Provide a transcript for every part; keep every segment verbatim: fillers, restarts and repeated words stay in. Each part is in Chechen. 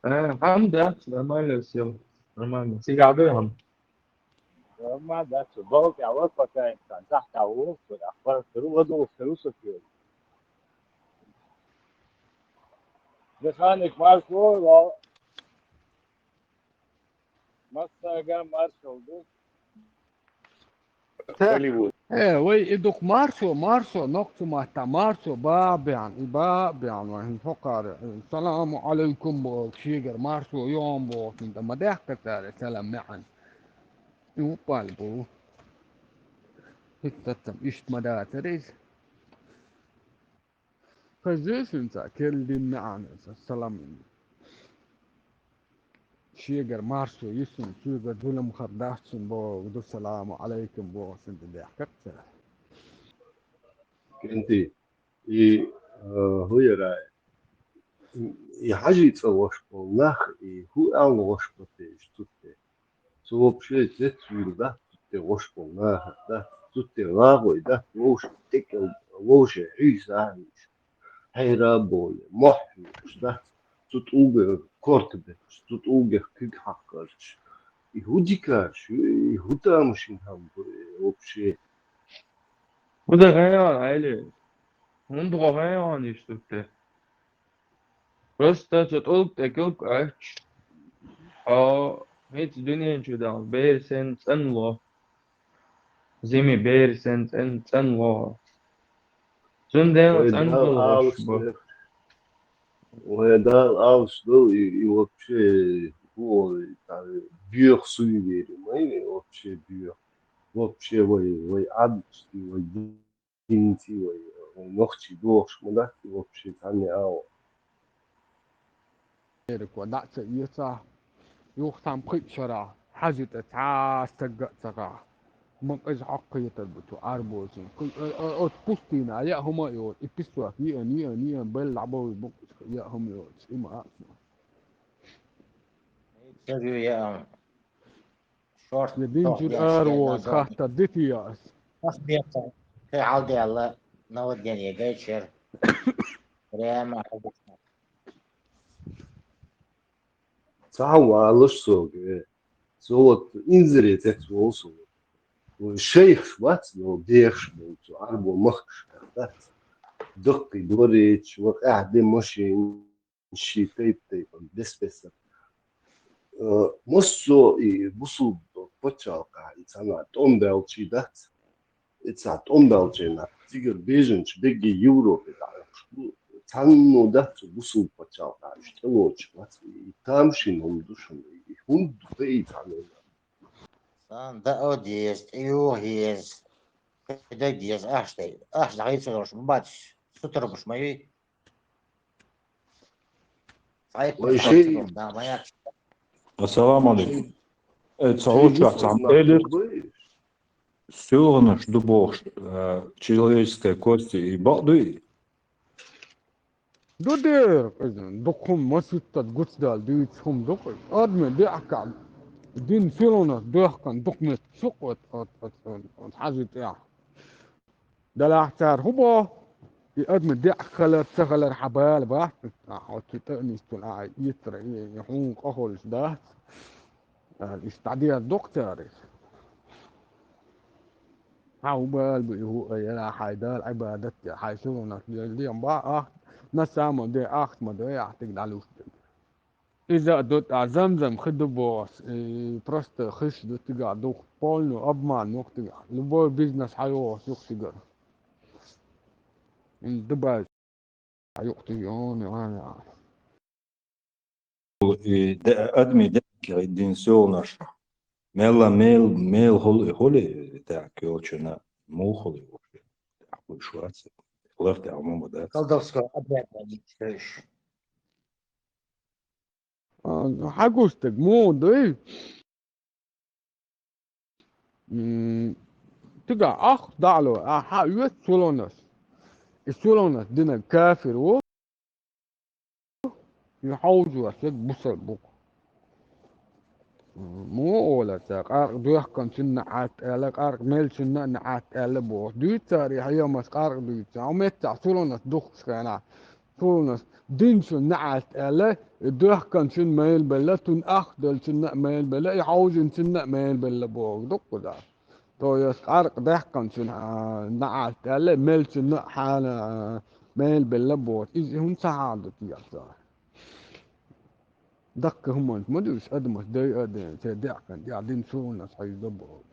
Э, хӀама дац, нормально всё. Нормально. Цига хӀама. Нормально дац, балкъа вар пока инсан, тахта ву, ахбар, ру, ваду, ру, сокио. Механик маршо, ва массага маршо ду. Та-, Голливуд. Э, вай, и дукха маршо, маршо, нохча матта маршо, баа беан, и баа беан, вай, хӀин хокхар, э, саламу алейкум бо, шегар маршо, йом бо, хӀинда ма дехка царе, салам маӀан. И уппал бу. Хиттаттам, ишт ма дацар из. Хазешинца, керл дин маӀан, салам. Шегар маршо йисун, шегар зулам хар дац шун бо, ду саламу алейкум бо, шун ду дехкат цара. Кенти, и, э, хӀу яра, и хьажи цӀа вош бо нах, и хӀу аьлла вош бо те, иш цутте. Цу вообще цецвил да, цутте вош бо нах да, цутте лагой да, вовш текел, вовше хьи сахьиш. Хьайра боли, мохь хьуьш да, цу тӀулгах корта бехаш, цу тӀулгах куьг хьаккхарч. И хӀу дикаш, и хӀу тамашийна хӀама бу, э, вообще. ХӀунда гӀайгӀан, Али? ХӀунда гӀо гӀайгӀан иштта те? Просто цу тӀулг тӀе куьг Ӏаьч. Хьо хӀинца дуьнен чу дал, бер сен цӀанло. Зими бер сен цӀен-, цӀанло. Цундела Вай цӀан Дала хила гӀош алаш бу. Ду. Вай Дала алаш ду, и, и вообще, ху, и, та, бех суеверие, ма, и вообще бех. Вообще вай, вай адмаш, и вай динци, вай, вай нохчи дохуш ма дац, и вообще цхьанне ала. Эрик ва дӀа а ца эца, юха цхьана пхиъ шарахь хьажи тӀе цхьа стагга а ца гӀа. Ма-, иза хьокхуьйтур бу цу Ӏарбошин. Кху-, э, э, оцу пустийна яа хӀума а йоцу, и писсох йиъан, йиъан, йиъан, белла дӀабовза букъашка яа хӀума йоцу, и ма а. Ца ю яа. Шорт Я динчуьра тохъеш ара я воз назад. Хатта дити я ас. Ах бекъа. Кхе хьалдела, наводнение гайчер. Прямо хьалдела. Цхьа валаш соге. Со вот инзаре тец вол со. Вай шайхаш вац, но дехаш болчу Ӏарбо махкаш дац. Даккхий дворец, ва къаьхьа де машин, ши тайп-тайпан бес-бесар. Э, массо и бусулба пачхьалкхехь и цхьана тӀом баьлчий дац. И цхьа тӀом баьлчий нах цигара бежанчу бегги Европе дӀахьоьхуш бу. Цхьанна дац цу бусулба пачхьалкхехь уьш тӀелоцуш бац. И тамашийна хӀума ду шуна. И хӀунда ду и цхьанна? Сан даа деза, тӀеюха еза, кхидерг деза, ахча дай. Ахча дӀахийца долуш ма бац, сутара гуш ма юй. Вай шей. Ассаламу алейкум. Э, ца Шей уча бусулба цхьа нах белларг бу. СилгӀанаш ду бохуш, э, человеческой кости и бакъ дуй? Ду дера, иза, дукха хӀума маситтаза гучудала дуьйцу хӀума ду-кх. Адме деа кхаъ, дин силгӀанаш доьхкан дукха меттиг ду-кх оцу, оцу, оцу, оцу, оцу хьажи тӀехь. Делахь цара хӀун боху? И адма деа хилар, ца хилар хьан бала бац, ахьа оцу тӀе а нисдина, ахьа эцара, и, и хьуна къа хуьлуш дац. Ала, иштта дӀадеза доккху цара иза. Хьан хӀун бала бу и хӀу а яра, хьайн Дала Ӏибадат де, хьайн сулунах лелле а ма бахьа ахча, на самом деле ахча ма дой ахьа тига дӀалуш дерг. Иза а ду тӀаккха замзам хи ду боху ас, и просто хиш ду тигахь дукха, полный обман ю-кх тигахь. Любой бизнес хьайогӀуш ю-кх тигара. М, Дубай. Юкъ тига йону, йону. И де-, адми дехкий дин сийланаш. Мелла мел, мел хули, хули дехк йолчуьна, муха хули вообще? Дехк хуьлуш вац. Лар тӀехь ма ма дац. Колдовского обряда не стоишь. А, хьан гуш стаг, муха дуй? М, тигахь ахча дӀа а ло, ахьа оьцу сулонаш. И сулонаш динарг кафир ву, и хьовзош ерг бусалба ву. М, муха олар цара, къаркъа доьхканчунна неӀатта аьлла, къаркъа меллачунна а неӀатта аьлла боху. Дуьйцу цара и хьемас къаркъа дуьйцу. Хьо меттахь сулонаш духкуш хенахь, сулонаш динчун наӀалт аьлла, и доьхканчун мел белла, тун ах долчунна а мел белла, и хьовзинчунна а мел белла боху дуккхузахь. То есть къаркъа даьккханчун, а, наӀалт аьлла, мелчунна а хьала, а, мел белла боху. Иза хӀунда ца хьала ду тӀехь? Даккха хӀуманаш ма ду уьш, адамаш дай а ден, церан даьккхина тӀехь дина сугӀанаш хьийза боху.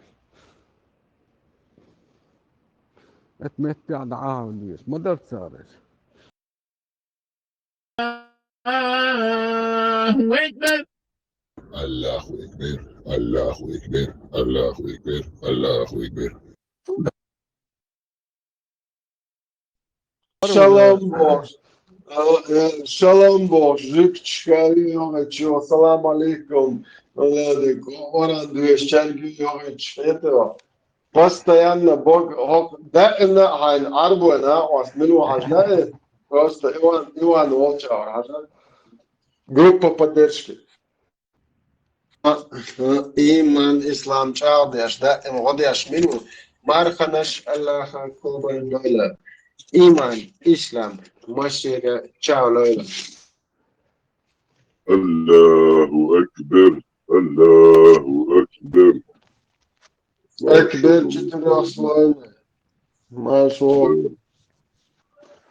Эт меттехь дӀа а хьал дезаш ма дара цара. Аллаху акбар. Аллаху акбар. Аллаху акбар. Аллаху акбар. Шалом бохуш. Э, шалом бохуш. Жуьгташка йогӀучу. Салам алейкум. Валейкум. Оран дуьйш чарги йогӀучу. Это. Постоянно бог, хӀокху даимна а хьайна Ӏарбойна, оцу мила ву хьажна, э, просто Иван, Иван волчу хьажна. Группа поддержки. Иман, ислам чӀагӀдеш, даим гӀо деш мила ву? Марханаш Аллахьан кхобан дойла. Иман, ислам, машера чавлойла. Аллаху акбар, Аллаху акбар. Акбар четырёхслойный. Машо.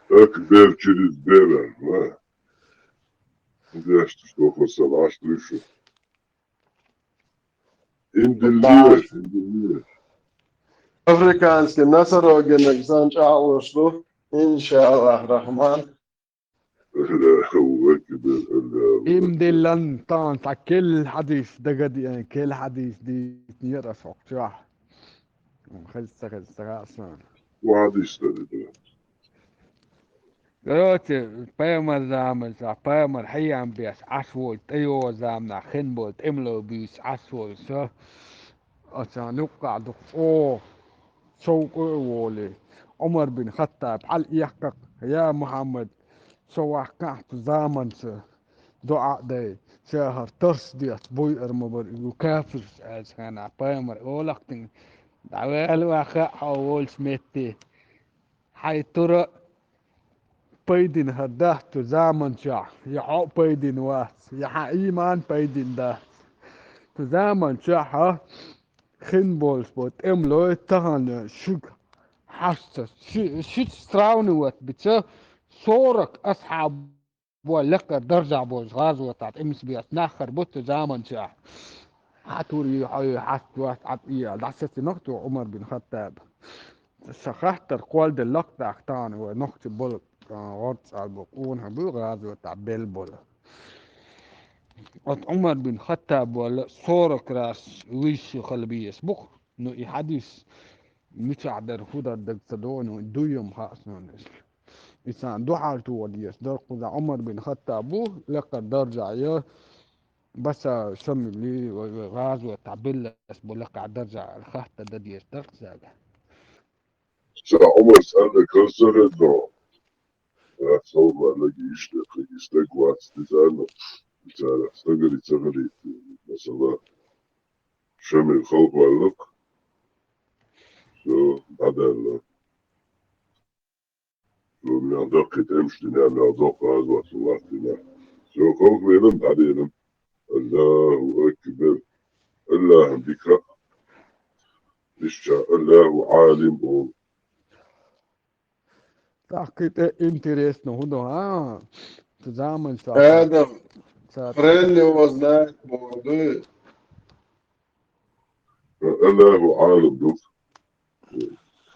Акбар через бера, ма. Дяшта, что хосал, аш дышу. Индилли, индилли. Африканский носорогинаг сан чӀагӀлуш ду, иншааллахь рахман. Аллаху акбар, Аллаху акбар. Имдиллан тан цхьа келла хьадис дагадеана, келла хьадис дийцинера ас хӀокху чохь. Хеза ца хеза ца хаьа суна. Ву хьадис дара ду. Короче, пайхамар заманчохь, пайхамар хьеян беш Ӏаш волчу тӀейогӀу заманахь хин болу тӀемало буьйсуш Ӏаш волу со, оцу юккъахь дукха чӀогӀа совкъа а волий, Ӏумар бин Хаттаб хьала эккхар: «Я Мухьаммад, со ваккхахь цу заманца, доӀа а дай, ша хӀара тарс деш буй ара ма бара иза кафирш», аьлча хенахь, пайхамар олакх тина: «ДӀавала ваха хьо волчу метте. Хьайн тура пайдина хӀара дац цу заманчохь, я хьо а пайдина вац, я хьан ийман пайдина дац. Цу заманчохь хин болуш бо тӀемалой тахана шуьга хьашца, ши-, шица сравнивать бица, сорок асхьаб бо лекхара даржехь болчу гӀазотахь тӀемас беш нах хир бу цу заманчохь». Хьан тур ю, хьо ю, хьаста вац, Ӏад ийа, дӀасацинарх цо Ӏумар бин Хаттаб. Сан хаттар кхолладелла лакхадаккха тахана вай нохча болу, а, гӀорцӀал бу, къонах бу гӀазотахь белла болу. Оцу Ӏумар бин Хаттаб валла сорок раз вуьйш хила беза бу-кх. Ну, и хьадис мичахь дара, хӀун дара дага ца догӀу, ну, дуй-м хаьа суна иза. И царна дуьхьал тоха дезаш дара кхузахь Ӏумар бин Хаттаб бу, лекхара даржехь я, Баса Шамили, вай, вай гӀазотахь белларш бу лекхара даржехь аьлла хаттар дан дезаш дара кхузахь. Ша Ӏумарс аьлла, кхин ца хезна. Ша Ӏумар аьлларг иштта, кхин и стаг вац, иза аьлла, цара стагари ца хилийта, масала, Шамил халхаваьлларг, со дӀадаьлла. Цо мел даккхий тӀемаш дина, мел доккха гӀазот латтийна. Цо халхавелира, дӀаделира. Аллаху акбар. Аллахьан дика. Иштта Аллаху Ӏалим олу. ТӀаккха кхин тӀе интересно хӀун ду, хьа? Цу заманчохь Адам, ца хрен его знает, боху дуй. Аллаху Ӏалим ду.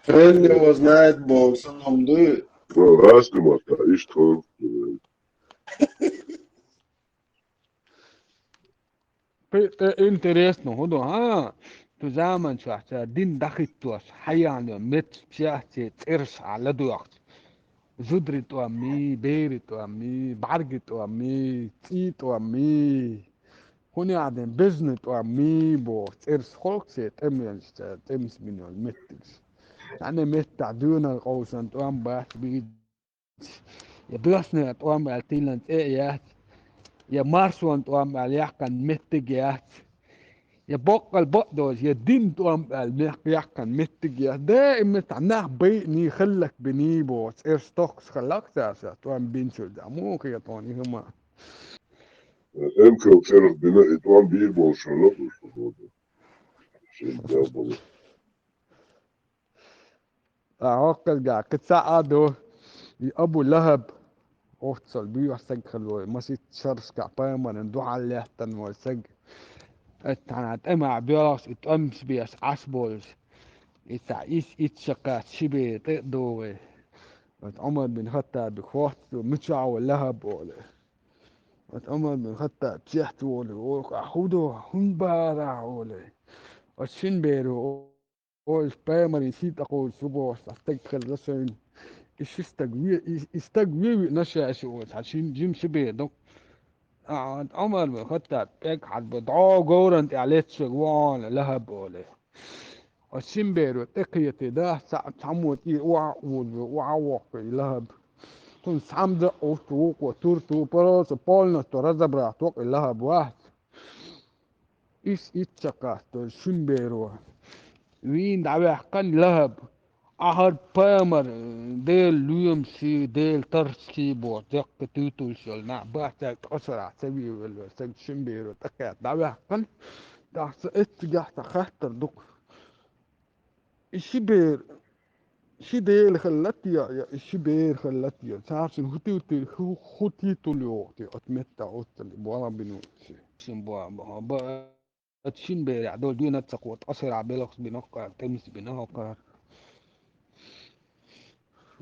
Хрен его знает, боху, сан хӀума дуй. Раскаматта, иштта хӀума. Кхин тӀе интересно хӀун ду, хьа? Цу заманчохь цара дин дӀахӀиттош, хьаяьлла йолу меттигаш церан цӀераш а ладоьгӀча, зударий тӀом мий, берий тӀом мий, бӀаьргий тӀом мий, цӀий тӀом мий, хӀун яа ден, безний тӀом мий боху, цӀераш холкху церан тӀемалаш, церан тӀемас бина йолу меттигаш. Цхьана меттехь доьналла къовсанан тӀом бац, бийца. Я доьсна тӀом аьлла тиллина цӀе а яц, я маршонан тӀом аьлла яьккхина меттиг а яц. Я боккъал бакъдолаш, я дин тӀом аьлла мех-, яьккхина меттиг я. Даим цхьа нах байъний хиллак биний бохуш, цӀераш тохкаш хиллак цаьрца, тӀом бинчул дӀа. Муха хетон и хӀума? Эмкал цӀерах бина и тӀом бийр болуш хиллак уьш, хӀу боху. Шен дел болу. ТӀаккха хӀокхуьнга кхин цхьа а ду, и Абу ЛахӀаб, оццул буьйхьа стаг хилла вай, масийтта шерашкахь пайхамарна дуьхьал лаьттина волу стаг. Оцу цхьана тӀамехь боьлхуш, и тӀомаш беш Ӏаш болуш. И цхьа ис итт шо кхаьчча ши бер тӀе а ду вай. Оцу Ӏумар бин Хаттабе хоттуш ду, мичахь ву ЛахӀаб олий. Оцу Ӏумар бин Хаттаб чехка волий, оха хӀун ду, хӀунда бара олий. Оцу шина беро Оцу пайхамаран сий тӀекхочуш ву бохуш, цхьа стаг хилла шайна. И ши стаг ве-, и, и стаг ве-, веана ша шу оцу, хьан шин жима ши бер ду. А, Ӏумар бин Хаттаб пӀелг хьарбо, дӀо говран тӀехь летта шуьга вахана ЛахӀаб олий. Оцу шина беро тӀекхетий дац, цхьа, цхьаммо тӀера охьа а озо, охьа а воккху и ЛахӀаб. Цунна цхьамда а оцу вукхо тур ту, просто полностью разобрать воккху и ЛахӀаб вац. Ис итт шо кхаьчча шина беро вийна дӀаваьккхина ЛахӀаб. Ахьар пайхамар, Делан лоьмаший, Делан таррашкий боху, деккха туьйтуш йолу нах бацаьрга ткъа шарахь ца вийвелла, стаг шина беро тӀекхетта дӀаваьккхина. ТӀаккха сан эццигахь сан хаттар ду-кх. И ши бер, ши дела хилла те, я и ши бер хилла те? Цара шуна хӀу тийту-, хӀу, хӀу тийтулла йогӀу те оцу меттехь оццул болх бина волчу? Шин бо-, бо-, бо-, оцу шина берехь долу дуьйна а ца кхо, ткъа шарахь белхаш бина хӀокхара, тӀемаш бина хӀокхара.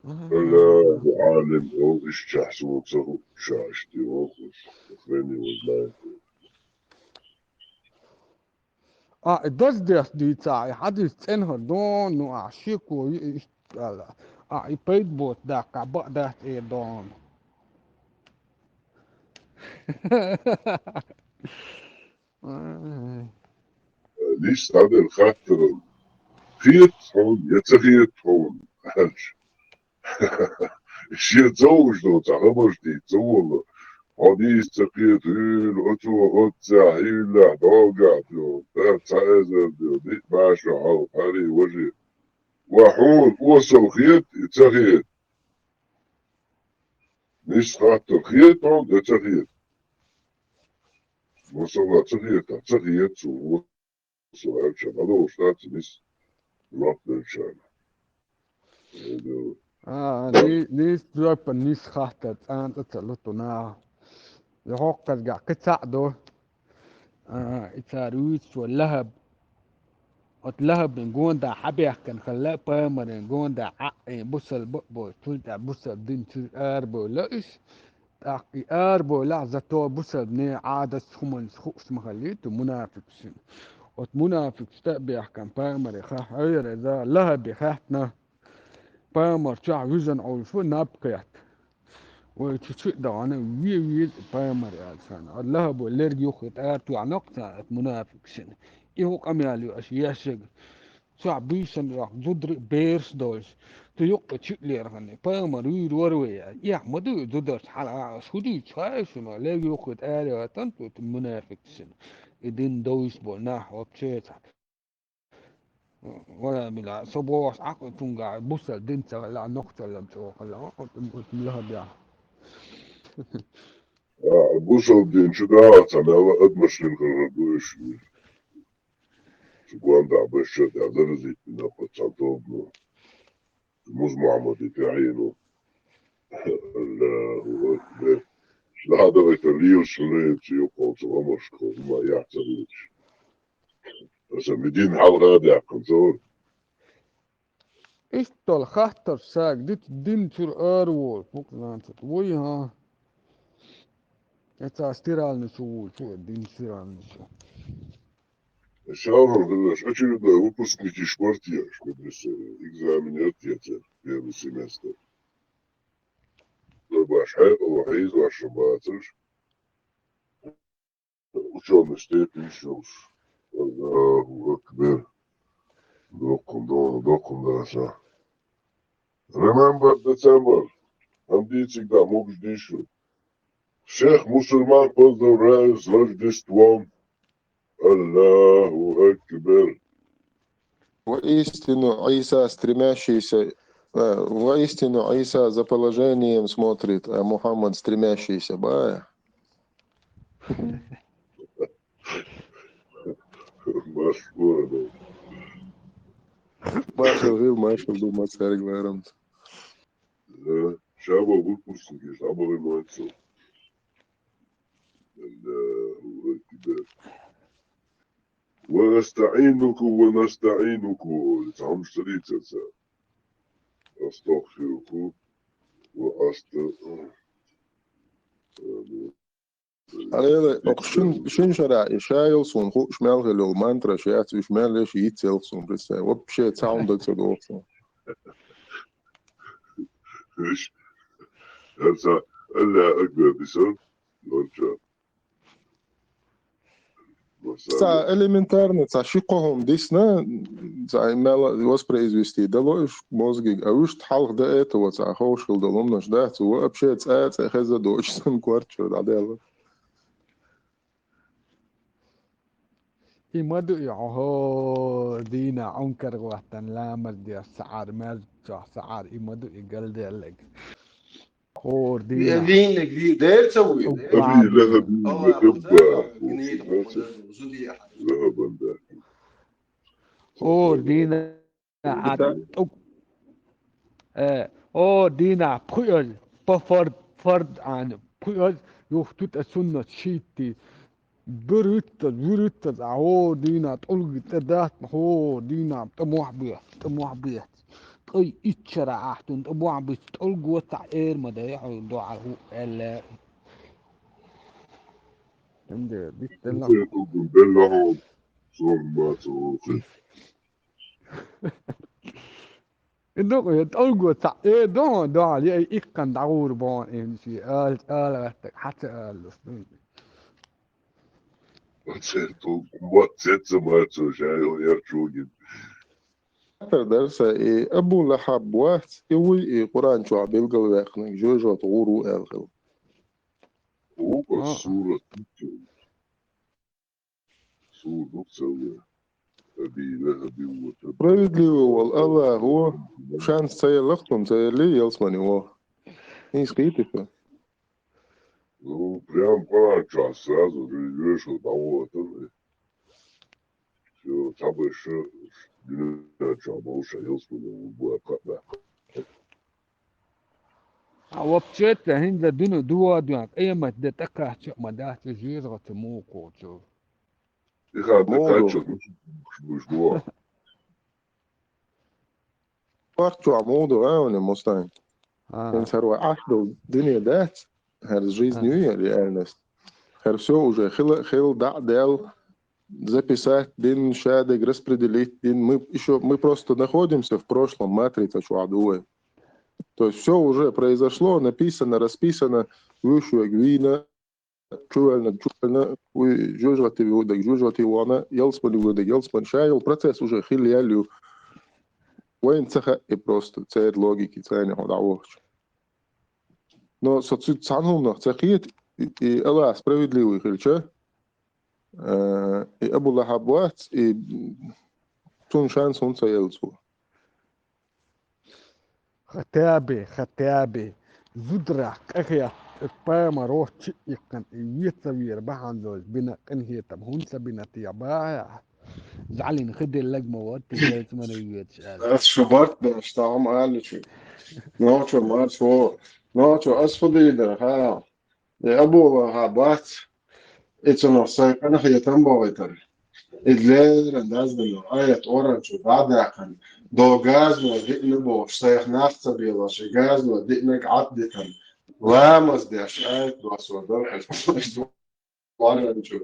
Аллаху Ӏалам, оха иштта чохь суна ца хууш, ша иштта йохуш, хрен его знает. А, и даздеш дийца, и хьадис цӀена хӀара дон, ну, а, шеко, и, и, аьлла. А, и пайда боцу даккха, бакъ дац эр дон. Ай. Нийса дӀадер хаттаран. Хета хьуна, я ца хета хьуна, аьлча. Шен ца хууш долу цхьа хабарш дийца ца волу. Хьо нийса ца кхета, хӀуьйла, оцо, оццехь, хьуьйллехь, доггахь, цо, цхьа эзар ду, диъ баша хьалха, хьарий, важий. Ва хьуна осал хета и ца хета? Нийса хаттар, хета хьуна, я ца хета? Масала, ца хета, ца хета цо, осал аьлча, дӀадолуш дац и нийса жоп делчарна. А, ни-, нийса жоп, нийса хаттар цӀанца ца лу ту наха. Я хӀокхузгахь кхин цхьаъ ду. А, и цара вуьйцуш ву ЛахӀаб. Оцу ЛахӀабан гонда хьабаьхкина хилла, пайхамаран гонда Ӏаъ, бусалба а боцуш, цул тӀаьхьа бусалба дин чуьра арабевлла уьш. ТӀаккха и арабевллехь, зато бусалба нехан Ӏадаташ, хӀуманаш хууш ма хиллий цу мунафикашна. Оцу мунафикашна тӀе а баьхкина, пайхамаре хаттар, хьоьгара иза ЛахӀабе хаьттина. Пайхамар чохь вижина Ӏуьллуш ву, наб кхетта. Вай чу-чу а дахана, ве веза пайхамар аьлла царна. Оцу ЛахӀабо лерг юххе тӀе ара тоьхна-кх царна, оцу мунафикашна. И хӀун къамел ю аша ешшаг? Цхьа буьйсанна йоккха зударий, бераш а долуш, цу юккъе чу а лерхина, пайхамар вуьйр вара вай аьлла. Эхь ма ду и зударшна хьала, а, аша хӀун дуьйцу хаьий шуна, лерг юххе тӀе ара яхийтина цу мунафикашна. И дин довзуш болу нах вообще цхьа. Вала била, со бохуш Ӏа кху цуьнга, бусалба дин ца хилла, нохчалла чӀогӀа хилла, оцу, оцу ЛахӀабехь. А, бусалба дин чу даха ца мела, адамаш хилла хилла ду уьш. Цу гондахь башха тӀехь заразить бина кху цхьа тобано. Муз Мухьаммаде тӀаьхьено. Аллаху акбар. Ша дагайта лелаш хилла цу юккъехь цу гӀамашка, хӀума яц ца лелаш. Аса ми дин хьалха а даьккхина ца вара. Иштта долу хаттарш сага дитта дин чуьра ара волуш ву-кх, значит, вуй, хӀа? Эца стиральный чу вуй, чу дин стиральный чу. Ша хӀара хиларш, очередной выпускники шпартеш, медресе экзамен яр те церан первый семестр. Ду баш хьекъало хьийзош бацарш. Учёный степень йолуш. Аллаху акбар. Доккхун дона, доккхун даса. Remember December. Ам дийциг да могуш дийшу. Всех мусульман поздравляю с Рождеством. Аллаху акбар. Воистину, Иса стремящийся, э, воистину, Иса за положением смотрит, а Мухаммад стремящийся, бая. Машгуров. Машгуров, Машгуров, Думат Саргларом. Э, Шаба выпускники, Шаба Рыманцев. Аллаху акбар. ونستعينك ونستعينك. Цхьамсалица. أستغفرك وأست-، Алло, окху шин, шин шара и шайыл сун хууш мел хилил мантра шац, уьш мел леш йиццелх сун, представь. Вообще цхьа хӀума ца доху сун. Иш, хӀара ца, Аллаху акбар, бисан, лонча. Ца элементарно, ца ши кхо хӀума дисна, ца мел воспроизвести дало уьш мозгиг, а уьш хьалха до этого ца ховш хила долу хӀуманаш дац, вообще цӀа, цӀа хеза доцуш санна корта чуьра дӀадаьлла. И ма ду и хьо, дийна Ӏункар гӀоттан ламаз деш, саӀар маьрза чохь, саӀар и ма ду и галделлаг. ХӀора дийнахь. Вийниг вий, дера ца вуй? Аби лахаби Аллаху ва табба. Таала гнийта хӀума ду, зудий ахьа. Лахабан да. ХӀора дийнахь тӀуг-, э, хӀора дийнахь пхуьаз, по фард, фард Ӏана, пхуьаз, юхату тӀе суннат шийтти. Дуьрвиттаза, вуьрвиттаза, а хӀора дийнахь тӀулга тӀе дац, хӀора дийнахь тӀе мохь бех, тӀе мохь бех. Ткъа иччара ахьтун тӀе мохь биц, тӀулго цхьа эр ма дай хьо дуьхьал хӀу аьлла. Хинде, биттелла. Белла хьо, зур ма цо. И дукъа, я тӀулго цхьаъ, э, дохьа, дохьа, я иккхан дӀагӀур бохьа, э, ши ала, ала гӀаттаг, хьаца алалус, дуй. Оцерто, вот цецамацо, шайо, ярчугин. Хатар дарса, и Абу Лахаб вац, и вуй, и Къуръан чохь билгалваьккхинарг, жоьжахати гӀур ву аьлла хила. Оба, а, сура, Справедливый волу Аллахо, шанс ца елла-кх цунна, ца елли, ялсмани вогӀу. ХӀинца кхетий шу? Ну, прям Къуръан чохь сразу же вешал дӀавохуьйтура. Всё, цхьаберш дуьнен чохь болуш а ялсмани ву боху кхаъ баьккха. А вообще-то хӀинца дуьне дуьхьа а дуьхьа, къемат де тӀекхача а ма дац, жоьжахати муха кхочу. И хатта муха кхаччалц муха ду? Вахчохь муха ду, а, вайна мустайн? Ага. ХӀинца хӀара вай Ӏаш долу дуьне дац, хӀара жизнь ю, реальность. ХӀара всё уже хила, хила дӀа а даьлла, записать дин, шадерг распределить дин. Мы ещё, мы просто находимся в прошлом, матрица чохь ду вай. То есть всё уже произошло, написано, расписано, вуьйш верг вийна, чувоьллинарг чувоьллина, вуй жоьжахати ву дерг жоьжахати вахана, ялсмани ву дерг ялсмани. Ша йолу процесс уже хилла яьлла ю. Вайна ца хаьа и просто, церан логики цайна хьо дӀавахча. Но со цу цхьана хӀуманах ца кхета, и, и Аллах справедливый хилча, э, и Абу Лахаб вац, и цунна шанс хӀунда ца елла цо? Хаттаби, Хаттаби, зударах къахетта, пайхамар рочча а иккхина, и вецавера бахьана долуш бина къинхетам хӀунда ца бина те бахьа? ЗӀалин хи деллаг ма вара, ти ялсмане воьдуш аьлла. Ас шу барт беш, тахьам аьлла шу. Нохчо марш ву. Нохчо ас хӀун дийр дара, хаа? И Абу Лахаб вац, и цунах сайн къинхетам бохуьйтура. И леррина даздина аят Къуръан чу дӀадаьккхина, до газно диъна бохуш, сайх нах ца белош, и газно диънарг Ӏад дитина. Ламаз деш аят досо дара, Къуръан чу.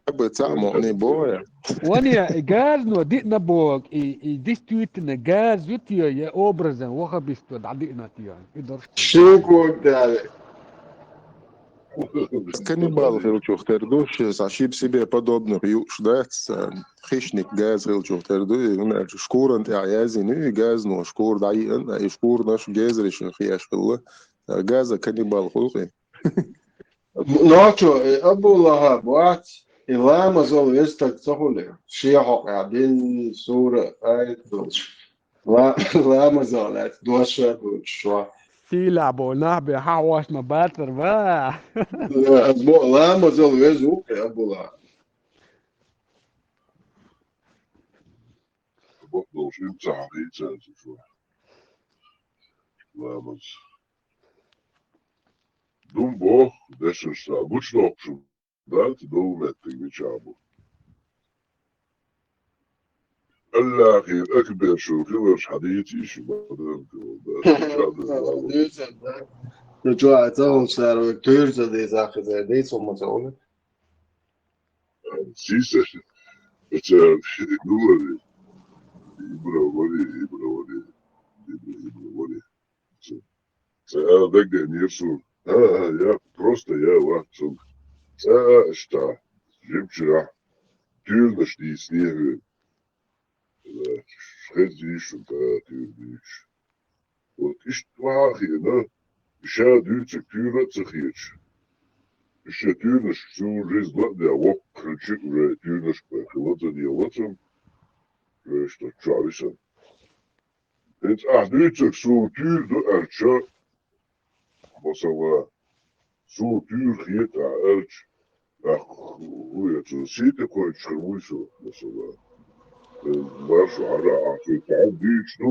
Аба цхьаъ мукъане боху я. Ваня, и газно диъна боху, и, и действительно газ ю те, я образан вахабисто дӀадиъна те, и дорш. Ши ког даьлла. Каннибал хилчух тера ду, ши, са шип себе подобных юуш дац, са хищник газ хилчух тера ду, и, хӀунда аьлча шкуран тӀехь яздина ю, и газно шкура дӀайиъна, и шкурнаш гезариш хеш хилла. Газа каннибал хуьлу-кх и. Нохчо, э, Абу Лахаб вац, И ламазал веза стаг ца хуьлу, шен хьокъехь дин, сура, аят долуш. Ла-, ламазал лаьцна дош а доцуш чохь. Сийлахь бо нах бен хьан хьош ма бацара, ва? Ас бо, ламазал веза ву кхин Абула. Бакъдолуш, им ца хьахийца аса чохь. Ламаз. Дум боху, дешнаш ца гучудоккхуш дац, дову меттиг мичахь бу? Аллахе акбер шу хиларш хьадийца йиш ю, бадан калда. Шу чохь ца волчара вай туьйра ца деза, хеза дийца хӀума ца волу. Сийсара, эцара, ну, вари. Ибра вари, ибра вари. Ибра, ибра вари. Ца, ца ала дагадеанера суна. А, а, я, просто я вац цунга. Ца а аьшта, жимчуьрахь туьйранаш дийцинера хьуна. Хеза йиш шуна тӀаккха туьйра дуьйцуш. Вот иштта ваха а хиъна, ша дуьйцург туьйра а ца хеташ. Иштта туьйранаш суна жиза ладеа воккхачу уже туьйранаш бен хила ца делаца, уже иштта чохь висана. ХӀинца ахь дуьйцург суна туьйра ду аьлча, масала, суна туьйра хета ахь аьлча, тӀаккха хӀун эцо сий тӀе кхойчуш хир вуй со, масала. Маршо хьажа ахь, цо цхьаъ дуьйцуш ду,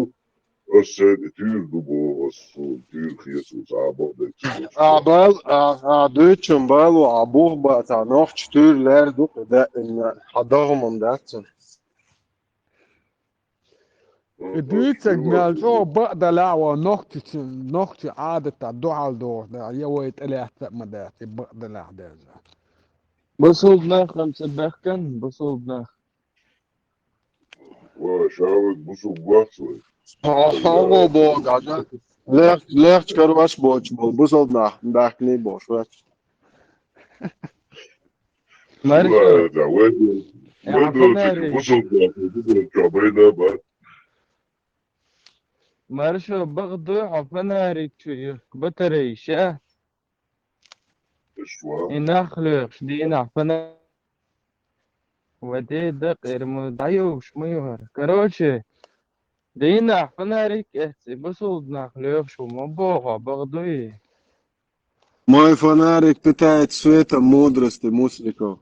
ас сайна и туьйра ду боху, ас суна туьйра хета, цо цхьа а бакъдерг ца деш. Ахь бал-, ахь, ахь дуьйцучун бало, ахь бух бацахь, нохча туьйра лаьрра ду кху даимна, хьан догӀман дац цунна. И дуьйцург мел чӀогӀа бакъ делахь а ван нохчичун, нохчийн Ӏадатах дуьхьал дохуш дац, я вай тӀелаьцна а ма дац, и бакъ делахь деза. Бусулба нах хӀинца баьхкина, бусулба нах. Вай, ша вай бусулба вац вай. Хьо-, хьо-, боху, Ӏаьжа. Лех-, лехча карош боцуш болу бусулба нах баьхкиний бохуш вац. Марша. Вай, да, вай, вай, Э, вай, Хьафанари. Бусулба нах, бусулба чохь байна бац. Маршо, бакъ дуй хьо фонарик чу юхку батарей ша? Ишван. И нах лоьхуш дийнахь фона-, ва де дакъа эр ма дӀайогуш ма ю хӀара. Короче, дийнахь фонарик эцци бусулба нах лоьхуш ву ма боху, бакъ дуй? Мой фонарик питает светом мудрости Мусликов.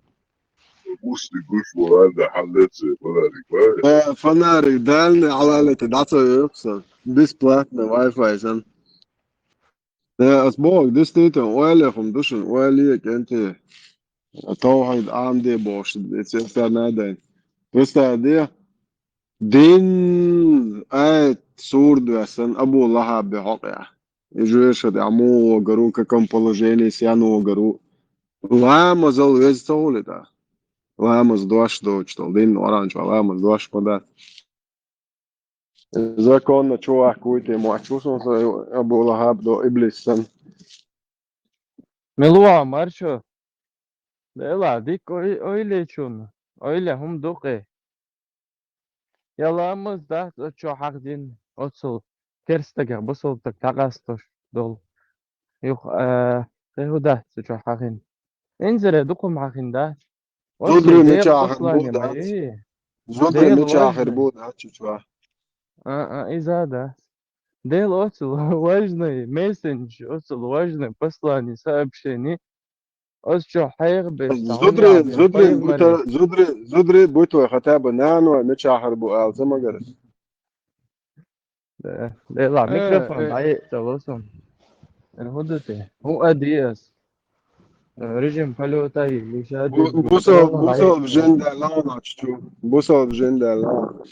Муслик гуш ву, анда хьан леце фонарик, ва? Э, фонарик, дальний хьалалете, дӀа ца йоьху сан. Бесплатно Wi-Fi сан. Э, ас боху, действительно, ойла хӀума ду шуна, ойла е кӀентий. Тавхьид Ӏамаде бохуш, эцци аса надайн. Представь де, дин аят сур доьссан Абу Лахьабе хьокъехь. И жоьжахати тӀехь муха вогур ву, каком положении сен вогур ву. Ламазал веза ца хуьлу тӀаккха. Ламаз дош доцуш долу, дин оранчохь ламаз дош ма дац. Законно чу ваккха вуй те, моьттуш ву суна со Абу Лахьаб до иблис санна. Мила ву хьо, Маршо? Делахь, дика ой-, ойла е шуна, ойла е хӀума ду кхе. Я ламаз дац оцу чохь хьахдина, оццул керстагех бусалба стаг дӀакъастош долу. Юха, а, кхин хӀун дац цу чохь хьахийна? Инзаре дукха хӀума хьахийна дац? Оццул Зударий Делан мичахь хир бу послание дац? Ма ю. Зударий Делан мичахь хир важный. Бу дац цу чохь? А, а, иза дац. Делан оццул важный мессендж, оццул важный послание, сообщение. Оцу чохь хьехабеш цхьа хӀума Зударий, нах бен зударий пайхамаре. Буьту-, зударий, зударий буьту вай, хотя бы нана вай мичахь хир бу ала ца магара. Да, делахь, э, микрофон, э, дӀаеъ ца ло суна. Эр хӀун ду те? ХӀун а ди ас? Э, режим полёта йили, ша бу-, ди, бусал-, микрофон дӀаеъ. Бусалба жин даьлла хьуна чу. Бусалба жин даьлла хьуна.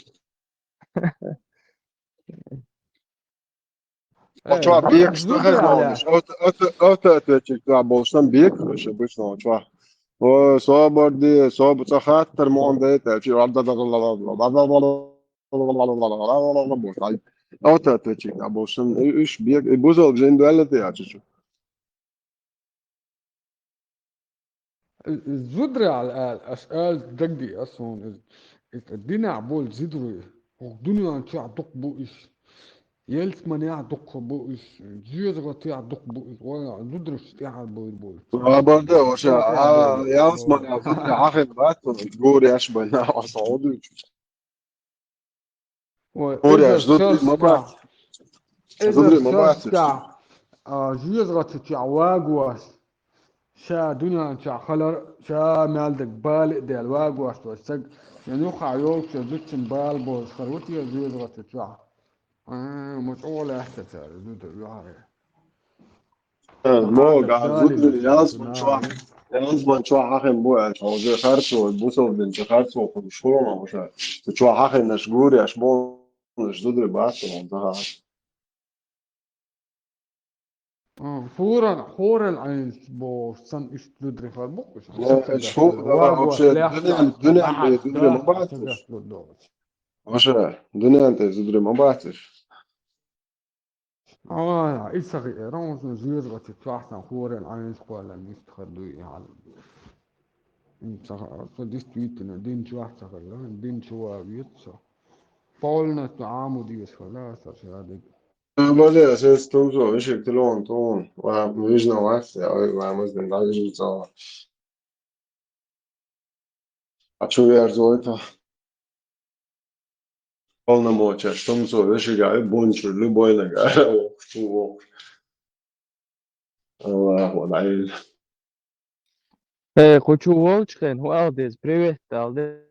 Э, чохь бекаш ду хьехар болуш. Авто-, авто-, автоответчик чохь болуш, там бекаш ду обычно чохь. Ой, собар де, собар, цхьа хаттар ма дан дайта, чи автоответчик чохь болуш. Уьш бек, и бусалба жин даьлла те а чу. Зударий аьлла, аьлла, аш аьлла дагадеа суна иза. Иза динехь болу зударий. ХӀокху дуьнен чохь дукха бу иза. Ялсманехь дукха бу уьш, жоьжахатехь дукха бу уьш, вай зударшна тӀаьхьара бийр бу уьш. Хабар ду, ваша, а, ялсманехь зударий хьахийна бац, гурий аш бан, аса хьо дуьйцу. Ой, Гурий аш иза зударий ма бац. сарсехь, иза Зударий ма бац. Сарсехь, а, жоьжахати чохь вагош, ша дуьнен чохь хилар, ша мел дерг бала а даьлла вагош волу стаг, я юххехь йолчу зудчун бала бозуш хир ву те жоьжахати чохь? А, ма чӀогӀа лаьцна цара зуда юьхье. Э, мо, га, зударий, ялсман чохь, ялсман чохь хьахийна бу аьлла, хьо уже харцо, бусалба дин чу харцо хуьлуш хуьлу ма ваша. Цу чохь хьахийнарш гурий аш бу, зударий бац, хьуна ца хаьа. А, хьуран, хьурал Ӏайн бохуш, сан уьш зударий хир бу уьш. Э, шу, вообще, дуьнен, дуьнен тӀе зударий ма бац уьш. Ваша, дуьнен тӀе зударий ма бац уьш. А, и ца хиира, хьуна жоьжахати чохь сан хьурал Ӏайн кхоьллина иштта хир дуй и хьал. М, ца ха-, со действительно дин чохь ца хилла, дин чу ван веза со. Полностью Ӏамо дезаш хилла аса шадерг. Э, база, аса тумсо, вешик телефон тун, ва вижна вац, я, ой, ва маздан дагажин цала. А чу верзой-то? Полномочия, тумсо, вешик, ай, бунчур, любой нагара, ох, чу, ох. Аллаху алейм. Э, кху чу волчу хен, хӀун ала деза? Привет ала деза.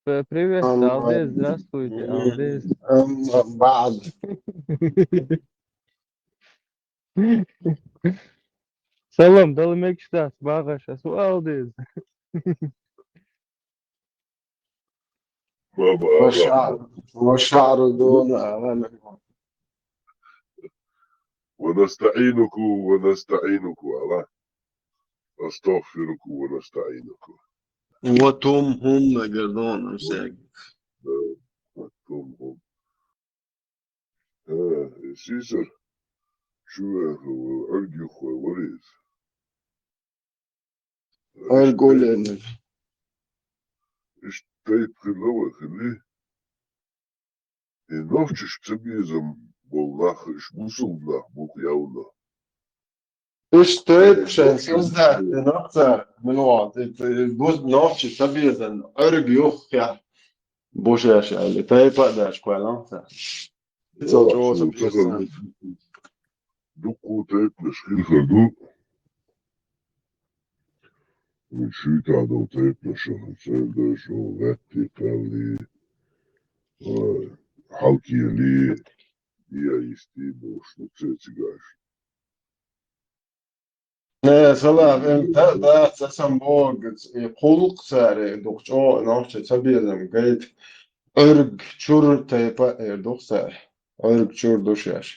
П-, привет ала деза, здравствуйте ала деза. Амма баъд. Салам дала мегаш дац, багӀаш ас, хӀун ала деза? Баба, والشعر، والشعر دون أعلامه. ونستعينك ونستعينك على أستغفرك ونستعينك. وتم هم نقدون أمساك. وتم هم. ها، سيسر، شو يا أخي، أرجو أخوي وريث. أرجو لنا. Иштта тайпа хилла вай хилли, и нохчаш ца безам болу нах, иш бусулба нах бу явна. Иштта тайпа шайн создать динарца, мила вац, и, и бус-, нохча ца безам, Ӏуьрг юххехь бу шаьш аьлла, и тайпа а даьлча кхоьллина ца. Цо чӀогӀа ца безам. Дуккха тайпанаш хир хир ду. Шуьйтахь долу тайпанаш, цердойшо, лаьттий кхаьллий, хьалкелий, я йистий бохуш, ну, ца цигаш. Не, салаф, эн та, да, ца сан боху, и кхулкх цара, дукха чӀогӀа нохча ца безам гайта, Ӏуьрг чур тайпа а эр ду цара. Ӏуьрг чур ду шаьш.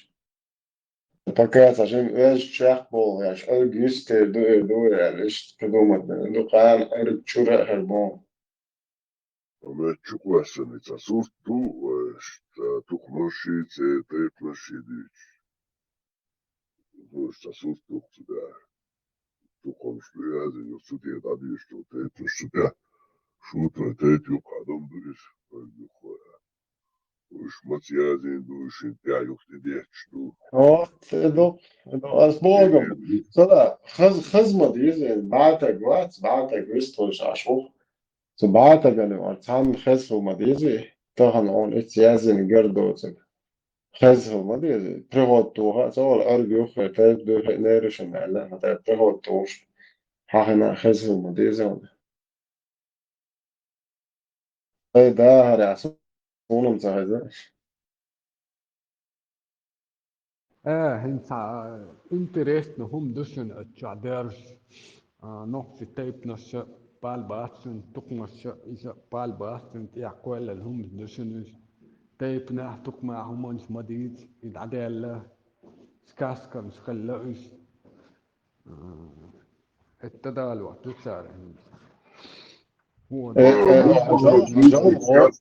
Пока ца шим вежа чекх болу, аьлла, Ӏуьрг йистер ду, эр ду, аьлла, иштта кхидумат ду, кхана Ӏуьрг чура а хир боху. Амма чу кхоьссина цхьа сурт ду, э, ш-, цхьа тухманаш ший, цхьа тайпанаш ший дуьйцуш. Ду, цхьа сурт ду цу тӀехь. Тухманаш ду язйина, цу тӀе дӀадуьйцуш ду тайпанаш цу тӀехь. Шуьйтахь тайпа юккъехь дам ду иза, Ӏуьрг юххехь. Уьш маца язйина ду, уьш шина тӀехь юххе детташ ду. О, ца ду, ца ду. Ас боху, ца да, хаз-, хаза ма деза, бӀатаг вац, бӀатаг вистхуьлуш Ӏаш ву. Цу бӀатагана вара цхьанна хаза хила ма деза, тахана хьуна ицца язйина гар доцург. Хаза хила ма деза. Приход тоха а ца олу, Ӏуьрг юххе тайпа дуьйхи а неришна аьлла, хӀан тӀе приход тохуш, хьан хина хаза хила ма деза хьуна. Ай, да, хӀара, суна-м ца хеза. Э, хӀинца, а, интересно хӀума ду шуна оцу чохь дерш. А, нохчийн тайпанаш а бала бац шуна, тукхамаш а, иза бала бац шуна, тӀехь кхоьллина хӀуманаш ду шуна иза. Тайпанехь, тукхамехь хӀуманаш ма дийца, и дӀадаьлла, сказканаш хилла иза. Э, хӀетта далор ду цара хӀинца. Вот. Э, э, жо-, жо-,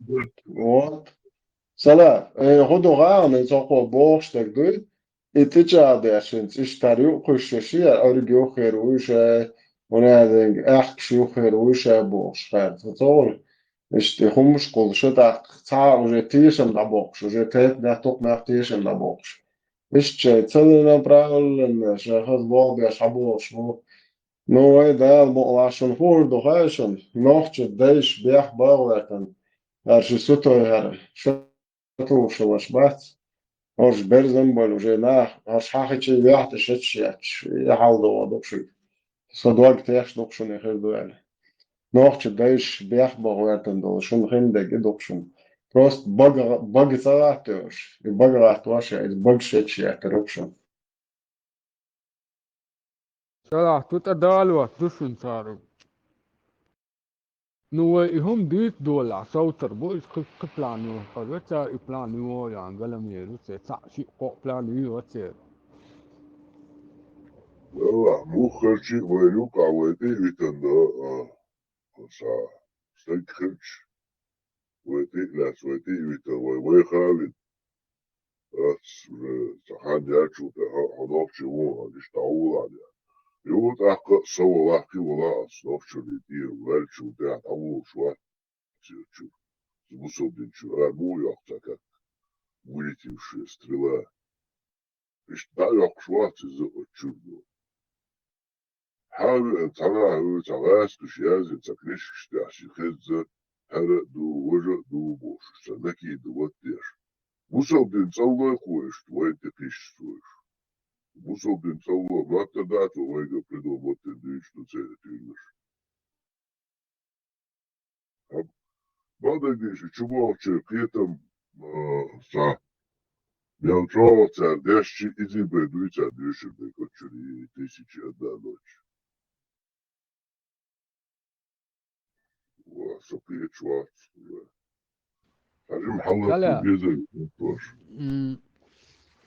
вот, вот. Салаф, э, хӀун ду гӀахана, цо кхо бохуш дерг дуй, и тӀечӀагӀдеш хӀинца иштта хӀара юкъ кхуьссуш яра, Ӏуьрг юххера вуй ша, хӀунда аьлла аьхкаш юххера вуй ша бохуш хӀара. Цо цхьа Иштта хӀумнаш кхуллуш, тӀаккха цхьа уже тешам дӀабоккхуш, уже тайп-, тайп-тайпана тешам дӀабоккхуш. Иштта шайн целенаправленно, шайн хаза болх беш хьаболуш бу. Ну, вай Дала мукъалахь шуна хӀун хир ду хаьий шуна? Нохчий дайша бехк бан гӀертан. ХӀара ши сутой хӀара, шо тулуш хиларш бац. ХӀорш берзан болу уже нах, хӀорш хьахичий вехь тӀе шачаш етташ, и хьал догӀу ду-кх шуьга. Со дог тешна ду-кх шуна и хир ду аьлла. Нохчий дайша бехк бан гӀертан долу шуна хин дерг и ду-кх шуна. Просто бага, бага ца гӀаттош, и бага гӀаттош, иза бага шачаш еттар ду-кх шуна. Царах цу тӀе далош ду шуна цара. Ну, вай и хӀума дуьйцу долахь, совцар бу иза кху, кху план йохкар, цара и план йохьян галам еру, церан цхьаъ шиъ кхоъ план ю церан. Валлахь, муххарчий вай юкъахь вай тӀе а витан, а, а, ша, стаг хилча, вай тӀе а лаьцна, вай тӀе а витан, вай вайха а вина. Ас уже цхьа хан яьлчул тӀаьхьа хьо нохчий ву хьо, иштта дӀавулахь аьлла. Юха тӀаккха а со валахь, кхин валахь ас нохчаллин тӀера ваьлчул тӀаьхьа дӀавулуш вац я чуьра. Иза бусалба дин чуьра ара муха йоккху цхьа катта? Вылетевшая стрела. Иштта дӀа а йоккхуш вац иза оцу чуьра. Хьан а веана, цхьанхьа а вуьйцу, цхьа гӀазкхаша яздина, цхьа книжкаш тӀехь ши хезза, хӀара а ду, важа а ду бохуш, цхьа накида латдеш. Бусалба дин цӀаллой кхо иштта вайна тӀе кхиссаш цо уьш? Бусалба дин цӀалло моттар дац вайга а придумать дина дуьйцуш ду церан тӀуьйранаш. Бакъдерг дийцича, чу бохучеран кхетам, а, цхьа мел чӀогӀа цара дешча, изий бен дуй цара дуьйцур дерг оцу чуьра и тысяча и одна ночь. Ва, со кхеташ вац. Хьажим хьалла Халя. Беза тош. М,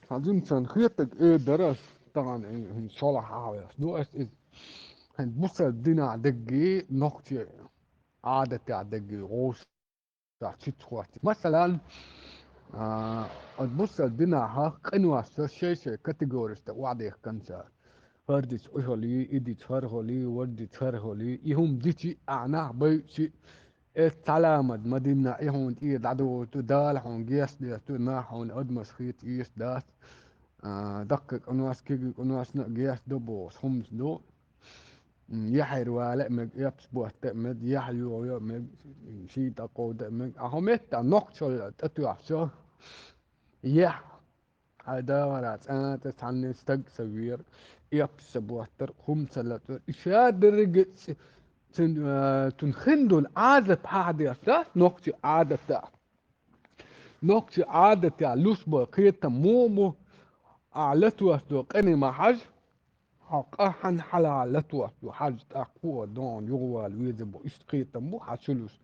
хьажим сан хетаг э дара ас тахана, э, хӀин шолахь хьахьа веш. Ду ас иза. Хьайн бусалба динахь даггий, нохчий Ӏадатехь даггий, гӀовс Ца чуьца хӀоттийна. Масалан, а, оцу бусалба динахь къиношца шай-шай категореш тӀе охьадехкан цара. ХӀара дицу и хӀолий, и дицу хӀара хӀолий, вара дицу хӀара хӀолий, и хӀума дичи, ахьа нах байчи, эс цхьа ламаз ма динна, и хьуна тӀера дӀадогӀур ду, Дала хьуна геч деш ду, нах хьуна адамаш хета эша дац. А, даккхий къинош, кегий къиношна а геч до бохуш, хӀуманаш ду. М, яхьера вала а мега, эпсаботта а мега, яхь йогӀо а мега, ший тӀакховда а мега. Ахьа хӀун метта нохчалла тӀетоьхча, яхь, хьайн дагӀара цӀа тӀе цхьанне стаг ца вера, эпсаботтара, хӀума ца латара. И ша деррига ц-, цун, а, цунна хин долу Ӏадат хьахдеш дац, нохчийн Ӏадата. Нохчийн Ӏадатехь луш бо кхетам муха бу, ахьа латош долу къине ма хьажа, хьо къа хьанна хьалха латош ду хьажа, тӀаккха хӀун а догӀна юхавала веза бу, иштта кхетам бу хьан чу луш.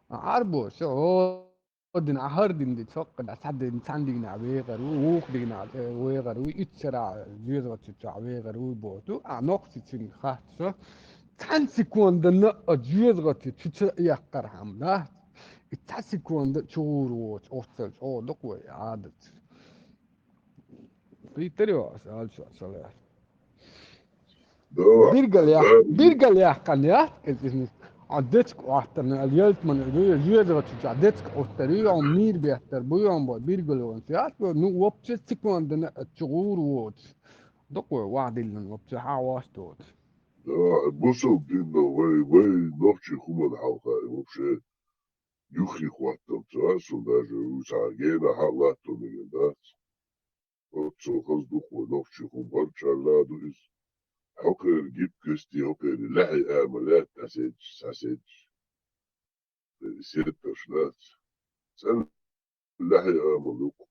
Ӏарбоша, хӀо дина, ахьа хӀара дин дицу, хӀокху дина, цхьа дин, цхьана дийнахь вехар ву, вукху дийнахь, э, вехар ву, итт шарахь жоьжахати чохь вехар ву боху, ахьа нохчичунна хаьттича, цхьана секундана а жоьжахати чу ца эккхархьама дац. И цхьа секунда чугӀур воцу, оццул чӀогӀа ду-кх вай Ӏадат. Кхийтира йо аса аьллачохь ца лаьа. Да. Биргал яхь-, Да. Биргал яьккхина яц иза иза. А дечка Ӏоттарна, а ялтмана, а жоьжахати чохь дечка Ӏоттар ю, а мийра беттар бу, а бо биргал ванца яц, ну, вообще секундана а чугӀур воцу. Ду-кх вай вахдиллина вообще хьан васт воцу. Да, бусалба динно вай, вай нохчийн хӀуманна хьалха и вообще юххе хӀоттам ца а, суна даже вуьйцахьара генахь а латто мегар дац. Оццул хаза ду-кх вай нохчийн хӀума, барчарла а ду иза. ХӀокхеран гибкостий, хӀокхеран лаьхьа амал лаьтта схьаседжаш, схьаседжаш. Сеттарш дац. ЦӀена лаьхьа амал ю-кх,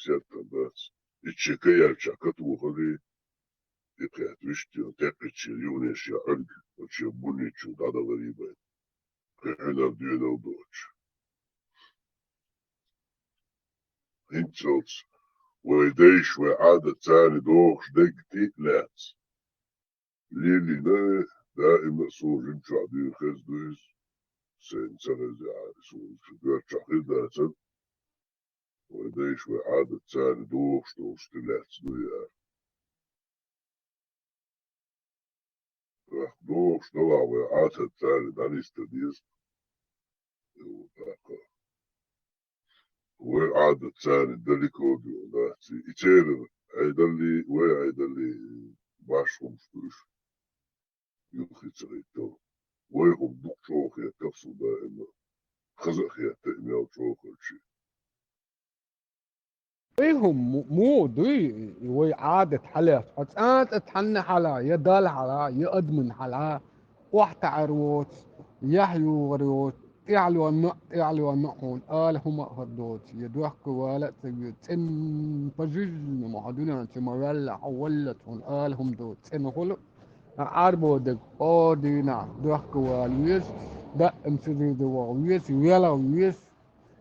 сеттар дац. Ичча каелча катохалий, и кхетта вуьшта йо, текхачча юханешъян Ӏуьрг, оцу шен бунничул дӀадаларий бен. Кхин хьуьнар доьнал доцуш. ХӀинццалц вай дайша, вай Ӏадат царна догӀуш дерг тӀе а лаьцна. Лелийна, даима а суна жимчохь дуьйна хезна ду иза. Сайна ца хезахьара, суна иза доьрчохь хир дацара. Вай дайша, вай Ӏадат царна догӀуш долуш тӀе лаьцна ду яра. ТӀаккха догӀуш далахь вай Ӏадат царна дӀанисдан деза. Вай Ӏадат царна далеко дац. И церан Ӏедаллий, вай Ӏедаллий башха хӀумаш ду уж. Юххе ца хӀиттал. Вай хӀума дукха чӀогӀа хетта кхы а даим. Хаза а хетта, и мел чӀогӀа хилча. Вай хӀума му-, муха дуй, вай Ӏадат хьалаьцна. Хьо цӀа-цӀа цхьанна хьалха, я Далла хьалха, я адамна хьалха, охьатаӀар воцу, яхь югӀар йоцу, тӀаьхьалонна, тӀаьхьалонна хьуна ала хӀума а хӀара доцу, я дохка вала а ца веза, цӀена по-жизненному хьо дуьнен чу ма ваьлла, хьо валлалц хьуна ала хӀума доцу, цӀена хуьлу, а Ӏарбо дерг кхо дийнахь дохка вала веза, даим чу дийр ду ваха веза, велха веза,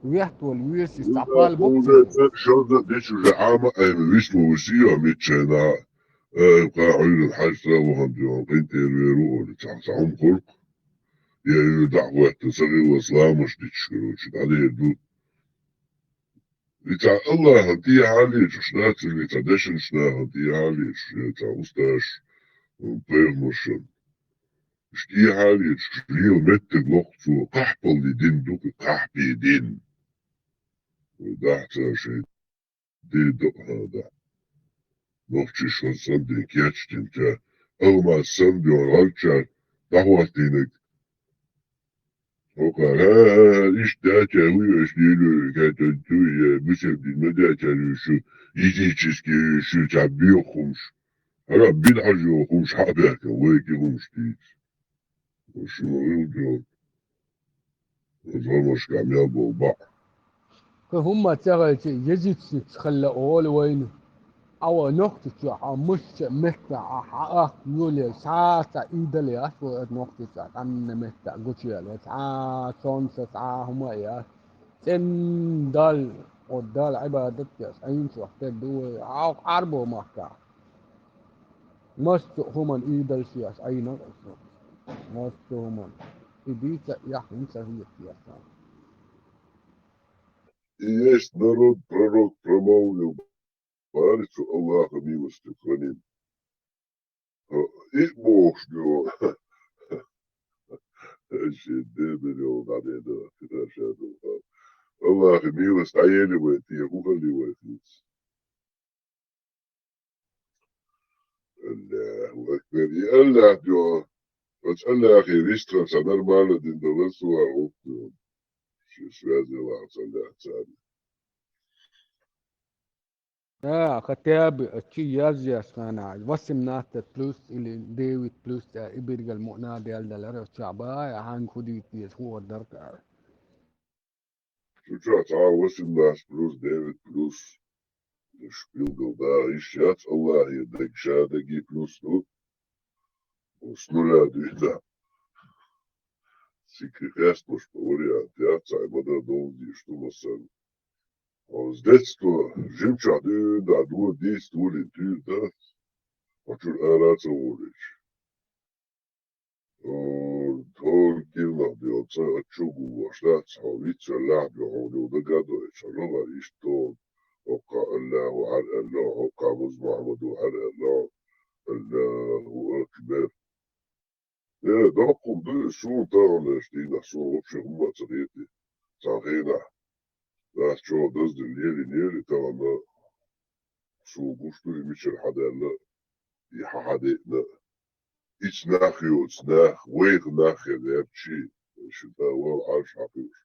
вехтвала веза, иза цхьа пал бу-кх церан. Шозза а дича уже Ӏама а айма висло висийо миччайна, э, кху Ӏуьйранна хьаьжцӀа а вахана дуьйхьа, къинтӀера вер ву олий, цхьа, цхьа хӀума хуьлу-кх. Я уьйр дӀа а хӀоьттина, ца хилалц ламазаш дича, короче, дӀадер ду. И цхьа Аллахьан тӀехьа лечуш дац, или цхьа дешначу нахана тӀехьа лечуш, я цхьа устазаш, пайхамаршан. Уьш тӀехьа лечуш, лела меттиг лоху цо, кхахьпалли дин ду-кх и, кхахьпе дин. Вай дахьа цара шайн дин до а хьан дахьа. Нохчий шозза санна дин кечдина, ша, Алмас санна дуьхьал гӀалччара дӀахӀоттийнарг. ХӀокхара, хӀа-хӀа-хӀа, иштта даьча вуй аша лело, кхетар дуй, я бусалба дин ма даьчара ю шу, языческий ю шу, цхьа боьха хӀумаш. ХӀара бин хьажа йолу хӀумаш хьа а баьхкина, вайга и хӀумаш дийца. Шу ма вилла. Оцу гӀамашкахь мел болу бакъ. Кхин хӀумма ца хилча, язычница хилла олу вайна. Ӏа вай Нохчийчохь, хьо муьлххачу а меттехь, хьан ахка йолаелла, цхьа а цхьа идол яц вай оцу Нохчийчохь, цхьанна меттехь гучуяьлла, цхьа а сонта, цхьа а хӀума а яц. ЦӀена Далла, оцу Далла Ӏибадат а деш, Ӏийначохь тера ду вай, хьалха Ӏарбойн махкахь. Массо а хӀуманна идолаш еш Ӏийна иза. Массо а хӀуманна. И дийца а, яхь хӀинца а хета еш. И есть народ, пророк промолвил: «Барри цу Аллаха милостью храним». И бохуш ду. Шен дебир йолу дӀадеда, кхидӀа ша ду. Аллаха милость дӀаели вай те, хӀун хилли вай хӀинца? Аллаху акбар. И Аллах дуьхьа. Оцу Аллахе вистхар ца нормально дин далар цу вар гӀуллакх дуьхьа. Шен связи вахар ца Аллах царна. Да, хотя бы ачи яз яс хана, восемнадцать плюс или девять плюс, а, и биргал муъна дел далар, а, чаба, а, ханг худит дес хуар даркар. Шу чохь цхьа восемнадцать плюс, девять плюс. Уьш билггал даха йиш яц, Аллахье дага ша даги плюс ду. С нуля дуьйна. Сикри хесталуш по вариант яц, цхьа ма дан довзийш ду массарна. С детства жимчохь дуьйна дӀа дора дийца волийна туьйра дац. Кху чуьра ара а ца волуьйтуш. Э, тхо кирнах доьлла цӀа а чу гуллуш дац, хьо вицвеллехь а, хьуна юха дага а дойтуш, хьо лахара иштта тхуна, хӀокхахь Аллаху хьара аьлла, хӀокхахь Муза-Мохьмада хьара аьлла, Аллаху акбар. Э, доккхун ду иза суна тахана, аша дийнахь суна вообще хӀумма а ца хетий. Цхьана хенахь, нах чӀогӀа даздина лелийнера и тахана, суна гуш ду и мичара хьадаьлла, и хьан хьадеъна. Ицу нах йоцу нах, вайх нах хир яьрчий, шу тӀа вал Ӏарш хьакхуьуш.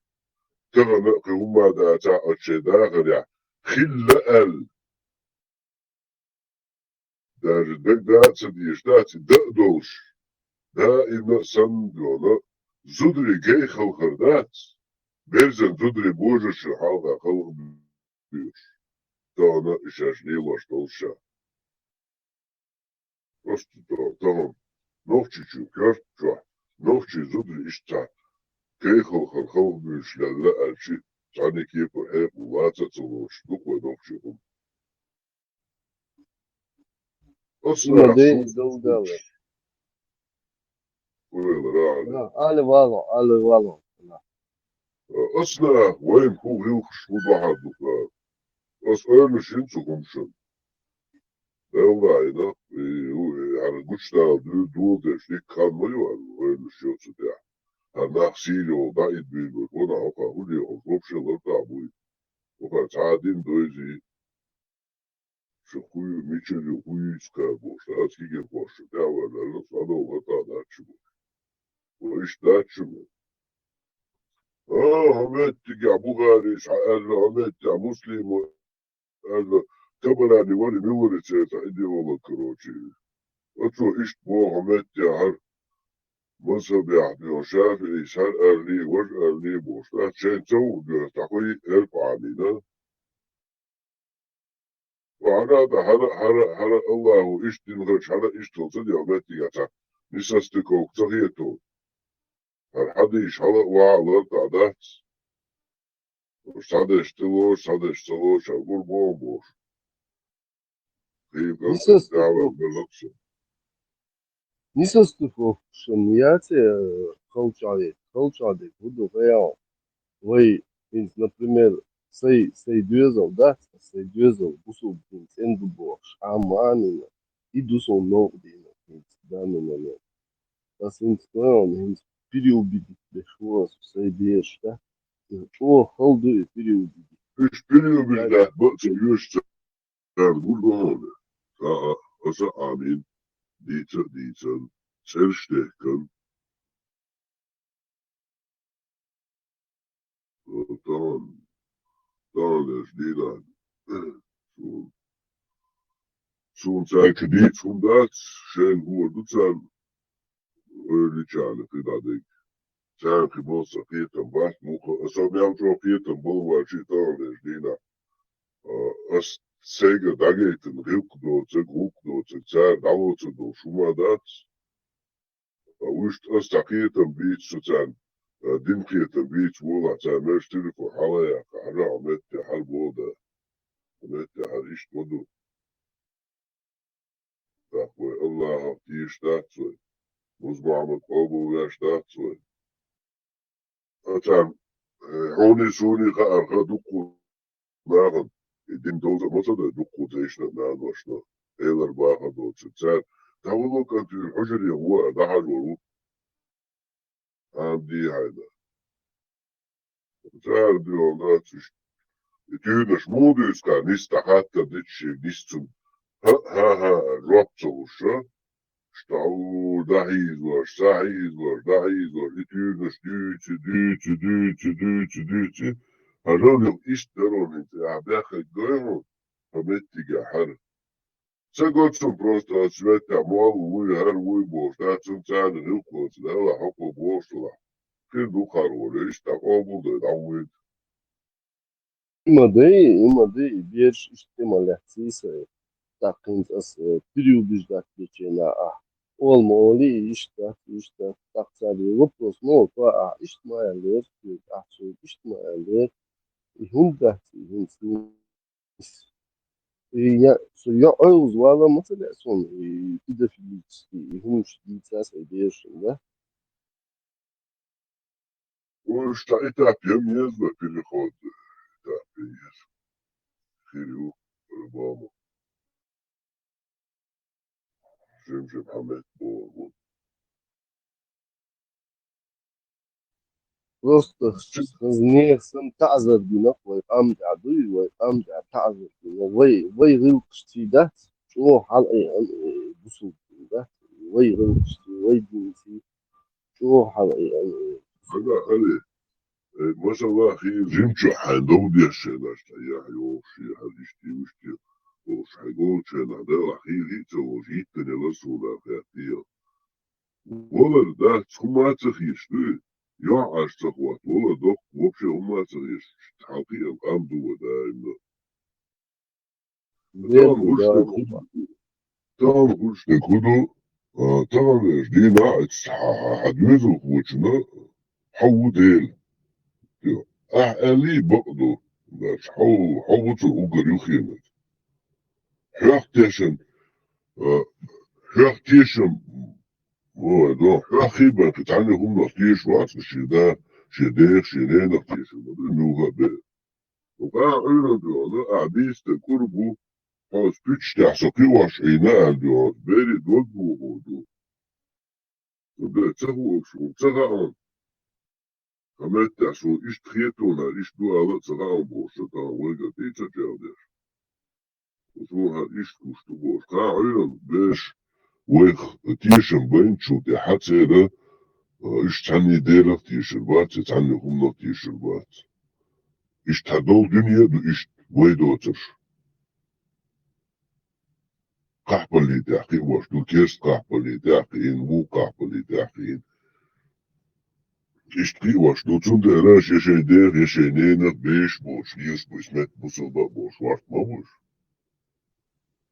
Тахана а кхин хӀумма а дацахь, оцу шайн дахарехь хилла аьлла. Даже дагадаа а ца дезаш дац, и дан а долуш. Даимна а санна дона, зударий гай халхар дац, берзан зударий божаршна хьалха халха буьйлуш. Тахана и шаьш лелош долуш ша. Просто тахана Нохчийчу коьрта чохь, нохчий зударий иштта цхьа кайхалхар халхабуьйлуш лелла аьлчи, цхьанна кепара хьекъал лаца а ца лоцуш, дукха вай нохчий хӀума. Оцу Ма наха де, суна дов гала. Ойла рагӀа. Али вало, али вало. Ас нах вайн хӀу гӀиллакхаш хӀу бахьар ду-кх? Ас ойла шин цу хӀумашан. Белла айна, и, хӀара гучудала дуьйр доладеш дикка хан ма ю хӀара ойла шо цу тӀехь. ХӀара нах сийрел дӀаидбийрбар, вона хӀокхар хӀу де, хӀуш вообще лартӀа буй. ХӀокхар цхьа дин дойзи, шу хӀу ю, мичара ю, хӀу юйцу кхабош, аз кигирхош шу тӀехвар, аьлла, садов лартӀа дац шу бу. Ва иштта дац шу бу. А, хӀу меттигехь Бухарис хьа аьлла, хӀу меттигехь Муслима аьлла, Табарани вари, мила вари церца, иди вала, короче. Оцо иштта боху метте хӀара мазхабехь доьху ШафиӀис хӀара аьллий, важа аьллий бохуш. ТӀаккха шайн ца хуур доьху, тӀаккха и эрпа Ӏамийна. ХӀара, хӀара, хӀара, хӀара Аллаху иштта дин хилча, хӀара иштта хила ца деза меттигехь цхьа несостыковка ца хета. ХӀара хьадийша хьала а ваха лартӀа дац. Уж цхьадерш тӀелош, цхьадерш ца лош, а гур боху бохуш. Хийла кӀант Несостыковка. Дала берлакъ шу. Несостыковка шун яц, э, халчагӀе, халчагӀе хӀу ду гӀайгӀа. Вай, хӀинца, например, сай, сай доьзал дац, сай доьзал бусулба дин цӀена ду бохуш, Ӏамма Ӏамийна, и ду суна новкъа дийна, хӀинца, данный момент. Ас хӀинца, хӀинца переубедить деш ву ас сай бераш, да? И чӀогӀа хала ду и переубедить. Уьш переубеждать бан а ца оьшу цара гур ду хьуна. Ца а, аса а Ӏамийна, дийца а дийцан, цӀераш а дехкан. Тахана, тахана леш дийнахь. Суна, суна цаьрга дийца хӀума дац, шайна хӀора ду царна, ойла йича кхидӀа дерг. Царна кхин болу сан кхетам бац, муха, аса мел чӀогӀа кхетам балвачий тахана леш дийнахь. А, ас сайга дӀагайтина гӀиллакх доцург, гӀуллакх доцург, цара дӀалоцург долуш хӀума дац. Ткъа вуьшта ас цхьа кхетам бийца со царна, а, дин кхетам бийца волахь, цара мелча телефон хьала а яккха, хьажахь, хьо метте хьара боху да. Хьо метте хьара иштта ма ду. ТӀаккха вай Аллахах тешаш дац вай. Муза-Мохьмад къобалвеш дац вай. Ацам, э, хьуний суний хаарха дуккху нахана, и дин довза а ма ца дай дуккху дайшна а, наношна а, Элар бахар доцург. Цара, дӀавало кӀантий, хьужаре гӀо а, дӀахьажор ву. Амма дий хьайна. Цара дуьхьал дац уьш. И туьйранаш муха дуьйцу кхара, ниса дӀахаттар дича шега, ниса цунна. ХӀа-хӀа-хӀа, жоп ца луш, а? Ш дӀа-, дӀахьийзош, схьахьийзош, дӀахьийзош, и туьйранаш дуьйци, дуьйци, дуьйци, дуьйци, дуьйци. Хьажал, юха иштта даро хӀинца, ахьа беххарг гой хьуна, хьо меттигехь хьара. Ца го цунна просто ас меттехь молла вуй, хӀара вуй бохуш, да, цунна царна гӀиллакхонца, Дала хьокхо бохуш валахь. Хир ду кхара волу, иштта дӀакъобалдой, дӀавуьйда. И ма дай, и ма дай, и бераш иштта ма лаьцций сайн. ТӀаккха хӀинца ас, э, переубеждать дечу хенахь ахь. Ола ма олий, и иштта дац, и иштта дац. ТӀаккха цара и вопрос ма олу, ахь иштта ма аьллера, ахь цуьнга иштта ма аьллера. И хӀунда дац, и хӀинца И я, со йоӀ Ӏоьллаза вала ма ца лаьа суна, и педофилический, и хӀуманаш дийца сайн берашна, да? Уьш цхьа этап ян еза, переход этап ян еза. Хир ю, по-любому. Жим-жим хьамет боху. Просто хаза нехан санна таӀзар дина, вай къам тӀехь дуй, вай къам тӀехь таӀзар дина. Вай, вай гӀиллакхашций дац, чӀогӀа хьалаайъина, э, бусулба дин дац. Вай гӀиллакхашций, вай динций чӀогӀа хьалаайъина, э, Ага, али, э, масала, хи жимчу хьайн дов деш шайнаш, та яхь йохуш, и хьан иштта, иштта, йохуш, хьайн голчу хенахь, Дала хи хи ца волуш, йиттанела суна хетта йо. Валар дац, хӀума ца хеш дуй? ЙоӀ аш ца хӀотта, валар доккха, вообще хӀума ца хеш, хьалкхиъал къам ду вай даимна. Тахана хӀуш дерг хӀу ду? Тахана хӀуш дерг хӀу ду? А, тахана веш дийнахь а хьан, хьан, хьан доьзалхочунна хьо ву Дела. Йо, ахь аьллий бакъ ду, значит, хьо, хьо ву цо уггар юххенарг. Хьох тешан, а, хьох тешан, ой, до, хьох хи бан кхин цхьанне хӀуманах теша вац, шен да, шен дех, шен ненах теша ма ду, муьлха а бе. Укъа Ӏуьйранна дуьхьал, ахь бийста кӀур бу, хьо спиччахь со кхиош Ӏийна аьлла дуьхьал, бери дог бохо ду. Бе, ца хууш ву, ца хаан. Хьаметтехь суна иштта хетонара, иштта ду ала а ца хаам бохуш, сан тахана вайга тӀе а ца чӀагӀдеш. Суна хьан иштта гуш ду бохуш. Кхаа Ӏуьйранна беш вайх тешам байначул тӀаьхьа церан, а, иштта цхьанний Делах тешар бац, я цхьанний хӀуманах тешар бац. Иштта хьан долу дуьне а ду, иштта вай доцурш. Кхахьпаллий тӀехь кхиош ду, керста кхахьпаллий тӀехь кхиъна, вукху кхахьпаллий тӀехь кхиъна. Иштта кхиош ду, цундела аша я шайн дех, я шайн ненах беш боцуш, леш бу, исмет бусалба а боцуш, варт ма бу уьш.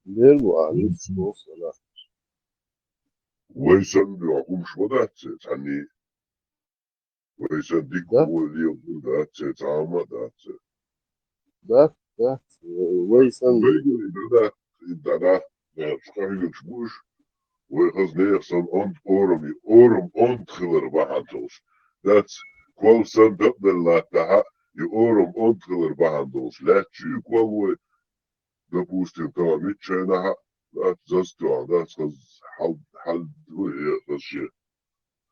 Бер бу, а, нуьцкъ боху сан нах. Вай санна дуьхьа хӀумаш ма дац церан цхьанний. Вай сан дика Да? Вон лела дац церан, цхьа а ма дац церан. Дац, дац. Вай сан Вай гур и да, да, и да, да, да, чу хьоьгуш бу уьш. Вай хаза нехан санна онда орам, и орам онда хилар бахьана долуш. Дац, кол санна дакъа делла латтахьа, и орам онда хилар бахьана долуш. Лаьтташ ю кол вай, допустим, тахана миччайнахьа, дац, застохьа, дац, хаза хьал, хьал, ой, э, хаза шен.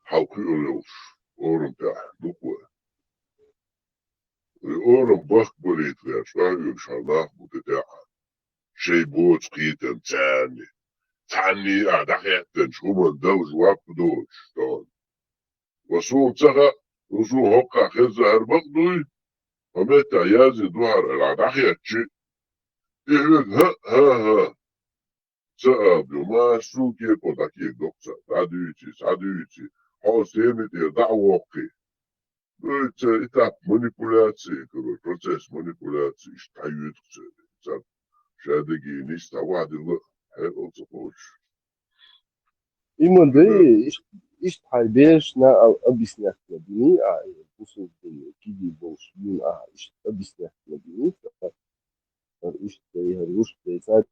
Хьал кхуьур йолуш, орам тӀехь дукха вай. И орам бахка балийта гӀерташ, къахьоьгуш хьан нах бу тӀе тӀехь. Шайн боцу кхетам царний. Цхьанний а дӀахеттанчу хӀуманна дала жоп доцуш, тахана. Ва суна ца хаьа, ну суна хӀоккхахь хезна хӀара бакъ дуй? Хьо меттахь язйина ду хӀара, ара дӀахеттачи? И хьоьга хӀа, хӀа, хӀа. Ца а ду, массо а кепо дӀакегадоккху цара, дӀадуьйций, схьадуьйций, хьо стенна тӀера дӀа а воккхий. Ну, и ца этап манипуляции, короче, процесс манипуляции, иштта дӀайоьду-кх цара. Цара ша дагийна нисса дӀавахьа дилла, хьекъал ца кхочуш. И ма дай, Э. иш-, иштта хьайн берашна а объяснять ма дини, а, э, бусулба дин, кегий болуш дин, а, иштта объяснять ма дини, а, иштта дай, хӀара, иштта дай, цхьа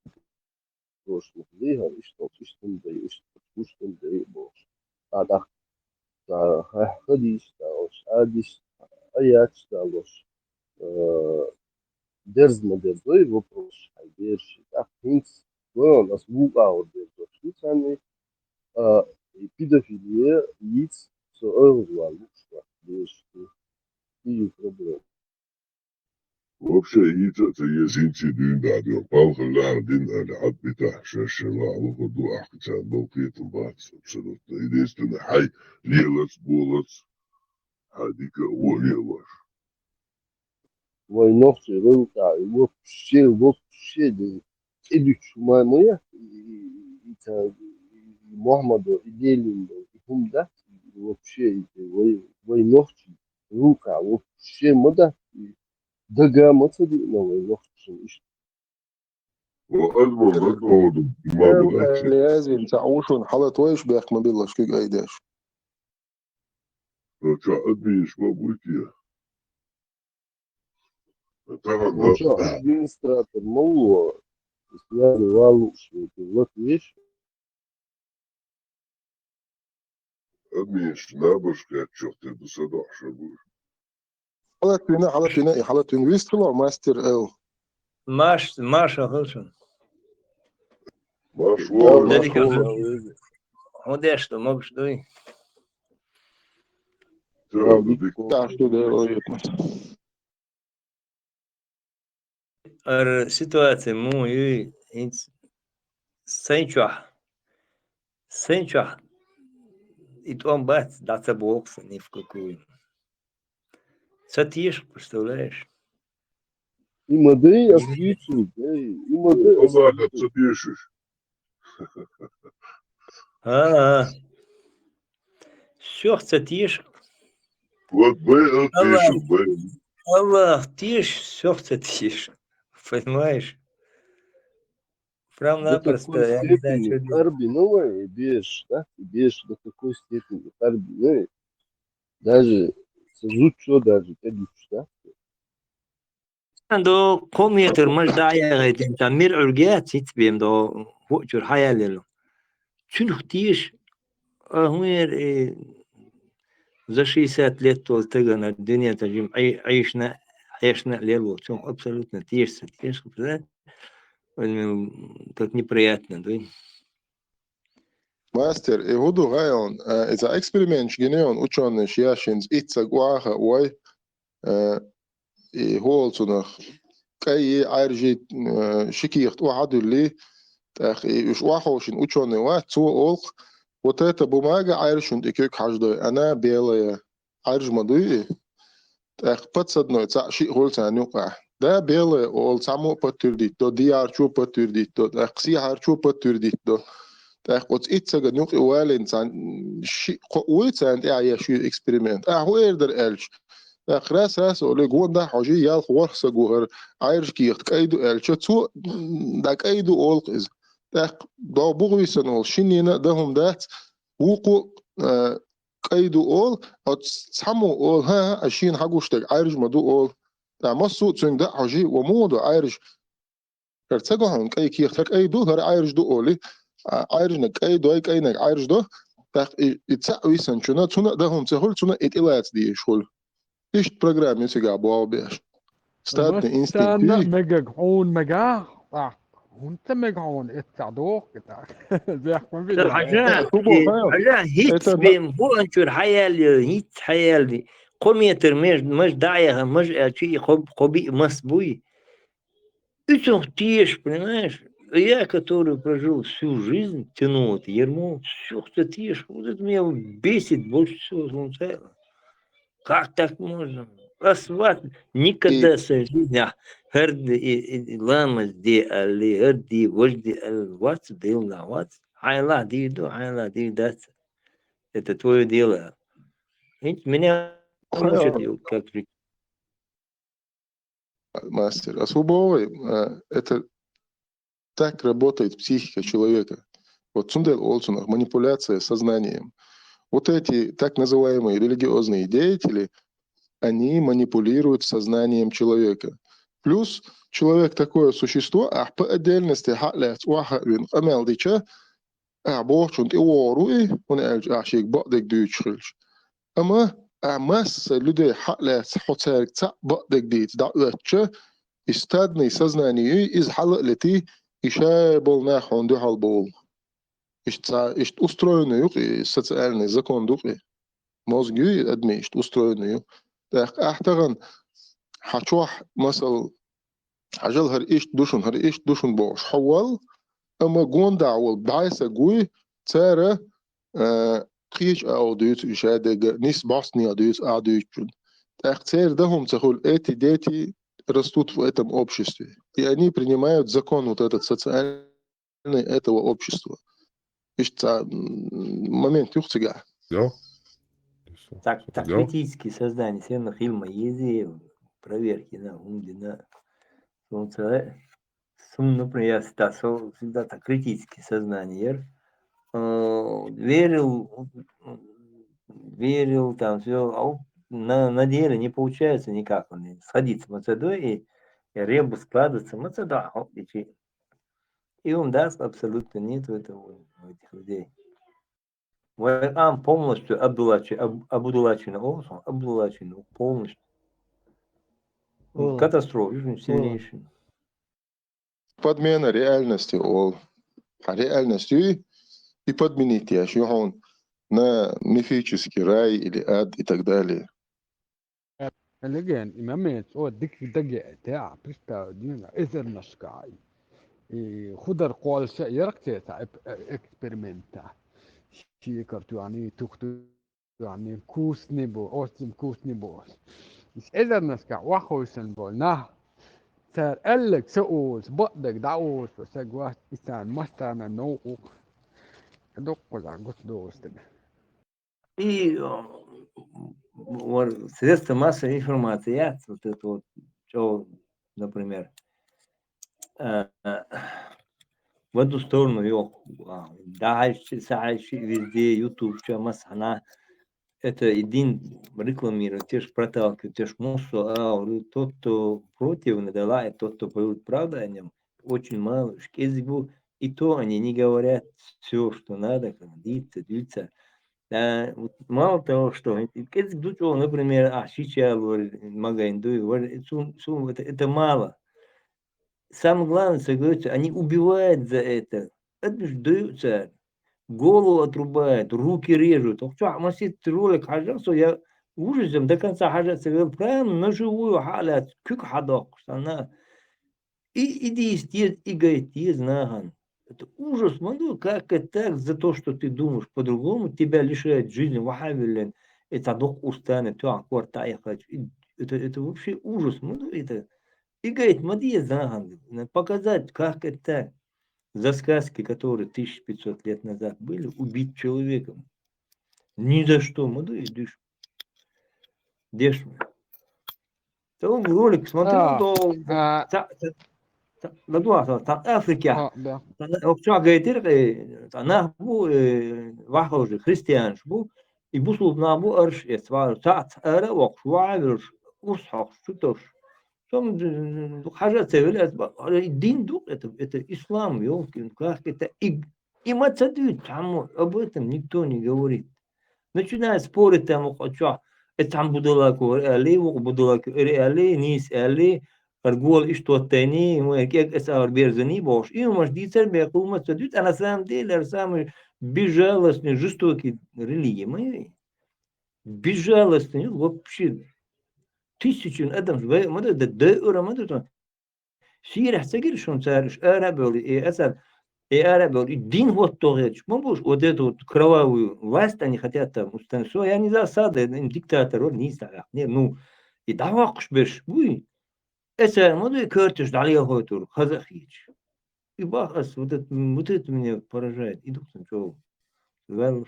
трошна хили, хӀара, иштта, иштта дай, иштта, иштта дай, бохуш. А, тӀаккха, ца, хьаьхха дийш, ца, ош, а, дийш, а, яц, ца, лош. Э, дерза ма дерзой вопрос, хьайн бераш. ТӀаккха хӀинца, вон, ас вукъа гӀор дерзош, хӀинца хьанна, а, педофилия йиц, со ойгӀаз ван лууш вац, бераш, и ю проблема. Вообще, йийца а ца еза, хӀинца дуьйна дӀа а дуьйна, палхаллехьара дин аьлла, хьан битахь, шаьш шайн лахьа лохур ду, ахь кхин царна долу кхетам бац, абсолютно. Единственное, хьайн лелац, болац, хьайн дика а вон лелош. Вай нохчий рулкъа, вообще, вообще, да, кӀидуьтуш хӀума ма яц, и, и, и, и, ца, и, и Мухьаммадо, и Делиндо, и хӀума дац, и вообще, и, вай, вай нохчий рулкъа, вообще ма дац, и дага ма ца диъна вай нохчашна иштта. Ва адамо ладогӀа ду, ма бу лаьтташ. Лезин, ца Ӏушун хьалат вайш бехк ма биллаш куьг айдеш. Ну, чо админаш ма буй те? Тахана Ну, чо, администратор ма ву, связи валуш ву, лат веш. Админаш набаш кхетчух те ду садохьша буй. Хьалатвина, хьалатвина, и хьалатвина вистхило, мастер Л. Маш, Маша хилчун. Маш Да, вон. Маша Дерриг вон. Хьо деш ду, могуш дуй? Чо, Да, ду дик. Да, что делает? Ара ситуация муха юй, хӀинца сайн чохь, сайн чохь и тӀом бац, дӀа ца боху сан ни в какую. Ца теша, представляешь? И ма дай, а Мгм. Спицу, дай, и ма дай, а Аллаха Спицу. Ца тешаш. А, а. Всё, ца теша. Вот бы он Аллах, тешил, бы. Аллах, теши, всё, ца теша. Понимаешь? Прям До напросто, такой я не знаю, степени что делать. Къарбина вай, беш, да? Беш до такой степени къарбина вай. Даже со зудчо даже тӀедуьтуш, да? До кхо метр маж дӀа а яхийтина, цхьа мир Ӏуьрга яц, хӀинца бен до хӀоъ чуьра хьаяллера. Цуьнах теша, а хӀун яра, э, за шестьдесят лет волу стагана дуьнен тӀа жима Ӏе-, Ӏешна, Ӏешна а лела волу. Цунах абсолютно теша ца теша, да? Как неприятно, да? Мастер, и хӀу ду гӀайон, э, иза эксперименташ гинеон учёныш яшинц иццаг уаха ой, э, и хӀуолцунах кӀайи, Ӏаьржи, э, шикехт уахьадуьлли, тӀаккха и уьш уаховшин учёный вац, цо олх, вот эта бумага Ӏаьржун тӀе куьг хьаждой, она белая. Ӏаьрж ма дуй и. ТӀаккха подсадной цхьаъ шиъ хуьлу царна юкъахь. Да, белая олу цхьаммо а подтвердить до, дехьарчо подтвердить до, тӀаккха сехьарчо подтвердить до. ТӀаккха оцу иццаган юкъа валийна цхьаьна шиъ кхоъ вуй царна тӀехь еш ю эксперимент. Ахьа хӀун эр дара аьлча. ТӀаккха раз-раз олий, гонда хьожий, ялх ворхӀ са гу хӀара, Ӏаьржа кехат кӀай ду аьлча, цо, м, да кӀай ду олу иза. ТӀаккха догӀу бугӀа висана волу шиннина а дан хӀума дац, вукхо, а, кӀай ду олу, оцу цхьаммо олу, хӀан-хӀа, ас шена хьагуш дерг Ӏаьржа ма ду олу. ТӀаккха массо а цуьнга дӀа а хьожий, ва муха ду Ӏаьржа? ХӀара ца го хьуна кӀай кехат, хӀара кӀай ду, хӀара Ӏаьржа ду олий. А, Ӏаьржаниг кӀай дой, кӀайниг Ӏаьржа до. ТӀаккха и, и цхьаъ висанчунна, цунна а дан хӀума ца хуьлу, цунна а и тӀелаца дезаш хуьлу. Иштта программа ю цигахь болх беш. Стадный инстинкт. Массарна а мегаг, хьуна мегахь, тӀаккха. ХӀунда ца мега хьуна, эццахь доху и тӀаккха? Бехк ма бина. Хьажа, хьажа, хӀинца бен хӀу анчуьра хьаяьлла, хӀинца хьаяьлла. Кхо метр меж, маж дӀа а яха, маж аьлча, и кхо, кхо биъ мас буй. И цунах теша, понимаешь? Я, который прожил всю жизнь, тянул это ермо, всё, кто теша. Вот это меня бесит больше всего, он целый. Как так можно? Ас вац, никогда в своей жизни, а, хӀара де, и, и, ламаз де аьлла, хӀара де, важа де аьлла, вац, Делла вац. Хьайла дийр ду, хьайла дийр дац. Это твоё дело. Ведь меня мучат, и вот как жить. Мастер, ас хӀу боху вай, а, это так работает психика человека. Вот цундела олу цунах манипуляция сознанием. Вот эти так называемые религиозные деятели, они манипулируют сознанием человека. Плюс человек такое существо, ахь по отдельности хьа а лаьцна, охьа а вина къамел дича, ахь бохучунна тӀе вогӀур ву и, хӀунда аьлча ахь шега бакъдерг дуьйцуш хилча. Амма ахь массо а людей хьа а лаьцна, хьо цаьрга цхьаъ бакъдерг дийца дӀаоьцуча, и стадный сознание ю, иза хьала а летий, и шай болу нах хьуна дуьхьал бовлу. Иштта цхьа, иштта устроенный ю-кх и, социальный закон ду-кх и. Мозг ю и адамийн иштта устроенный ю. ТӀаккха ахь тахана хьан чохь, масал, хьажал, хӀара иштта ду шуна, хӀара иштта ду шуна бохуш, хьо вал, амма гондахь волу бӀе саг вуй, цара, а, кхечу агӀор дуьйцу и шадерг, нийса бӀостанехьа дуьйцу ахь дуьйцучунна. ТӀаккха церан дан хӀума ца хуьлу, эти дети растут в этом обществе. И они принимают закон вот этот социальный этого общества. Иштта, м, момент юха цигахь. Йо. Так, так, йо. Критический сознание, сенна хила ма езий, проверки на, хӀума дина. Сунца, э, сум, например, я всегда, со-, всегда так критический сознание яр. Э, верил, верил, там, всё, а у-, на, на деле не получается никак, он сходиться ма ца дуй, и, и ребус складываться ма ца дуй, а, и чи-, и у нас абсолютно нет этого у этих людей. Вай ам полностью Абдуллачи-, Аб-, Абдуллачина олсун, Абдуллачина полностью. Ну, катастрофа, сильнейшая. Подмена реальности ол. А реальность и подменить я, что он на мифический рай или ад и так далее. Леген, и момент, о, дик даге, те, а, представь, дина, эзернашкай. И худар кхолша яркте, та, эп-, э, эксперимента. Шикар ту ани, тух ту ани, кусни бу, осим кусни бу. Ис эзернашка, вахойсан бу, на. Цар эллек са уз, бакъдерг да уз, са гвас, исан мастана ноу. Доккуза гут доостег. И, э, вот средства массовой информации, я вот это вот, что, например, э, в одну сторону йо, а, да, хьаьжчи, са хьаьжчи, везде, YouTube, чё, масхана, это и дин рекламировать, те ж проталкивать, те ж муссо, а, говорю, тот, кто против, надо лаять, тот, кто поет правду о нём, очень мало, уж кӀезиг бу, и то они не говорят всё, что надо, как диться, диться. А, вот мало того, что кӀезиг ду чӀогӀа, например, а, сейчас, говорит, магайн дуй, говорит, сум, сум, это, это мало. Самое главное, что говорится, они убивают за это. Это ж дают царь. голову отрубают, руки режут. Ох, чё, масит ролик хьажа, со я ужасом до конца хьажа, ца вел, прям наживую хьалац, куьг хьадоккхуш, санна. И, и дийс деза, и гайт деза нахана. Это ужас, ма ду, как это так, за то, что ты думаешь по-другому, тебя лишают жизни, вахьавиллен, это докх устана, тёгӀан корта яхач. И это, это вообще ужас, ма ду, это. И гайт ма деза нахана. Надо показать, как это так. За сказки, которые тысяча пятьсот лет назад были, убить человеком. Ни за что, ма ду, и диш. Деш. Та ролик смотрел, А, то а, та, та, та, ладуа, та, та Африка. а, да. Та, охча гайтир, э, та нах бу, э, вахожи, христианш бу, и бусулб нах бу арш эц, ва, та, та, ара охш, ва, верш, урс хохш, чутош. Сом, м, хажа цевел, эц, ба, ара, и дин дук, это, это ислам, ёлкин, как это, и, и ма ца дует, там об этом никто не говорит. Начинает спорить там, охча, это там будалаку, али, вук будалаку, али, али, нис, али, аргуал иш тоттайни, мы кек эс ар берзани, бош. И умаш дицар бе, кулма ца дует, а на самом деле, ар самый безжалостный, жестокий религия, мы безжалостный, вообще тысячи адам, вай, ма да, да, да, ура, ма да, то. Сирах ца гир шун цар, иш ара бел, и асар, и ара бел, и дин вот то геч. Ма буш, вот эту вот кровавую власть они хотят там установить. Всё, я не за Асада, я не диктатор, вот не знаю. Не, ну, и да вакш беш, буй. Эсар ма да, и картиш дали хой тур, хазахич. И бах ас, вот это, вот это меня поражает. И дух сан чё. Вел.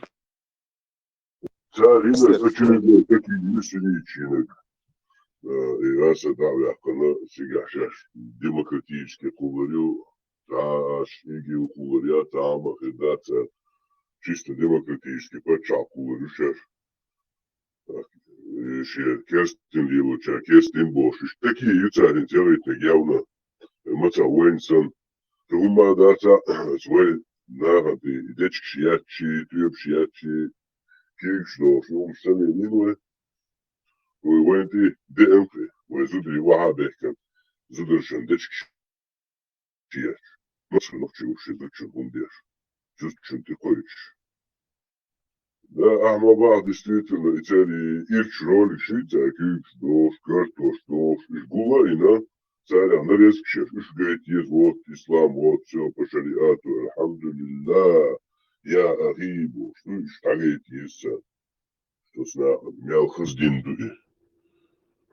Царина очередной такие юсеничинок. И аса давяхкана сигашаш демократический куларю, таш иги куларя, тама хедаться. Чисто демократический пача куларю шаш. Так, и шер кестин лилуча, кестин бош. Иш такие ю царин делает на явно. Маца Уэнсон. Тума даца свой нагати, дечк шиячи, тюб шиячи, кикш дош, ум сами лилуэ. Уй венти ДМФ, уй зудри ваха бехкан. Зудршан дечк шияч. Маска нохчи уши зудчун гумбеш. Зудчун ти койч. Да, ахма бах, действительно, и цари ирч ролик ши, цари кюкш дош, картош дош, иш гула ина, цари нарезкшеш, иш гайт ез, вот, ислам, вот, всё по шариату, альхамдулиллах, я ахи, бош, ну, иш тагайт ез, цари. Что сна, мял хыз дин дуги.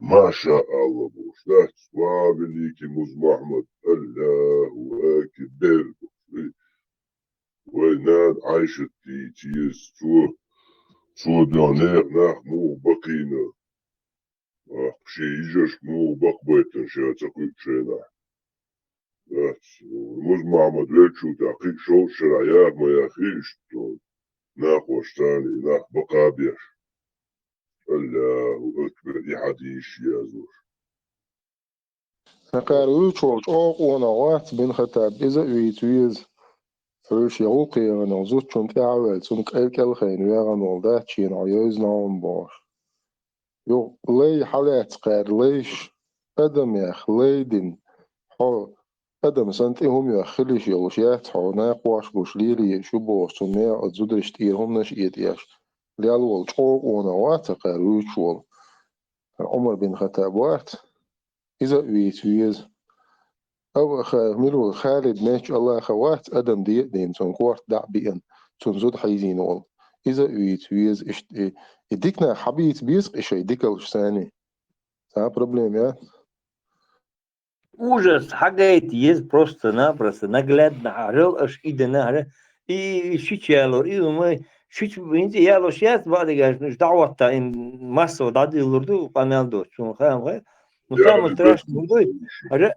Маша Аллах, бош, да, слава великий Муз Мухаммад, Аллаху Акбар, бош. Вай над Айшат ти тиес цо, цо дёнер нах му бакина. Ах, ши ижаш му бак байтан ша цакуй шена. Ах, Муз Мухаммад велчу та кик шол шарая моя хиш то. Нах ваштани, нах бакабеш. Аллаху Акбар, и хадиш язуш. Сакъар вуьйчул чӀогӀа къонах вац Бин Хаттаб, иза а вийца веза. Вуьйш я гӀулкхеранал зудчун тӀаьхьаваьлла, цунна кӀел-кӀелхайна вегӀанал дац, шена хьо йойзна хьуна бохуш. Юха лай хьалаьцна кхаьра лайш, адамех лай дина, хьо адам санна тӀе хӀума йоьхна хила йиш йолуш яц, хьо накхош гуш лелае шу бохуш, цунна мега оцу зударшна тӀера хӀуманаш а этӀеш. Лел волу чӀогӀа къонах вац сакъар вуьйчу волу. Ӏумар бин Хаттаб вац. Иза а вийца веза. Ава ха-, мила ву Халид мечча Аллаха вац, адам де а дина, цунна корта дӀа а биъна, цунна зуда хьийзийна волу. Иза а вийца веза, иштта и, и дика нах хьабийца беза и шайн дикалш санна. Цхьа а проблема яц. Ужас, хьагайта еза просто-напросто, наглядно хьарал аша и дина хьара, и, и шича ялор, и ума, шича хӀинца ялош яц баъдигаш, ну, дӀахӀотта, и массо дӀадиллур ду, къамел доцу, цунна хаам хай. Ну, самое страшное, ну, дуй, хьара,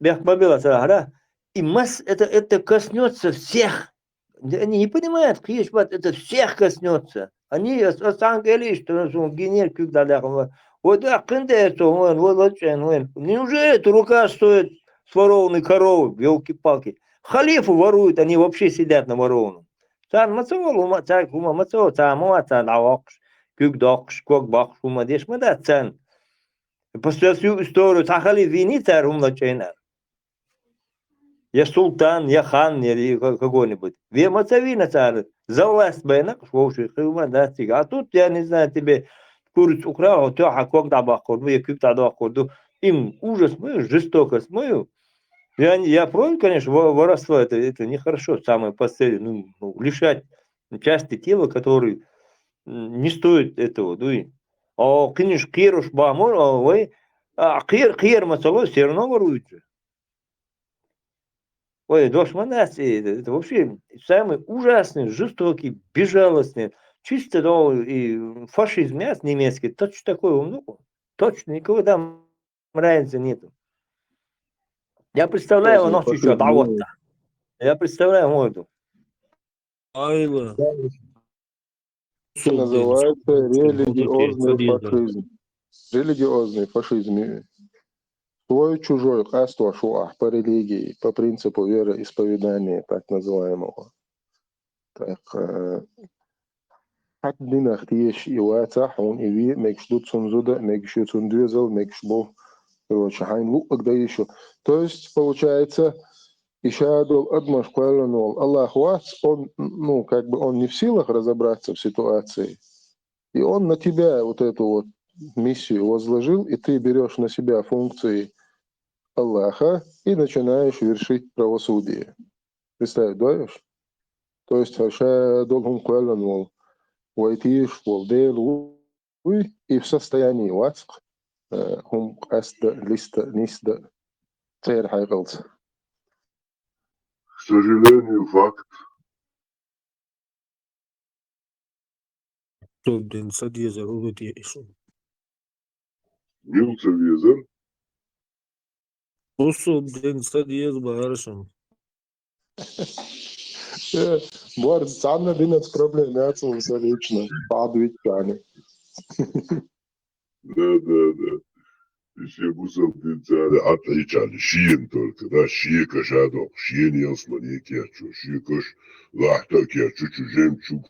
бех бабила сара, хьара, и масс, это, это коснётся всех. Да они не понимают, кхечбат, это всех коснётся. Они ас-, ас цхьаьна кӀелиш, то сун гинер куьг дӀадахана. Вот да, кхин де цо вайн, вот, вот чен вайн. Неужели эта рука стоит сворованной коровы, ёлки-палки? Халифу воруют, они вообще сидят на ворованном. Царна ма ца волу, ма, цаьрга хӀума ма ца волу, цара ма вац, царна дӀавоккхуш, куьг доккхуш, ког боккхуш, хӀума деш ма дац царна. После всю историю цхьа халиф вийний цара хӀума лачкъийна. Я султан, я хан, я ка-, какой-нибудь. Ве мацавина цара, за власть байна, вовши, хима, да, цига. А тут, я не знаю, тебе курица украл, то, а как да бахкурду, я кюк да бахкурду. Им ужас мою, жестокость мою. Я, не- я против, конечно, во- воровство, это, это нехорошо, самое последнее, ну, ну, лишать части тела, которые м, не стоит этого, дуй. А книж кируш бамор, а вы, а кир, кир мацало, все равно воруют же. Ой, дошманас, это, это вообще самый ужасный, жестокий, безжалостный, чисто, да, и фашизм, я, немецкий, точно такой, ну, точно никого там разницы нету. Я представляю, оно сейчас, да, вот так. Я представляю, вот. Айла. Это называется религиозный фашизм. Религиозный фашизм. Свой-чужой, къастош ва ахь по религии, по принципу вероисповедания, так называемого. Так, э, хьат динах тешаш и вацахь, хьуна и ве мегаш ду, цунна зуда мегаш ю, цунна доьзал мегаш бу. Короче, хьайна луъург дан йиш ю. То есть, получается, и ша долу адамаш кхоьллина волу Аллах вац, он, ну, как бы он не в силах разобраться в ситуации. И он на тебя вот эту вот миссию возложил, и ты берёшь на себя функции Аллаха и начинаешь вершить правосудие. Представь, даьш? То есть, ша долу хӀума кхоьллина волу, вай тешаш волу Дела вуй, и в состоянии вац-кх, э, хӀума къаста, листа, ниста церан хьекъалца. К сожалению, факт. Бусалба дин ца дезар хӀун ду те и шуна? Мила ца везар? Бусалба дин ца деза бахара шуна. Э, Борис, цхьанна динца проблема яц хьуна сан лично, бӀаьдвичча. Да, да, да. И шен бусалба дин цара хьатӀаийцча, шена только, да, шен каш а доккху, шена ялсамане а кечъян, шен каш лахьта а кечъян, чу жемчуг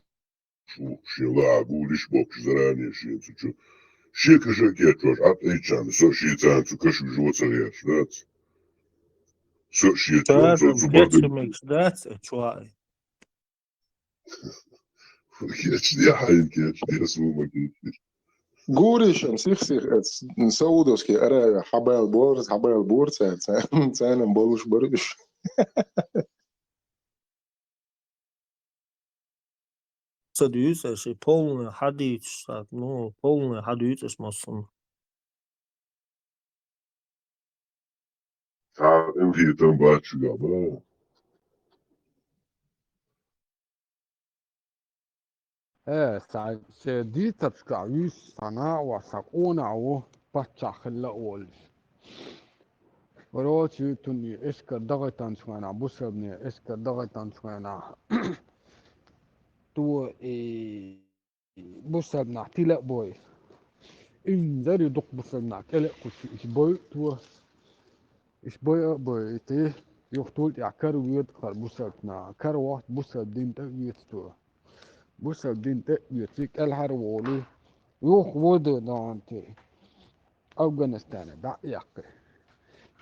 шу, шен лаьа гулиш боккхуш заране шен цу чу. Шен каш а кечъян, хьатӀаийцча, со шен царна цу каш вижа ца гӀерташ, дац? Со шен чу цу бадам мегаш дац, чуаӀ. Кечде, хьайна кечде, ас ву ма кечдеш. Гуришан сих-сих эца Саудовский Аравия хьабаьлла бора, хьабаьлла бора цара, царна болуш бара уьш. Ца дуьйцу аша, и полный хьадийцаш, ну, полный хьадуьйцу аша массанна. Цхьа а къинхетам бац шуьга, бан. Э, цхьа шен дийцаршкахь вуьйцу цхьа накъост, цхьа къонах ву, паччахь хилла а волуш. Короче, цунна и эскар дахийтинчу хенахь, бусалбанийн эскар дахийтинчу хенахь, цо и бусалба нах тила а бой. Инзаре дукха бусалба нах кӀела а кхуьссуш, иштта бой цо. Иштта бой а бой, и те, юха тул тӀехь каравоьду хӀара бусалба нах. Каравахча бусалба дин тӀе а оьцу цо. Бусалба дин тӀе а оьций, кӀелхьара а волий. Юха воьду дӀа те. Афганистане дӀа а яьккхи.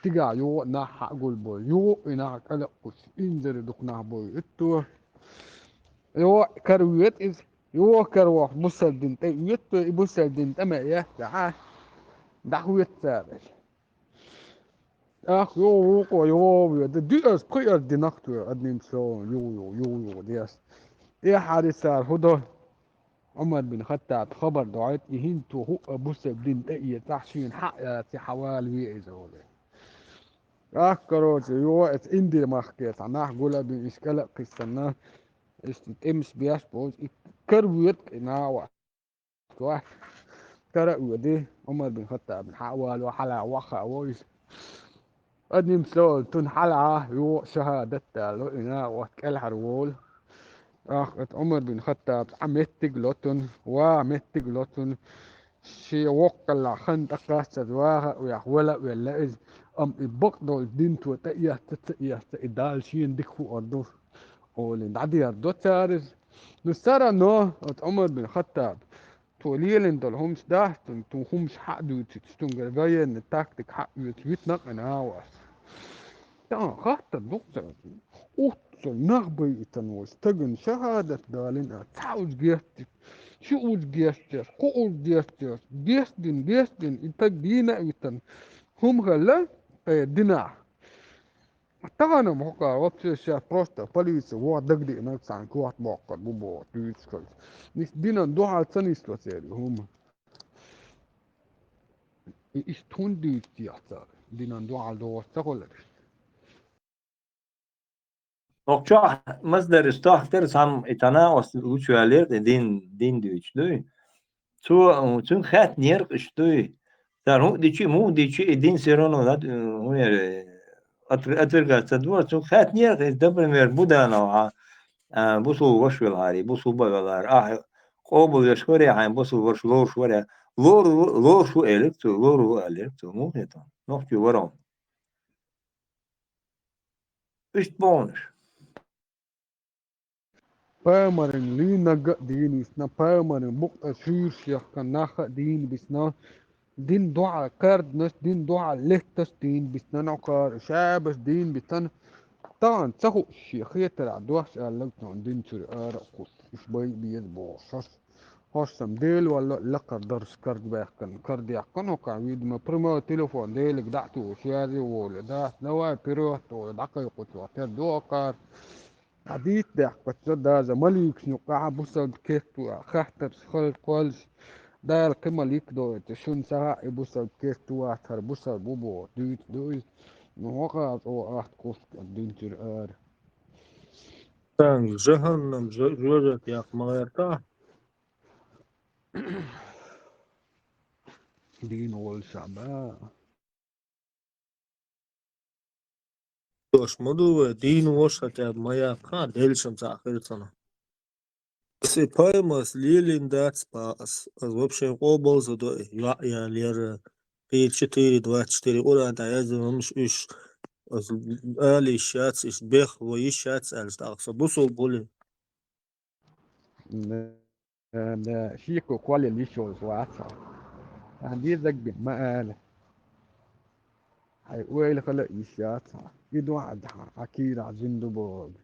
Цигахь юха а нах хьа а гулбой, юха а и нах кӀела а кхуьссуш, инзаре дукха нах бой, итто. Юха а каравоьду иза, юха а каравахча бусалба дин тӀе а оьцу, и бусалба дин тӀе ма эццахь, дӀахоьцу цара иза. ТӀаккха юха вукхо, юха а воьду, диъаза, пхиъаза динах цо, одним словом, юха, юха, юха, юха, деш. ТӀаьхьара цара хӀун до? Ӏумар бин Хаттаб хабар доуьйту, и хӀинца цо хӀуъа бусалба дин тӀе а эцахь, шена хьа а яций, хьавала ве иза олий. ТӀаккха, короче, юха а эца Инди-махке цхьа нах гул а бина, иштта кӀела а кхиссина, иштта тӀемаш беш а боцуш, и каравоьду и накъост. Кара а воьдий, Ӏумар бин Хаттабна хьа а вало, хьалха ваха а во иза. Одним словом, цунна хьалха юха а шахӀадат дало, и накъост кӀелхьара волу. ТӀаккха оцу Ӏумар бин Хаттаб цхьа меттиг а ло цунна, ваха меттиг а ло цунна. Шен воккхаллехь хан тӀекхаьчча, ваха а ваьхна, вала а велла иза. Амма и бакъдолчу дин цо тӀеэцна ца эцна, и Дала шена дика хуур ду олий, дӀадерзадо цара иза. Ну, всё равно оцу Ӏумар бин Хаттаб, цо лелийна долу хӀумаш дац цунна, цо хӀумаш хьа а дуьйцуьйтуш, цуьнгара военный тактика хьа а оьцуш, витина къина агӀо ас. Тахан хаттар дукха ца. Уццул нах байтан волча стагана шахӀадат далийна, цхьа уж гетташ, ши уж гетташ, кхо уж гетташ, гестдина, гестдина, и стаг дийна а витан. ХӀума хилла, э, динахь. Тахан-м хӀокхар вообще сейчас просто полиция вон дагадеънарг цхьана корта боккхар бу боху дуьйцуш хилча. Нис динан дуьхьал ца нисло церан хӀума. И иштта хӀунда дуьйцу техьа цара? Динан дуьхьал догӀуш ца хуьлура. Нохчохь масдараш тохтар сам и танакъас лучу ваьллера тӀе дин, дин дуьйцуш дуй. Цо, цуьнга хаьттинера-кх иштта дуй. Цара хӀун а дичи, муха дичи, и дин все равно, хӀун яра, отвер-, отвергать ца дора. Цуьнга хаьттинера-кх, например, Буданов, а, а, бусулба ваша велахьара, бусулба а велахьара. Ахь къобалвеш варий хьайн бусулба ваша, лоруш варий? Лору-, лоруш ву элира цо, лору ву элира цо. Муха хетахь? Нохчо вара хьуна. Иштта бохуш. Пайхамаран лийнарг а дийна висна, пайхамаран букъ тӀе шуьйраш яхкина нах а дийна бисна, дин дуьхьа кхаьрданаш, дин дуьхьа летташ дийна бисна, нохчара шаьбаш дийна бисна. Тахан ца хууш шен хетарехь дош аьлларг цунна дин чуьра ара а кхуссуш, уьш бай а беза бохуш. ХӀорш-м Дела валло а лакхара дарс каргабаьккхина, кардаьккхина хӀокхарна, видимо, прямой телефон Делага дӀа а тухуш, язъе а волий, дац, давай вперёд, олий, дӀакхайкхочохь тера ду хӀокхара. ДӀадийца даьккхича, даже маликашна юккъехь бусалба керт ву аьлла, хаттарш хилча, кхоллаш, Дала кхин малик доуьйту, шуна ца хаьа и бусалба керт ву вац, хӀара бусалба ву боху, дуьйцуш ду иза. Ну, хӀокхара чӀогӀа атта кхуссу дин чуьра ара. Танга жахӀаннам жо-, жожагӀате яккха ма гӀертахь. Дийна волуш а ба. Дош ма ду вай, дийна волуш хотя бы ма яккха, деллашан цхьаъ хир цунах. Аса и пайхамарс лелийна дац боху ас, ас вообще къобалза до и, йоӀ ялера, пи четыре двадцать четыре Къуръан тӀехь яздина хӀумнаш уьш, ас ала йиш яц, уьш беха вай йиш яц аьлча, тӀаккха со бусалба ву ли? Да, да, шеко кхоллал йиш йолуш вац хьо. Ахьа дезаг бен ма ала. Хьайн ойла хила а йиш яц хьо. И ду хьан, хьан кийрахь жин ду бохург.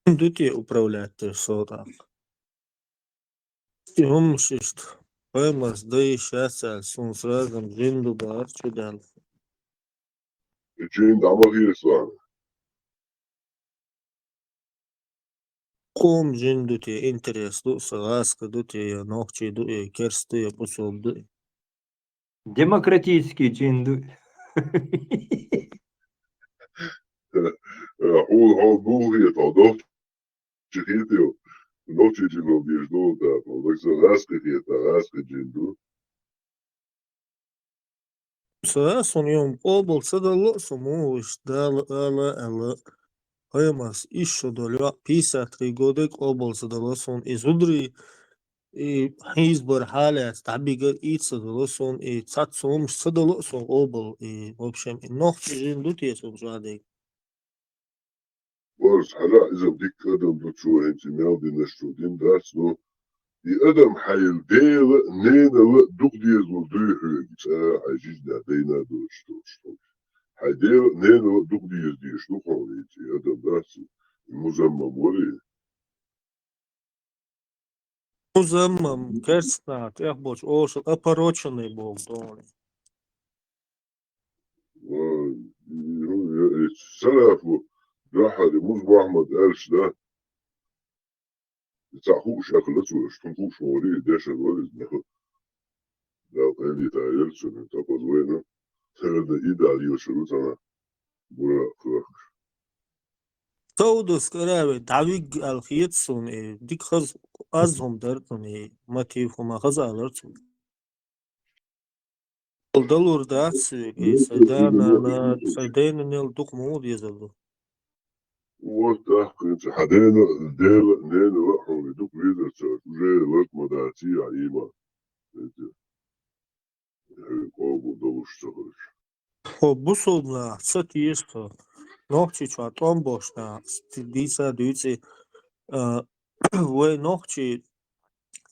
Ду те управлять деш со тӀаккха? И хӀумнаш иштта, пайхамарс дан йиш яц аьлла, суна сразу жин ду бахар чу даьлла. И жин дӀа ма хеза. Къоман жин ду те, интерес ду, сан гӀазкхи ду те, я нохчий ду, я керста ду, я бусалба ду. Демократический жин ду. Хьуна хьо муха хета, хьо нохчи хетий? Нохчий жин хила дезаш ду, тӀаккха, хьо сан гӀазкхи хета, гӀазкхи жин ду. Ца, суна юм къобал ца далла а, со муха вуьш Дала ала аьлла, пайхамарс исс шо долу йоӀ пятьдесят три года къобал ца далла суна, и зударий, и хьийзабар хьалаьцна дӀабигар ийца ца далла суна, и цхьацца хӀумнаш ца далла а суна къобал, и, в общем, и нохчий жин ду те суна чӀогӀа дерг? Барс хьара иза дика адам ду чу, хӀинца мел динаш чу дин дац, ну, и адам хьайла Дела а, ненала а дукха дезалур дуй хьоьга, цӀа хьайн жижигна дайна а доцуш долуш хьо. Хьайн Дела а, ненала а дукха деза дезаш ду хьо, хӀинца и адам дац, и музаммам вари. Музаммам, керстанахь тӀехболчу оша опороченный боху тхуна. Ва, ю, я, э, Сарафу, Джахари, Муз Мухьаммад аьлча, да? Ца хууш ахла цо, шу хууш вари, дешар вари, неху. Да, элита аьлча, тапаз вайна. Сарада идал йошуру цана. Бура хлахуш. Саудовская Аравия дӀавигга аьлла хета суна, э, дика хаза, аз хӀума дара цунна, э, мотив хӀума хаза алара цунна. Далур дац, э, сайн дана, на, сайн дайна нел дукха муха дезар ду? Вот так, хӀинца хьан дена, дела, нена ла хьуна дукха везар цара, уже ларт ма даций, а, ийман. Эти, э, къобал долуш ца хилча. Хьо бусулба нах ца тешаш, нохчийчохь тӀом бохуш нах, дийца дуьйцу, а, вай нохчий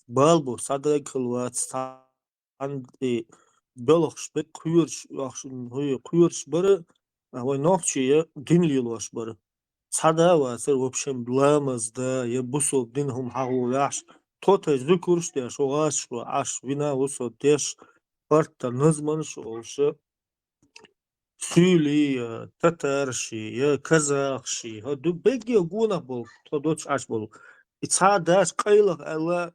бала бу, схьадаг хила вац, цхьаьна и белхаш бек кхоьруш, йохуш, хӀу, кхоьруш бара, а вай нохчий я дин лелош бара. Цхьа да вацара, в общем, ламаз да, я бусалба дин хӀума хьахьо ваьхьаш, тхо тхай зуькурш деш, хӀу гӀаш, хӀу Ӏаш, вина вусо деш, парта назманаш олуш, суьйли, я татарши, я казахши, хӀа ду бегге гонах болу, тхо доцуш Ӏаш болу. И цхьа а дас къайлаха аьлла,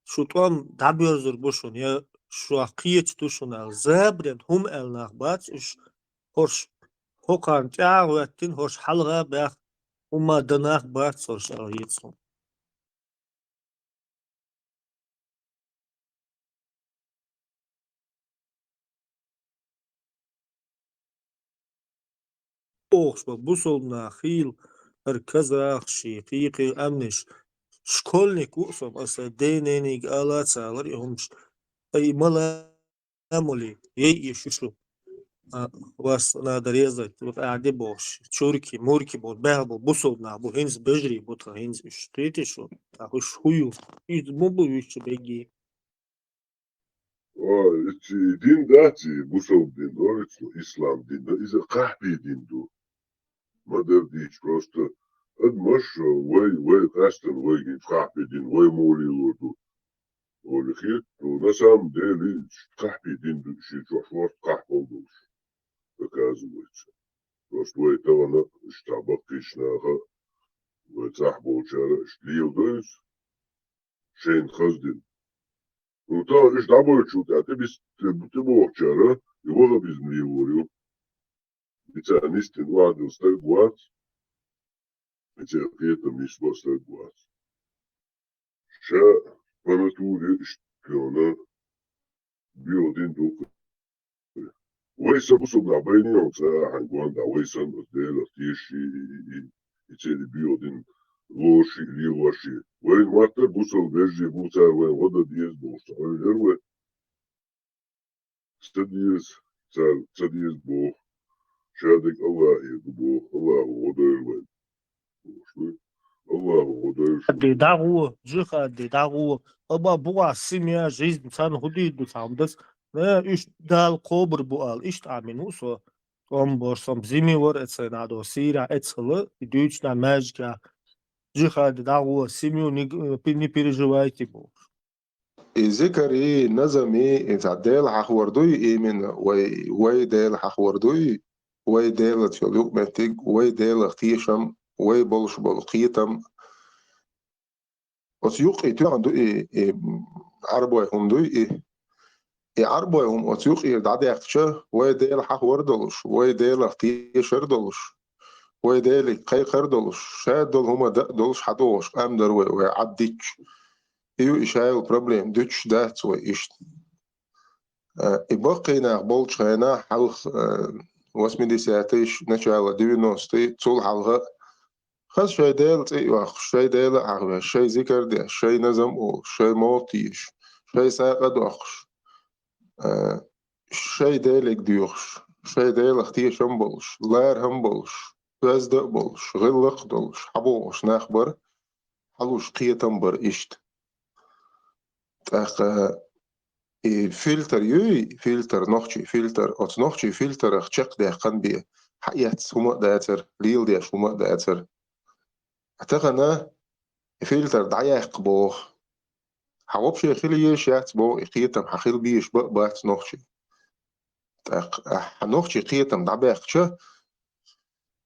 шу тӀом дӀабоьрзур бу шуна, я шух кхеташ ду шуна аьлла, забаран хӀума аьлла нах бац уьш, хӀорш хӀокхарна тӀаьхьа а хӀоьттина, хӀорш хьалха а баьхна, хӀумма дан нах бац хӀорш аьлла хета суна. Охуш бан бусалба нах хийла, хӀара казахши, кхийкхий амниш, школьник ву со, аса ден-ненийга ала ца алар и хӀумаш, ай, мала амали, ей, и шу шу. А, вас надо резать, вот ади бохуш, чурки, мурки бохуш, бехбо, бусалба нах бу, хӀинца бежарий бу тхан, хӀинца уьш. Кхийти шу, тӀаккха уьш хӀу ю? Иза ма бу уьш бегги. О, и дин дац, и бусалба дин, о, ислам дин, да, иза кхахьпи дин ду. Ма дардийча просто, ад маша, вай, вай, къаьстина вайгин кхахьпи дин, вай мула лелор ду. Олехи, ну, на самом деле, кхахьпи дин ду, ши чохь шорта кхахьпал долуш, оказывается. Просто вай тахана, иштта баккхийчу наха, вай цӀахь болчара, иштта леладо иза, шайна хаздина. Ну, тахана иштта дӀабойтучул тӀаьхьа, тӀе бис-, тӀе, тӀебохучара, и ваххабизм лелор ю. И царна истина охьадилла стаг вац, и церан кхетам нисбан стаг вац. Ша по натуре иштта йона, боьха дин ду-кх. Вай сан бусалба нах байна йолу ца ахьа гонда, вай сан оцу Делах тешаш и, и, и, и церан боьха дин лоруш и, лелош и. Вайн маттара бусалба вежарий бу, цара вайн гӀо дан деза бохуш ца хьоьжура вай. Ца деза, цара ца деза боху. Шадерг Аллаха эр ду боху, Аллаха гӀо дойла вайн. Бохуш ду. Аллаха гӀо дойла шу. Ди дагӀо, жихади дагӀо. Аба бугӀа семья, жизнь, царна хӀу дийр ду цхьа хӀума дац. Э, уьш Дала кхобур бу ала, иштта Ӏамийна ву со. ТӀом бора со, зими вара эцай надо, сийра эцхала, и дуьйцу нах маьждигехь. Жихади дагӀо, семью не, не переживайте бохуш. И зикари, назами, и цхьа Дела хьахор дуй именно, вай, вай Дела хьахор дуй, вай Делаца йолу юкъаметтиг, вай Делах тешам, вай болуш болу кхетам. Оцу юккъе тоьхна ду и, и Ӏарбой хӀума дуй и. И Ӏарбой хӀума оцу юккъера дӀадаьккхича, вай Дела хьахор долуш, вай Делах тешар долуш, вай Деле кхайкхар долуш, шадолу хӀума дан а долуш хьадогӀуш къам дара вай, вай Ӏад дитча. И ю и шайолу проблема, дуьтуш дац вай иштта. Э, и баккхий нах болчу хенахь, хьалха, э, восьмидесятый, начало девяностый, цул хьалха, хаза шайн Дела цӀе а йоккхуш, шайн Дела а хьахвеш, шайн зикар а деш, шайн назам а олуш, шайн молла а тешаш, шайн сагӀа а доккхуш, э, шайн Деле доьхуш, шайн Делах тешам болуш, ларам болуш, оьзда а болуш, гӀиллакх а долуш, хьабогӀуш нах бара, хьалуш кхетам бара иштта. ТӀаккха и фильтр юй, фильтр, нохчий фильтр, оцу нохчий фильтрах чекхдаьккхина бен, хьаэцна хӀума а дацара, леладеш хӀума а дацара. Тахана и фильтр дӀаяккха боху. Хьан вообще хила езаш яц боху, и кхетам хьан хила безаш бан а бац нохчий. ТӀаккха ахьа нохчий кхетам дӀабаьккхича,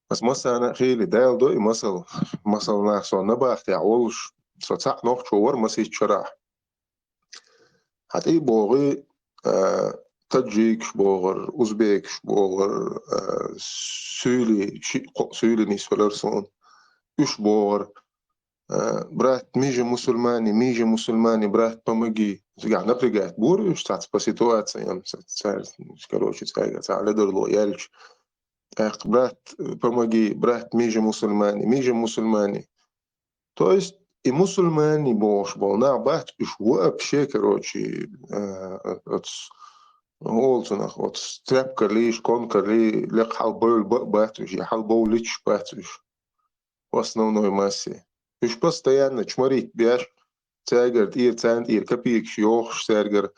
аса массарна а хийла, Дала до и масал, масал нах со набахтехь волуш, со цхьаъ нохчо вара масийтта шарахь. Хьан тӀе а богӀий, а, таджикаш богӀар, узбекаш богӀар, а, суьйли, шиъ-кхоъ суьйли нисвелар суна. Уьш богӀар, а, брат, мы же мусульмане, мы же мусульмане, брат, помоги. Цигахь напрягать бора уьш цхьацца по ситуациям, ца-, ца-, короче, цаьрга цхьа ледарло яьлча. ТӀаккха, брат, помоги, брат, мы же мусульмане, мы же мусульмане. То есть и мусульмане бохуш болу нах бац уьш вообще, короче, э, оцу олу цунах, оцу тряпкаллий, шконкаллий лекха хьалабевлла бан а бац уьш, я хьалабовлуьйтуш бац уьш. В основной массе. Уьш постоянно чморить беш, цаьргара тӀера, царна тӀера копейкаш йохуш, цаьргара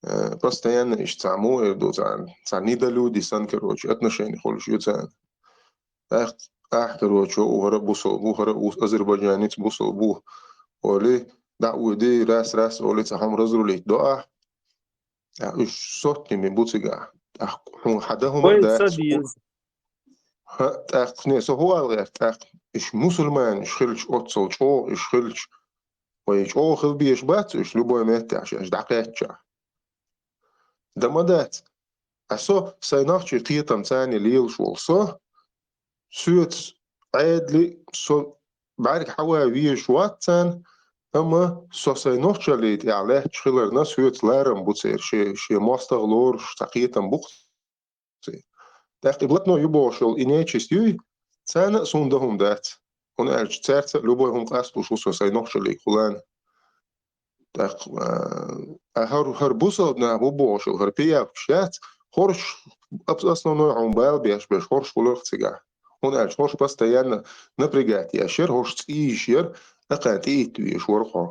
Э, постоянно иштта цхьа муха эр ду, цхьа, цхьа недолюди санна, короче, отношени хуьлуш ю царна. ТӀаккха, ахь, короче, у хӀара бусалба ву, хӀара у азербайджанец бусалба ву, олий, дӀа а воьдий, раз-раз, олий, цхьа хӀума разрулить до ахь. ТӀаккха уьш соттаме бу цигахь. ТӀаккха хьуна хьан дан хӀума а Вайн дац. Са деза. ХӀаъ, тӀаккха, не, со хӀун ала гӀерта, тӀаккха, уьш мусульманаш хилча, оццул чӀогӀа уьш хилча, вай чӀогӀа хила безаш бац уьш, любой меттехь шаьш дӀакхаьччахь. Дан ма дац. Ткъа со сайн нохчийн кхетам царна лелаш волу со, соьца Ӏедали со бӀаьрга хьава везаш вац царна, амма со сайн нохчаллин тӀехь лаьтташ хиларна, соьца ларам бу церан, шен, шен мостагӀа лоруш цхьа кхетам бу-кх церан. ТӀаккха и блатной ю бохуш йолу и нечист юй, царна а суна дан хӀума дац. ХӀунда аьлча цаьрца а любой хӀума къасталуш ву со сайн нохчаллига хӀуллана. ТӀаккха, а, хӀара, хӀара бусалба нах бу бохуш йолу, хӀара пиявкаш яц, хӀорш ас-, основной хьуна бала беш берш хӀорш хиларх цигахь. ХӀунда аьлча хӀорш постоянно напрягать еш яра, хӀорш цӀийш яра, акхарна тӀеитта везаш вара хьо.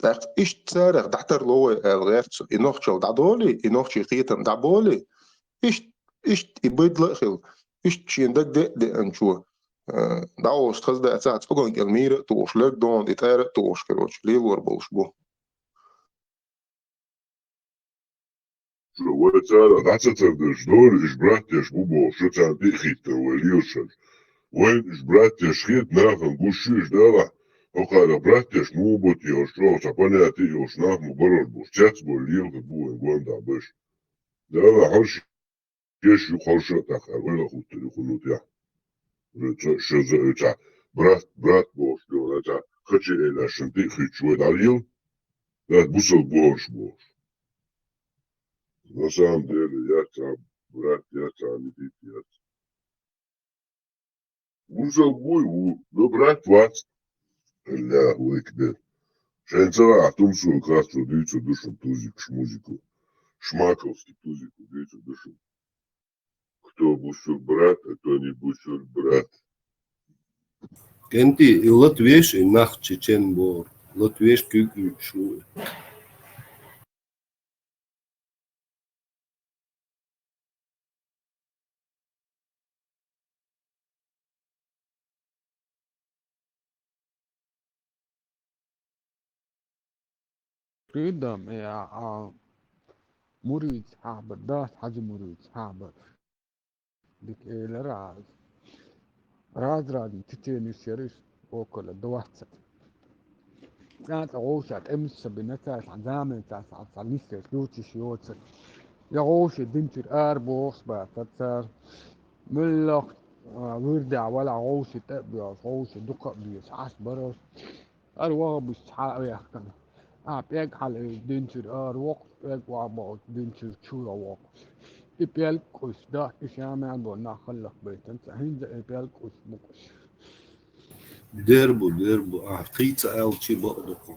ТӀаккха иштта царах дӀатарло вай аьлла гӀерта со. И нохчалла дӀадолий, и нохчийн кхетам дӀаболий, иштта, иштта и байдла а хила, иштта шен дага де а деанчо, э, дӀаолуш хаза дацахь, цӀоган кӀел мийра а тухуш, лерг догӀна и тӀара а тухуш, короче, лелор болуш бу. Шу вай царах дӀа ца тардеш дора, уьш браттеш бу бохуш, шу царна тӀе а хӀиттар вай лелаш. Вайна уьш браттеш хета нахана гуш ю уьш далахь, хӀокхара браттеш муха бу те, хӀорш чӀогӀа цхьа понятие а йолуш нах ма барор бу, цецбойла лела хир бу вайн гондахь беш. Далахь хӀорш еш ю хӀорш а тӀаккха, ойла хуттар ю хӀун ду тӀехь. Шу, шу, шу, шу, брат, брат бохуш, шу, шу, хачи эйла шун тӀе а хӀуьттуш вай дӀалийла, брат, бусалба бохуш бохуш. На самом деле, я цхьа брат, я цхьа медит, я цхьа. Бусалба вуй ву, но брат вац. Аллаху акбар. Шайн ца ваахь, тумсо кхачо дуьйцур ду шун тузикаш музыку. Шмаковский тузику дуьйцур ду шун. Кто бусурбрат, а кто не бусурбрат. Кенти, и латвеш, и нах чечен бор. Латвеш куьг шу. Кхидам, э, а, а, Мурийца хьахьбар, дас хьажа Мурийца хьахьбар. Дика элира Ӏаза. Раз-разна теченеш яра иш, около двадцать. ЦӀа-цӀа гӀовша тӀемаш ца бина цара, цхьа заманца цхьа, цхьа нисдеш лучиш йоцург. Я гӀовша динчуьра ара бохуш бацара цара. Муьллах, а, вуьрдехь валахь гӀовша тӀе а боьлхуш, гӀовша дукха а безаш, Ӏаш бара. Ара ваха буьйсу хьа а вехкана. А, пӀелг хьалаайча динчуьра ара воккхуш, пӀелг охьабахча динчуьра чу а воккхуш. И пӀелг къуьйсу дахьа, и ша мел болу нах хӀаллакбайтина ца, хӀинца и пӀелг къуьйсу бу къуьйсу. Дер бу, дер бу, ахь кхин ца аьлчи бакъ ду-кх.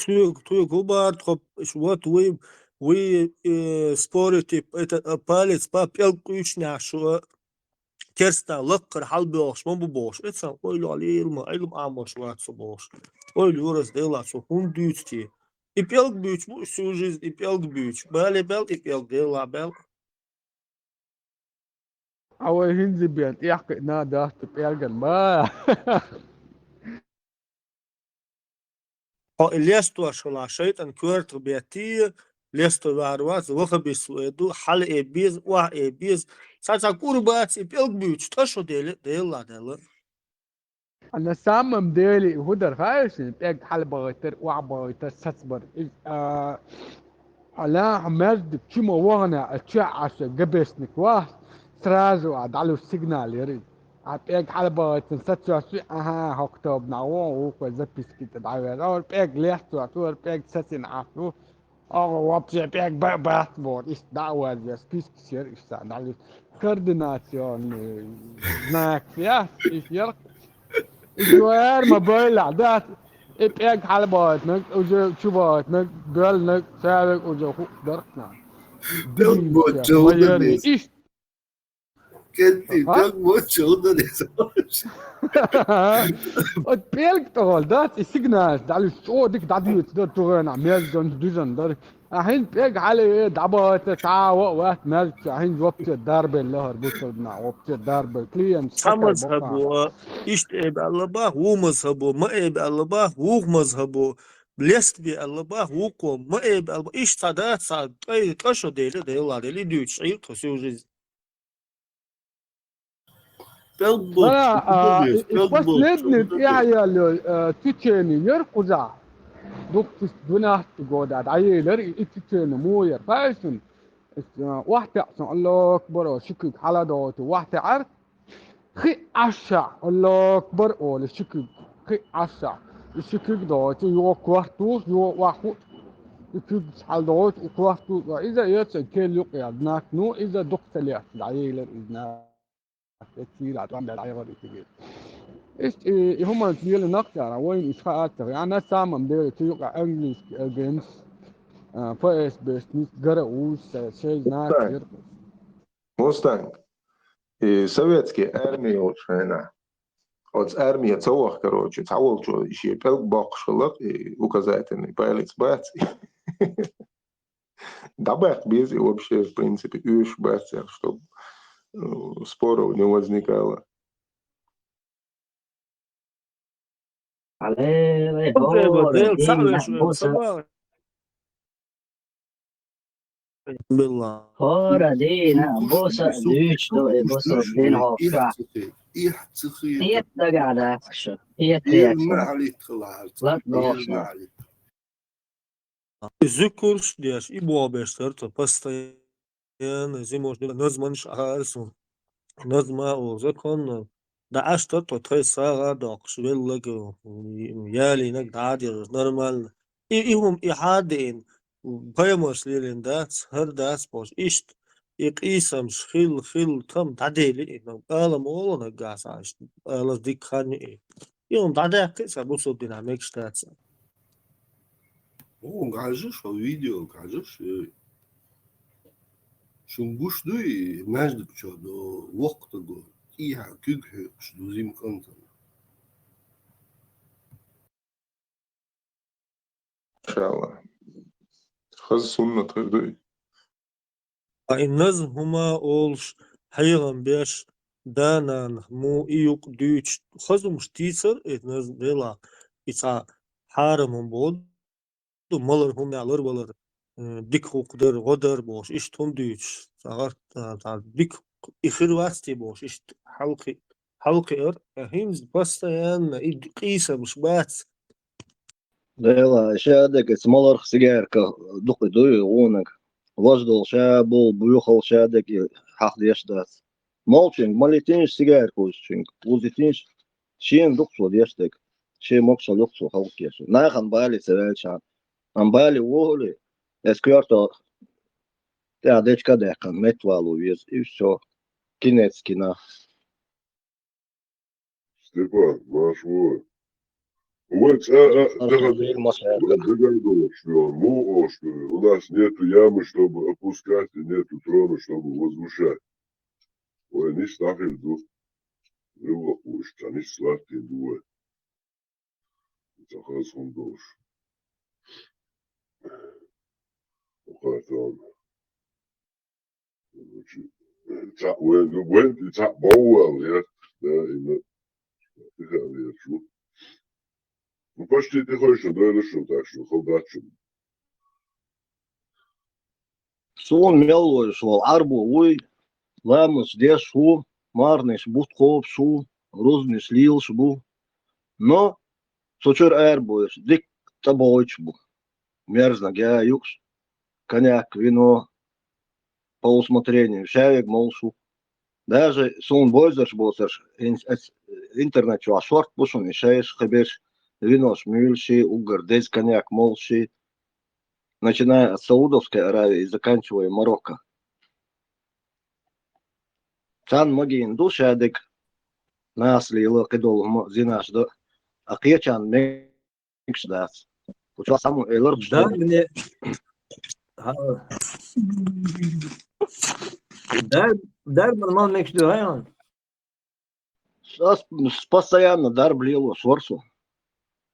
Шуьга, шуьга хӀун бара тхо, вот вы, вы, э, спорите, это, э, палец по пӀелг къуьйсу нах шу, керста лаккхара хьалабоьлхуш ма бу бохуш. Эцан ойла лела ма, Ӏилма Ӏамош вац со бохуш. Ойла юрас делахь со хӀунда дуьйцу те? И пӀелг буьйцу бу, всю жизнь и пӀелг буьйцу. Бале бел и пӀелг, делахь бел. А вай хӀинца бен тӀехкхиъна дац и пӀелган ма. Хьо и лестош хилахь, шайтӀан коьртах беттий, лесто ваьхьар вац, вахабист вай ду, хьала э беза, охьа э беза. Цхьа-цхьа кӀур бац, и пӀелг буьйцуш, тӀа шо дели, делла делла. А на самом деле, и хӀун дара хаьий шуна, пӀелг хьалабахийтар, охьабахийтар, сацбар. И, а, Хьо лаьхьа маьждиг чу ма вахана, а чохь Ӏаш габешник вахча, сразу а дӀалуш сигнал яра иза. А пӀелг хьалабахийтина сацоьссий, аха, хӀокху тобанахь вон, вукхо записки тӀе дӀавер. Ора пӀелг лехцош ву, ора пӀелг сацина Ӏаш ву. Оха вообще пӀелг ба-, бац боху, иштта дӀа а вазвеш, спискаш яра иштта дӀалуш. Координационный знак яц, иштта яра. И чу эр ма бойла, да, и пӀелг хьалабахийтинарг, уже чу бахийтинарг, боьллинарг, цаьрга уже хӀуъа дарх нах. Белла бо, чу ма хӀун яра деза? Иш. Кентин, как вот чё, да, не знаешь. От пӀелг тӀехула дац и сигнал, дӀалуш чӀо дика дӀадуьйцу дар тугӀанахь, мел дончу дуьззина дара. Ахьа хӀинца пӀелг хьалаве, дӀабахьа, цхьа а вац, маьждиг чу, ахьа хӀинца жоп ца дарбелла лахара бу со дина, жоп ца дарбелла. Клиент Цхьа схьакхайна боккха. Мазхабо иштта эба аьлла бах, ву мазхабо ма эба аьлла бах, вукху мазхабо лестабе аьлла бах, вукхо ма эба аьлла бах. Иштта цхьа дац, цхьа ткъа, ткъа шо дели, Делан дуьхьа дели, дуьйцуш Ӏийла тхо сюжет. ПӀелг болчу, Ара, а, и, и последний тӀехьаялло, э, течение яра кхузахь. Дуккхачу двенадцатого года дӀаелира и, и течение мо яра. Хаьий шуна? Э, охьатаьӀа сан, Аллаху акбар, ши куьг хьаладогӀуьйту, охьатаьӀара. Хи Ӏашшахь, Аллаху акбар, олу ши куьг. Хи Ӏашшахь. И ши куьг догӀуьйту, юха корта, юха охьахуу. И куьг хьаладогӀуьйту, и корта. Иза эцан кел юкъа яьлла знак. Ну, иза дукха ца лаьцна дӀаелира иза. Иштта и, и хӀуманаш лелийнарш цара, вайна уьш хаьа ца хиъна, на самом деле, цу юкъа английский агентс, а, ФСБшница гара уьш, шайн знак Мустанг. Мустанг. И советский арми йолчу хенахь, оцу арме ца ваха, короче, цхьаволчо шен пӀелг боккхуш хилла, и указательный палец бац. ДӀабаккха беза и вообще, в принципе, оьшуш бац, чтобы, э, споров не возникало. Хьале, вай, хӀора дийнахь буса. ХӀора дийнахь буса дуьйцуш ду и буса дин хьокху. Хета дагахь дац шу. Хета дагахь. Лат бохуш. И зуькарш деш, и боху беш тара тхо постоянно, зимош назманаш ахьара суна. Назма а олу законно, дӀа Ӏаш тара тхо тхайн сагӀа а доккхуш, веллаг, ялийнаг дӀа а дезаш, нормально. И, и хӀума и хьа а деана, пайхамарш лелийна дац, хӀара дац бохуш, иштта и къийсамаш хилла, хилла, там дӀадели и, алам олу наггахь схьа, иштта алар дика хан и. И хӀума дӀадаьккхи сан бусалба динахь мегаш дац. О, хьажаш, хьо видео хьажаш, э, шун гуш дуй, маьждиг чохь до воккха таго, тӀехьа куьг хьоькхуш ду зима кӀантана. Иншалла. Хаза суннат хир ду и. Ткъа и назм хӀума олуш, хьехам беш, да-нанах муха и юкъа дуьйцуш, хаза хӀумаш тийсар, и назм делахь, и цхьа хьарам хӀума боду, малар хӀума ларвалар, м, дика хӀума дар, гӀо дар бохуш, иштта хӀума дуьйцуш, цхьа гӀарт, цхьа, цхьа дика и хир вац те бохуш, иштта хьалкхи-, хьалкхиар, а хӀинца постоянно и къийсамаш бац. Дела, ша дерг, эца маларх сигарка дукха дуй гӀунаг. Важа долу ша болу, буьйхал ша дерг и хьахдеш дац. Молчуьнга малийтинчу сигарка узучуьнга, узитинчу, шена дукха цо деш дерг. Шен могушалла юкъа цо халкъ кеша. Нахана бале ца ваьлча, амма бале вуьйхули, эца коьрто тӀехь дечка а даьккхина, метта вало веза. И всё. Кинец кина. Степан, марш ву. Вай цӀа а, Марш тахана ву, марш ву. Дагардолуш ю, муха ош ду, у нас нету ямы, чтобы опускать, и нету трона, чтобы возвышать. Вай нис нахил ду. Рывлакъуш, цхьа нис латтин ду вай. Цхьа хаза хӀума долуш. Укхартон. Цхьаъ вайн, вайн цхьаъ боввал, я? Да, и ма, тихо вер шу. Ну, почти тихо шу, да, ну шу, так что, солдат шу. Суна мел вуьйш волу Ӏарбо вуй, ламаз деш ву, марханаш бутт кхобуш ву, рузбанаш лелаш бу. Но цу чуьра арабоьлуш дикка тӀебогӀуьйтуш бу. Мерзна гай юкъаш, коньяк, вино, по усмотрению, шаверг молуш ву. Даже суна бовзарш боцурш, ин-, эц-, интернет чохь шорта бу шуна и шайш, кхиберш, винош муьйлуш и, уггар деза коньяк молуш и, начиная от Саудовской Аравии и заканчивая Марокко. Царна магийна ду шадерг, наса лела, кхидолу хӀума, зинаш дан, а кхечарна мегаш дац. Кху чохь саму элар Да, мне, а, Дар, дар ман мал мекш ду, ай он. Ас с-, постоянно дар блило сорсу.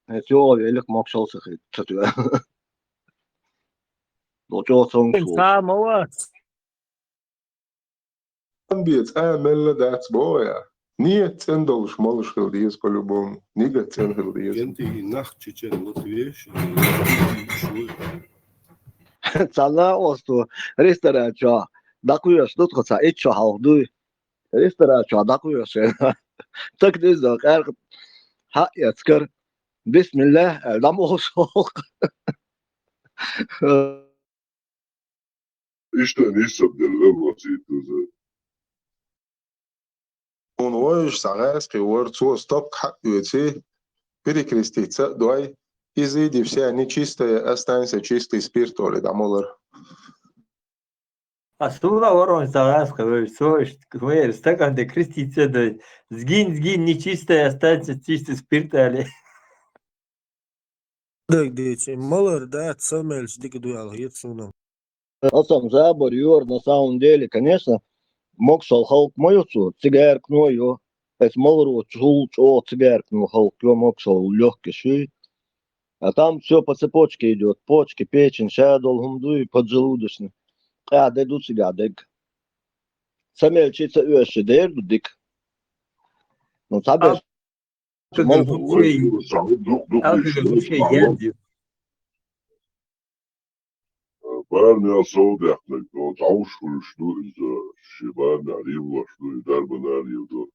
Эти о велик мокшал сахи, цатуя. Дочо сон су. Самого. Бе цӀа мелла дац боя. Нет, цӀен долуш молуш хила деза по-любому. Нига цӀен хила деза. Генти и нах чечен латвеш, и шуй. Цана осту ресторан чо. Дакуеш дут хоца ит чо халх дуй. Ресторан чо дакуеш. Так диза къарк. Ха яцкар. Бисмиллах, дам ошолк. Иштта нисса делла васитаза. Ун вайш сагӀаьс кхиор, цо стоп хьаъ оьци, перекреститься а дой, изыди вся нечистая, останься чистый спирт, оли дамалар. А суна ворон сагӀаьс кхиор, цо иш, хмер, стакан де креститься дой, сгинь, сгинь, нечистая, останься чистый спирт, али. Дагдечи, малар дац, самаьлча дика ду аьлла хета суна. Ацам забар юр, на самом деле, конечно, мокшал халк ма ю цу, цигаркно ю. Эс маларо чул чӀо цигаркно халк ю, мокшал лёгкий шуй. А там всё по цепочке идёт. Почки, печень, шадол хӀум дуй, поджелудочный. Къа де ду цига дег. Самаьлча ца оьши дер ду дик. Ну, ца беш. Алкоголь вообще, алкоголь вообще яд. Барна сов дехнаг, но тавш хуьлуш ду иза, ши барна ривлаш ду, и дарбана рив ду.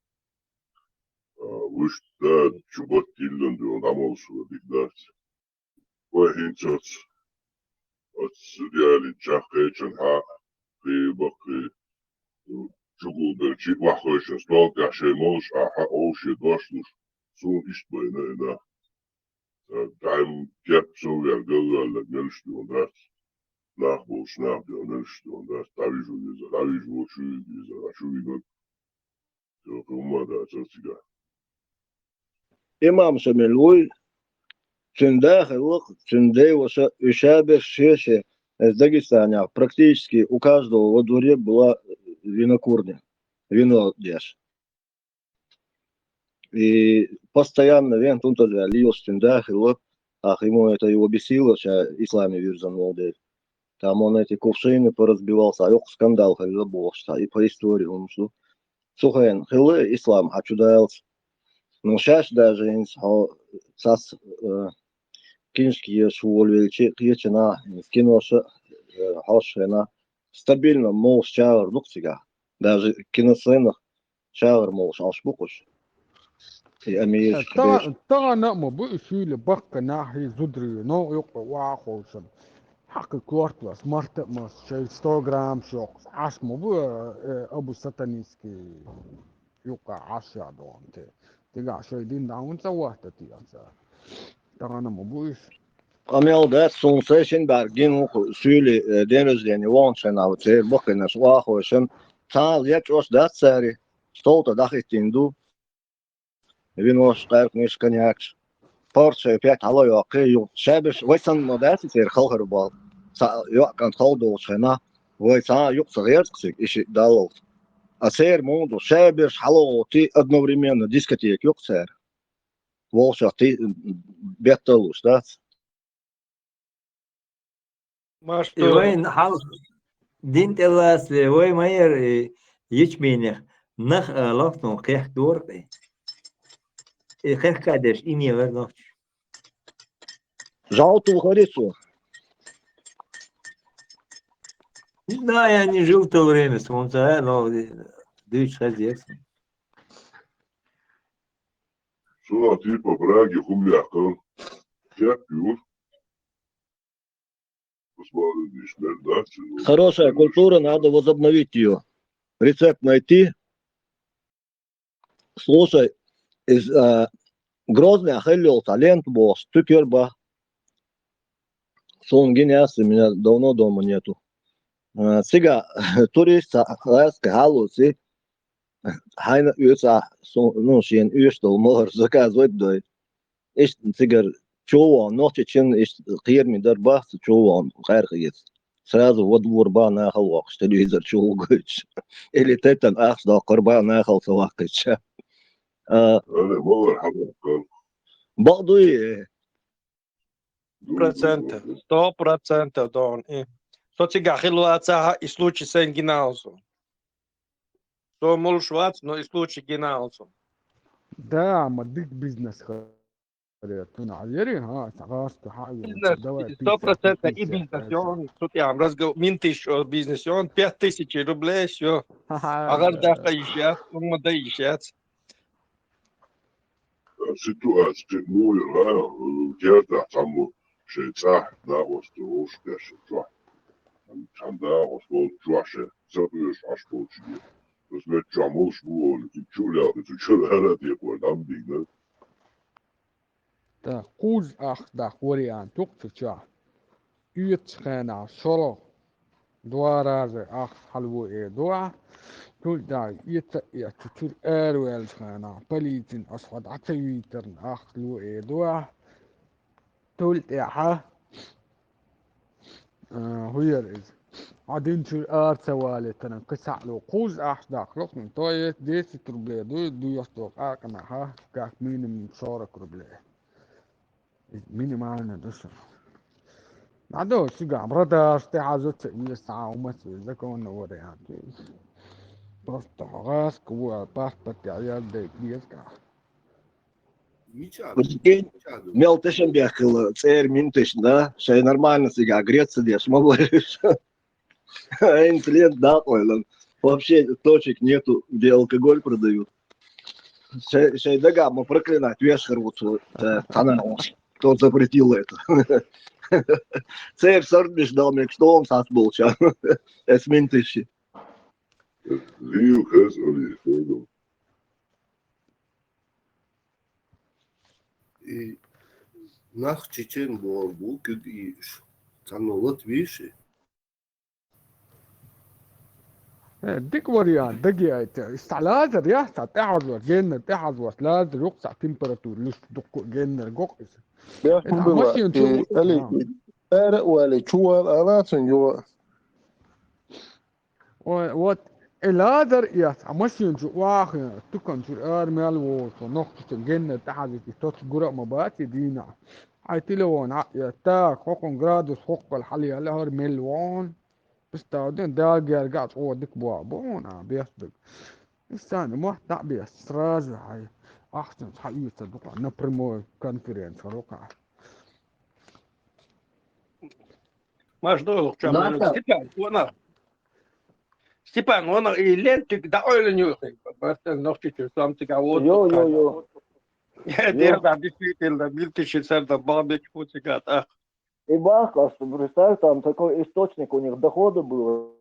А, вуш да чубат тиллан ду, дамал шу дик дац. Вай хинцац. Ат судяли чахкечан ха, хи бакхи. Чугулберчи вахойшан стол кашей молш, а ха овше дошлуш. Сун ишт байна ина. Дайм кеп сов яр галвалла мелш ду дац. Нах болш нах ду мелш ду дац. Тавижу виза, тавижу шу виза, шу виза. Цо хӀумма дац цига. Имам Шамил вуй, цуьнан да хилла, цуьнан дей ваша, уьш шаберш шеше, эс Дагестанехь практически у каждого во дворе была винокурня, вино деш. И постоянно вен тун тоже лиос цуьнан да хилла, ах, ему это его бесило, ша исламе вирзан волу дела. Там он эти кувшины поразбивал, ца йоккха скандал хилла бохуш, ца и по истории хӀумаш ду. Цу хенахь хилла ислам хьан чу далац. Ну, шаьш даже хӀинца хьо цас, э, киншка еш волавелчи, кхечанахь, киноша, э, хьош хенахь, стабильно молуш чагӀар ду-кх цигахь. Даже киносценах чагӀар молуш Ӏаш бу кхуш. И амийша Э, тагӀа-, тагӀана а ма бу и шуьйла баккха нахьий зударий, новкъа юккъе охьаховшан. Хьакха корта вас, марта а мас, шайн сто грамм шоккхуш Ӏаш ма бу, э, абу сатанинский юккъе Ӏаш а догӀан те. Дигахь шайн дин дӀа хӀунда ца ваттат те аса? ТагӀана а ма бу уьш. Къамел дац, суна сайн шин бӀаьрг гина ву кху суьйли, э, день рождения ваханчу хенахь, церан баккхийнаш охьаховшан, цхьа а лечкъош дац цаьрий, стол тӀе дӀахӀиттийна ду. Винош, къаьркъанаш, коньякаш. Порт шайн пет хьала а йоккхий, ю-, шаберш вай санна ма дац, церан халхар бал. Цхьа йоӀ кӀант хала долчу хенахь, вай цхьа а юкъа ца гӀерта цига, и шиъ даллалц. А церан муха ду, шаберш хьала а гӀоттий, одновременно дискотека ю-кх церан. Вовшах ти-, бетталлуш дац. И вайн хьал дин тӀе лаца, вай ма яра, и ячменех нах а лохтун кхехкадора тӀе. И кхехкадеш и не вара нохча. Жалтул хари цо. Да, я не жил в то время, солнце, а, но дуьйцуш хеза еза. Цо типа Праге хӀума яьккхина. Кеп ю. Хорошая культура, надо возобновить её. Рецепт найти. Слушай, из, а, Грозный хилла йолу цхьа лента бохуш, туькер бан. Суна гина яц, у меня давно дома нету. А, цигахь турист цхьа лаьцна кхин хьалоций, хьайна а оьцу ахь, су-, ну, шена оьшуш долу малар заказывать дой. Иштта цигара чу а вахана, нохчичун иштта кхераме дара бац, чу а вахана, къаьркъа эца. Сразу во двор баха нахал воккхуш, телевизор чу гӀулгуьйтуш. Или тетан ахча доккхур баха нахал ца ваккхуьйтуш. А, Али, ма вара хьабоккхал. Бакъ дуй? Сто процентов. Сто процентов, Дон. И со цигахь хилла вацахьа, и случай сайн гинал со. Со мулш вац, но и случай гинал со. Да, ма дик бизнес хӀара. Ту нах яри, ха, ца гӀаста хьа а йо, Бизнес, давай сто процентов и пятьдесят, бизнес, пятьдесят. Йо, цу тӀехь разгов-, минтиш, о, бизнес, йо, пять тысяч рублей, всё. Ха-ха. Агар даха йиш яц, умма дай йиш яц. Ситуация муй ра, герда цхьаммо шайн цӀахь дагӀоста вовш кхаьчна чохь. Цхьана дагӀоста волчу чохь шайн ца кхоьруш Ӏаш болчу. Ас мет чохь мулш бу олу, и чу а лаьлла, цу чуьра ара а декъора, дӀа ма дигна. ТӀаккха кхузза ахча даккха вариант ю-кх цу чохь. Оьцу хенахь шолгӀа, два раза ахча хьалавоуьйту ахь. Цул тӀаьхьа эца а эцна, цуьра араваьллачу хенахь, полицина аса хьо дӀа ца вийтарна ахча лоуьйту ахь. Цул тӀаьхьа, а, хӀун яра иза? Хьо динчуьра ара ца валийтарна, кхин цхьаъ ло. Кхузза ахча даккха ло-кх, то есть десять рублей ду, ду йо со къакъанахьа, как минимум сорок рублей. Иза минимально ду сан. ДӀадо, цигахь брадаш тӀехьазо ца ийса, хьан хӀума ца, законный вариант. Просто гӀазкхи ву, паспорт ял дайта деза кхахь. Мича ду? Прикинь, мел тешнабехк хилла, цӀера минтешна, да? Шайн нормально цигахь греться деш ма вариш. Айна лента дакъойлан. Вообще точек нету, где алкоголь продают. Шай, шай дага ма проклинать вешхар вот, э, цхьана, кто запретил это. Церь сордмиш дал мекс том сас болча. Эс минтиши. Лил хас али, что? И нах чечен бу, бу, куд и ш-, цхьана лат виши. Э, дика вариант, дагеайта. Стхьа лазар, я, стхьа тӀаьхьазвар, геннар тӀаьхьазвар, лазар, юкъа стхьа температура, луш дуккха геннар, гокъ иза. Бехк Э, бу била, машина чу, э, Али, а. Ара а вали, чу вала ала цун юла. Ой, вот, э, лазар эц, а машина чу вахи, тукан чу ара мел волу, со нохчичун геннар тӀаьхьазвити, точ гура а ма баци дийна. Хьай телефон хьаъ эц, так, хӀокхун градус хӀоккхал хьалаяьлла, хӀара мел вон. Представь, ден, Дала герга а чӀогӀа дика боху бу хьуна, а, бес даг. Исана мотт дӀа а бес, сразу хьай ахчанца хьаийца дукха, напрямую конференция рукха. Маш долу чам Степан, вон а. Степан, вон а, и лентик дӀа ойла нюхи. Барта нохчичу сам цигахь вот. Йо, йо, йо. Дерда, действительно, милтичи сарда бабек путигат, ах. И бах, а что, представь, там такой источник у них дохода был.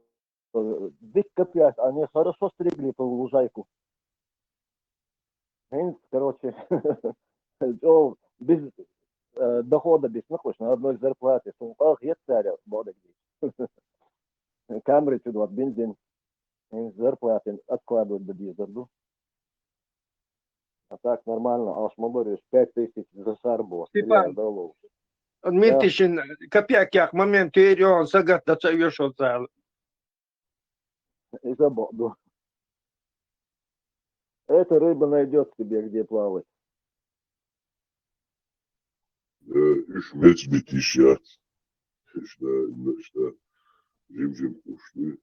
Э, десять копеек, они хорошо стригли ту лужайку. Короче, чё, без, э, дохода без, ну, хоть на одной зарплате, сумка, гет царя, бодек здесь. Камри чудо, бензин. Зарплаты откладывать до дизерду. А так нормально, аш ма бариш, пять тысяч за шар бу, Степан, долларов. Он милтишин копеек як момент, ты он сагат да ца юшо цал. И забуду. Эта рыба найдёт себе, где плавать. Э, уьш меца битиш яц. Уьш да, уьш да, жим-жим уьш ду.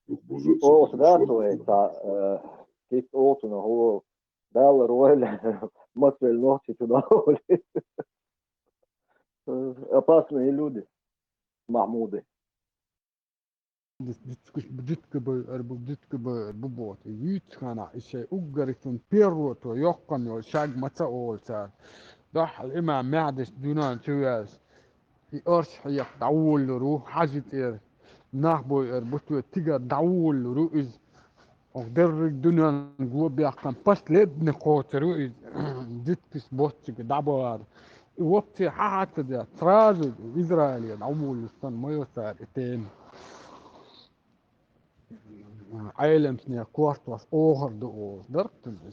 Дух буза ца О, буза да, шварц то есть, буза. А, э, кис олтуна, о, Дала роль, мацвел нохчи туда роль. Э, опасные люди, Махмуды. Дит-, дит-, дитка бай арбу, дитка бай арбу бот. Юьц хана, и шай уггаритун первото, йоккхан йол, шаг маца олца. Дахал имам Махдис дуьнан чу вяз. И орш хьех дӀаволлур ву, хьажи тӀера. Нах бой арбу, тхоьца тигар дӀаволлур ву иза. Оха дерриг дуьнен го бехкан последний кхочур ву иза. Диткис боццига дӀабахар. И вообще хьан хьаца де, сразу Израиле дӀаволлуш санна ма йо цара и тема. Ӏеламснех кортош охар ду олуш дарх туза.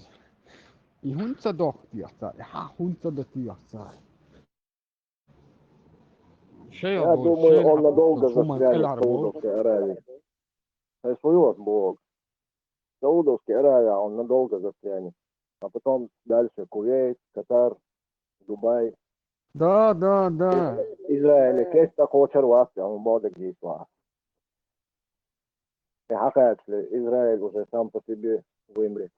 И хӀунда ца дохку техьа цара, и хьан хӀунда ца до техьа цара? Я думаю, он надолго застрянет в Саудовской Аравии. Хай слует Бог. Саудовская Аравия, он надолго застрянет. А потом дальше Кувейт, Катар, Дубай. Да, да, да. Израиль, кеста кочар вац, он бода гитва. И хакац, Израиль уже сам по себе вымрет.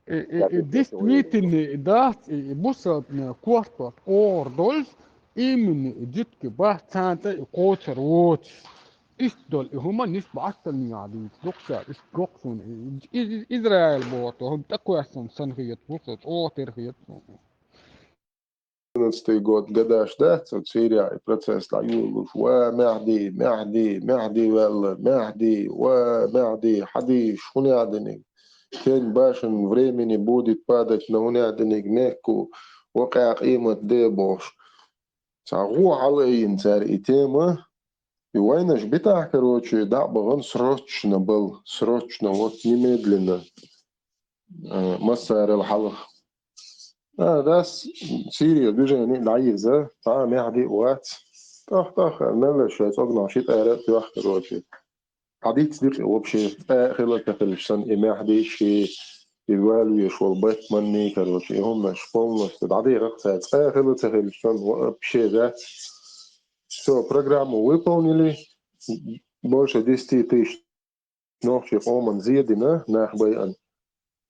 И, и, и действительно, и да, и, и бусалб на квартал ордольс, именно и дитки бахтанта и кочар воц. Истол и хуман нис бахтан яди, докса, ис гоксун, и, и, и Израиль бот, он такой сан сан хиет, бусалб, о, тер хиет. Одиннадцатый год, гадаш, да, цо Сирия и процесс ла юлуш, ва Мехди, Мехди, Мехди велла, Мехди, ва Мехди, хадиш, хунядиник. Тень башен времени будет падать на хунядиник мекку, ва къя къимат де бош. Ца гу хала ин цар и тема, и войнаш битах, короче, да баган срочно был, срочно, вот немедленно. Э, массарел халах. А, дас Сирия движение наиза, та Мехди вац. Тох, тох, мелла шо цогна шит эра тох, короче. Хадиц дик вообще, э, хила тахилсан, и Мехди ши, и валуе швал Бэтмен ни, короче, и хумнаш полностью. Дади рахса, э, хила тахилсан, вообще, да. Все, программу выполнили. Больше десяти тысяч нохчий къоман зиядина нах байан.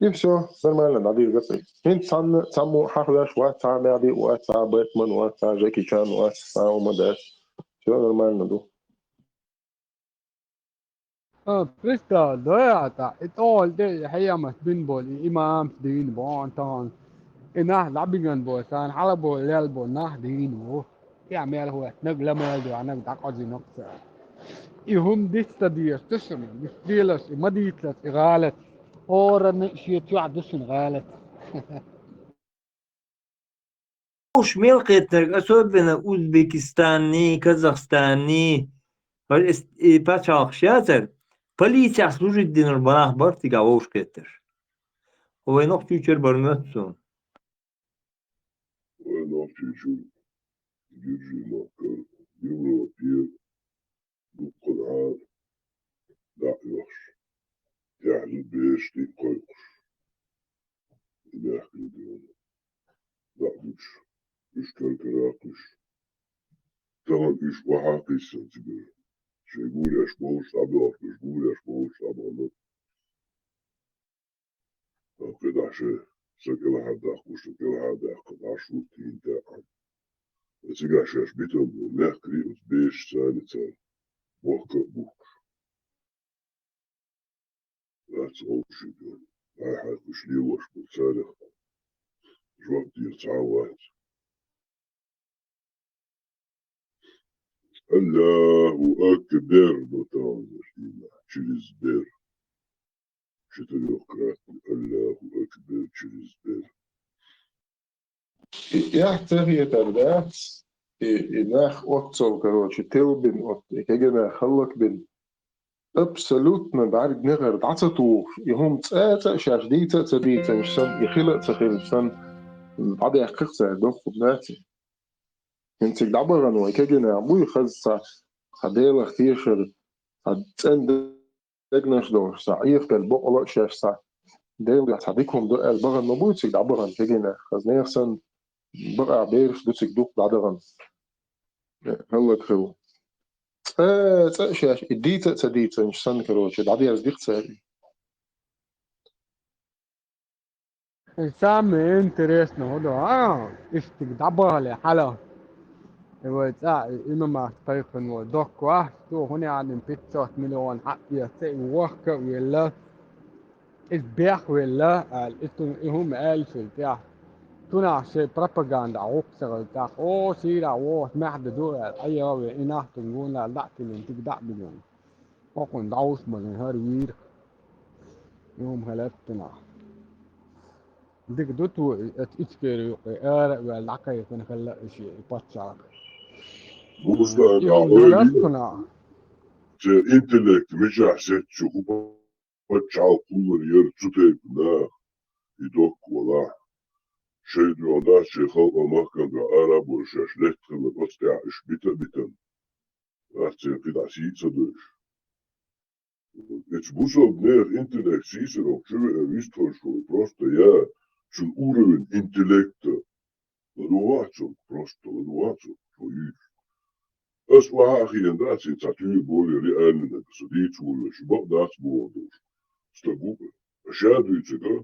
И все, нормально, надир гацай. Хин цан, цаму хахвяш ва, ца Мехди ва, ца Бэтмен ва, ца Джеки Чан ва, ца Умадаш. Все нормально, ду. А, представь, да, это, это ол де, хьямас бин бол, и имам дин бон тан. И нах лабиган бол, сан, хала бол, лел бол, нах дин во. Я мел хуэт, наг ламел дуа, наг дак ази нокса. И хум диста диэс, тусуна, диэлас, и мадитлас, и галат. Ораны шиет юа дусун галат. Уж мел кхетнерг, особенно Узбекистанни, Казахстанни, пачалх шатар, полиция служить динар банах бар, тига уж кхетер. Овай нох чучер бар мөтсун. Вай нох чучур гиржи махкар, Европе, дуккун ар, дакъ йохш. Тяхну беш тик койкуш. Имях кидион. Дакъ дуч. Уж кар-кара куш. Тамак уж ваха кисан тибир. Шей гуляш болш, абалкуш гуляш болш, абалкуш. Къедахьше, са кӀелхьардаккхуш, са кӀелхьардаккха, маршрут тӀинтӀа. Цига шаьш битал бу, лехкри оц беш царца, бохка бухкуш. Вац олшига, ай хьайкхуш лелош бу царех. Жоп дир цхьа вац. Аллаху акбар, братан, через бер. Четырёхкратный Аллаху акбар через бер. И, я цехье тогда, и, и нах отцов, короче, телбин, от, и кегена халлакбин. Абсолютно бӀарг негӀар дӀа ца тухуш, и хӀума цӀа а ца шаьш дийца а ца дийцанаш санна, и хила а ца хилча санна, дӀадаьккхах цара доккха наци. ХӀинца цига дӀабахана вай кегийнах буй хаза цхьа, цхьа Делах тешар, цхьа цӀена дегнаш долуш, цхьа Ӏехабелла бакъала а шаьш цхьа Делах цхьа дика хӀума ду аьлла бахана ма буй цига дӀабахана кегийнах, хаза нехан санна, бакъахь бераш ду цига дукха дӀадахана. ХӀаллакьхилла. ЦӀа, цӀа а шаьш и дийца а ца дийцанаш санна, короче, дӀадерзадира цара. И самое интересное хӀун ду, а? Иштта дӀабахале хьала. И вай цӀа, и имамат кхайкхина вай доккха вац, цо хӀун яьнна пятьсот миллион хьаъ эца, и вохка а велла. Иза бехвелла, аьлла, и цунна и хӀума аьллачул тӀаьхьа, цунах шайн пропаганда гӀуллакх ца хилла тӀаккха, о, Сирах вогӀуш маьхьа дан ду, аьлла, Ӏа яхаве, и нах цунна гонахьа дӀа а тиллина, цига дӀа а бигина. ХӀокхунна дӀовш базина хӀара вийра. И хӀума хилаьцна цунах. Дика ду цо, и, оцу Ичкери юккъе ара а ваьлла, дӀакхайкхина хилла и шен, и паччахьалкх. Руслан, и хӀума хилаьцна цунах. Церан интеллект мичахь сецчу хӀу паччахьалкх кхуллур яра цу тайпана, и доккха валахь. шоай дуьхьа дац, шоай халкъан, махкан дуьхьа ара а бовлуш, шаьш лаьтта хилар оцу тӀехь уьш бита а битина. Дац, церан кхидӀа сий а ца дойуш. Эцу бусалба нехан интеллект сийсара чу веана вистхуьлуш ву, просто я цуьнан уровень интеллекта ладугӀу вац цунга, просто ладугӀу вац цунга, цо юьйцу. Ас охьа а хиъна дац, и цхьа туьйра болу реальный нах, со дийца волавеш, бакъ дац бохур долуш. Стаг ву-кх. Ша дуьйцург а,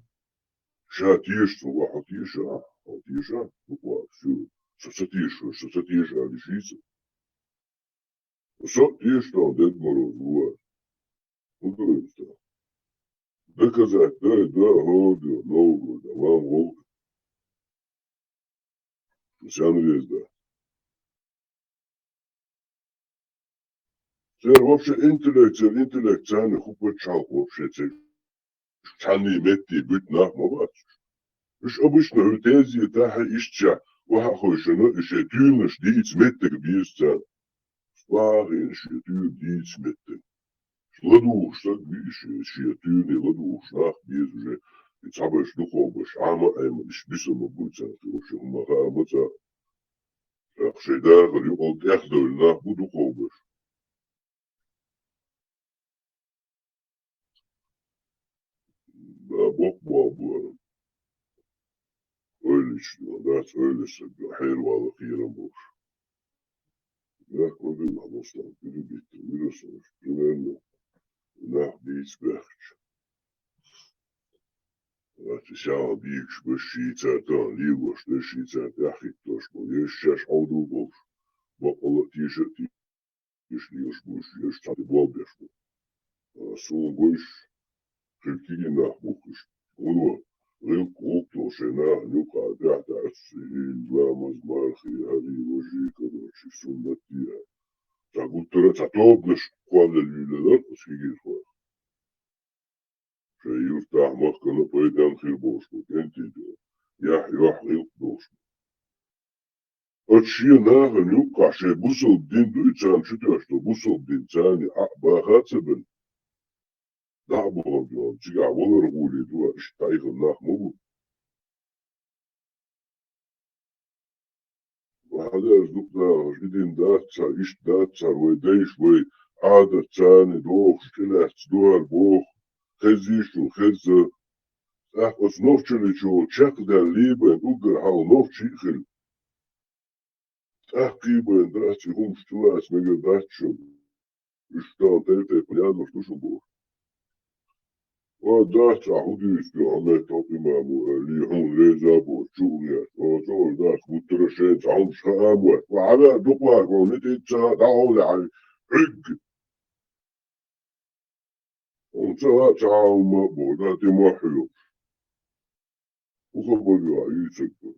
ша теша цунга, хьо теша, хьо теша, буквально, всё. Со ца теша, со ца теша, аьлла, йиш йий цунна. Со а теша, тхьовра Дед Мороз ву. ХӀун ду иза? Доказать дай, да, хӀора ду, новгӀо да, вам гӀо. Сенна веза да? Церан вообще интеллект, церан интеллект царна хӀун пачхьалкх вообще церан. Цхьанний метте буьту нах ма бац уьш. Уьш обычно хӀуьттазетахь а иштта охьа а хойшина, и шайн туьйранаш дийца меттиг беза царна. Вахийна шен туьйра дийца меттиг. ЛадугӀуш стаг вий шен, шен туьйране ладугӀуш нах беза уже. И цхьаберш дукхахберш Ӏама а Ӏема, иштта бисина ма буй царна, вообще хӀума хаа ма ца. ТӀаккха шайн дахар юкъал тӀехдевлла нах бу дукхахберш. Да, боккха болх бу. Ойлича, дац, ойла стаг, хьеравала кхерам болуш. Да, кхо дина хьалостал, пиригиттар, вирусаш, примерно, нах дийца баьхча. Дац, и сагӀа бийгаш беш шийцара тӀехь лелош, деш шийцара тӀехь хӀиттош болу, еш шаьш хьовдал болуш, баккъала а теша а те- Иштта лелаш бу уьш, еш цхьа тӀе болх беш бу. Суна гуш, хир кегий нах бу уьш. ХӀунда? ГӀиллакх-гӀуллакх долу шайн нахана юкъахь тӀаьхьа дац, и ламаз, мархи, хӀари, важи, короче, суннат дийр. Цхьа гуттара а цхьа тобанаш кхоллалуьйлалар оцу кегийрхойх. Шайн юьртахь, махкана пайденна хир болуш бу, кӀентий ду, яхь, йохь, гӀиллакх долуш бу. Оцу шен нахана юккъахь шайн бусалба дин дуй царна чу тӀоьхьаш долу, бусалба дин царна Ӏа а баха а ца бина. ДӀа а бахана дуьхьал, цигахь валар гӀоле ду, иштта дӀаихина нах ма бу. Ва хьадаьржа дукха дахарш, и дин дац цара, иштта дац цара, вай дайша, вай Ӏадат царна дохуш, тӀелаьцна дуьхьал боху, хезийша шуна, хезза. ТӀаккха оцу Нохчалличо чекхдаьлла лийбайн уггар хьалха нохчий а хилла. ТӀаккха кхийбайн дац и хӀумаш, тӀелаца мегар дац шуна. Уьш тахана тайп-тайпана яздарш ду шуна бохуш. Ва дац, ахь хӀун дуьйцу, хьо меттахь имам ву, аьлла, хьуна реза а боцу, чу а гӀерташ. Ва цӀа дац, гуттара а шайна цхьа хӀумаш хаа а моьтту. Ва хьавеа дукха ваха, ван ницкъ ца дӀахьовле хьайн хьуьгга. Хьуна ца хаьа цхьа а хӀума а боху, да, тӀе мохь хьоьхуш. ХӀун хабар ю ахь юьйцург ду?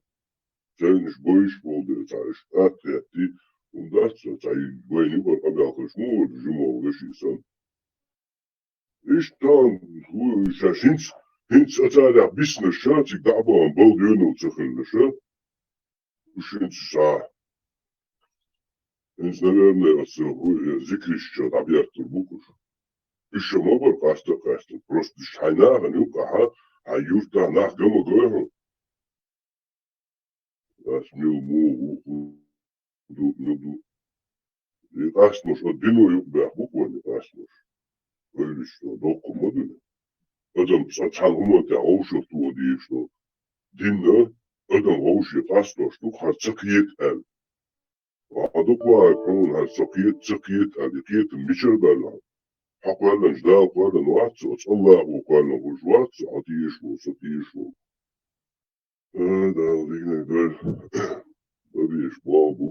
Цайнаш бойуш болу дела цхьа иштта атта хеттий, хӀума дац со цхьа вайна юкъара къамел хилча, муха вара жимолу вешин санна? Иштта тахана хӀу шаьш хӀинца, хӀинца а царах биснарш ша цига дӀа а бахана, бала доьналла ца хилла ша. Уьш хӀинца схьа. ХӀинца, наверное, оцу хӀу-, э, зикришча дӀабертар бу уьш. Уьш ша ма бара къаста а къаьстина. Просто уьш хьайн нахана юккъахьа, хьайн юьртахь нах ган ма гой хьуна. Ас мила муха ву, хӀун ду, мила ду. И къастамаш, оцу дино юкъабаьхна бу-кх вайна и къастамаш. Вевлуьйш ду, доккха ма ду. Адам цхьа цхьана хӀуманна тӀехь вовшахтоха дезаш ду. Динна адам вовшийн къастош ду, хӀара ца кхета аьлла. Ва хьан дукха вахарг хьуна, хӀара со кхета, ца кхета аьлла, и кхетам мичара баьлла хьан? Хьо кхоьллинчу Дала кхоьллина вац со, оцу Аллахо кхоьллина хӀуш вац со, хьо тешаш ву, со тешаш ву. Э, Дала диканиг дойла. Бабеш болх бу,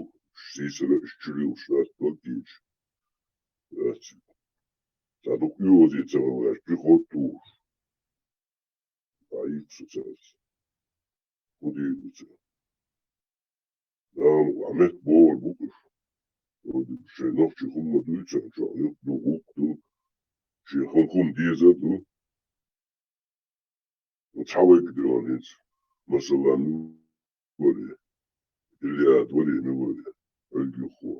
сийсара, уьш чуьра йолуш дац, дог кийча. Дац. Ца дукха оьгӀазе ца хилла, приход тухуш. ДӀаийцу со цаьрца. ХӀун дийр ду цара? Дала, ахь метта бохур бу уьш. Вроде шайн нохчийн хӀума ма дуьйцу, чохь юкъ ду, гӀуллакх ду, шен хӀума-хӀума дезар ду. Цхьа вайга дуьйна хӀинца, масала, мила вара, Ильяд вара, мила вара, Ӏуьлгехо.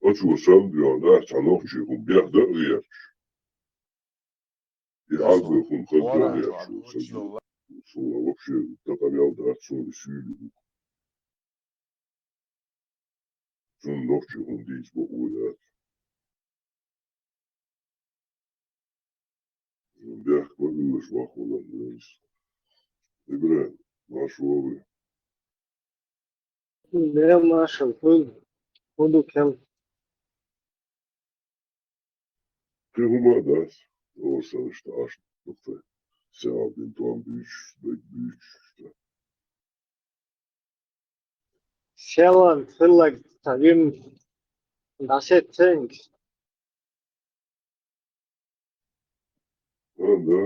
Оцо санна дуьйна, да, цхьа нохчийн хӀума беха дан а гӀерташ. И Ӏаьрбийн хӀума хаза дан а гӀерташ ву санна. суна вообще такъамел дац, суна и суьйли бу. Цунна нохчо хӀума дийца бакъо яц. Бехк ма биллаш вахвалан вайс. Ибрахим, марша вогӀий. Дела машал, хӀу, хӀу ду кел? Кхин хӀума а дац, оха санна иштта Ӏаш ду-кх тхо. Селхан дин тӀом буьйцуш, даг буьйцуш, иштта. Селхан хилларг цхьа вим дӀасецценга. А, да.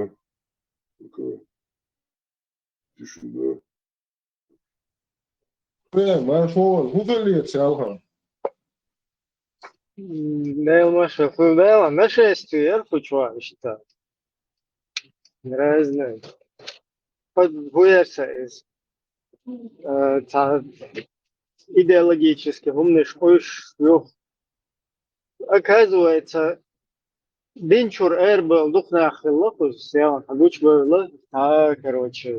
Пока. Тишина. Э, марша вогӀий, хӀу хиллера селхан? М, Дела машал, хӀу, Дела, нашествие яр хӀу чохь иштта. Разное. Под хӀу яр сан иза. Э, цхьа идеологически хӀуманаш къуьйсуш ю. Оказывается, дин чуьра арабевлла дукха нах хилла кхуза, селхан хьан гучубевлла, цхьа, короче,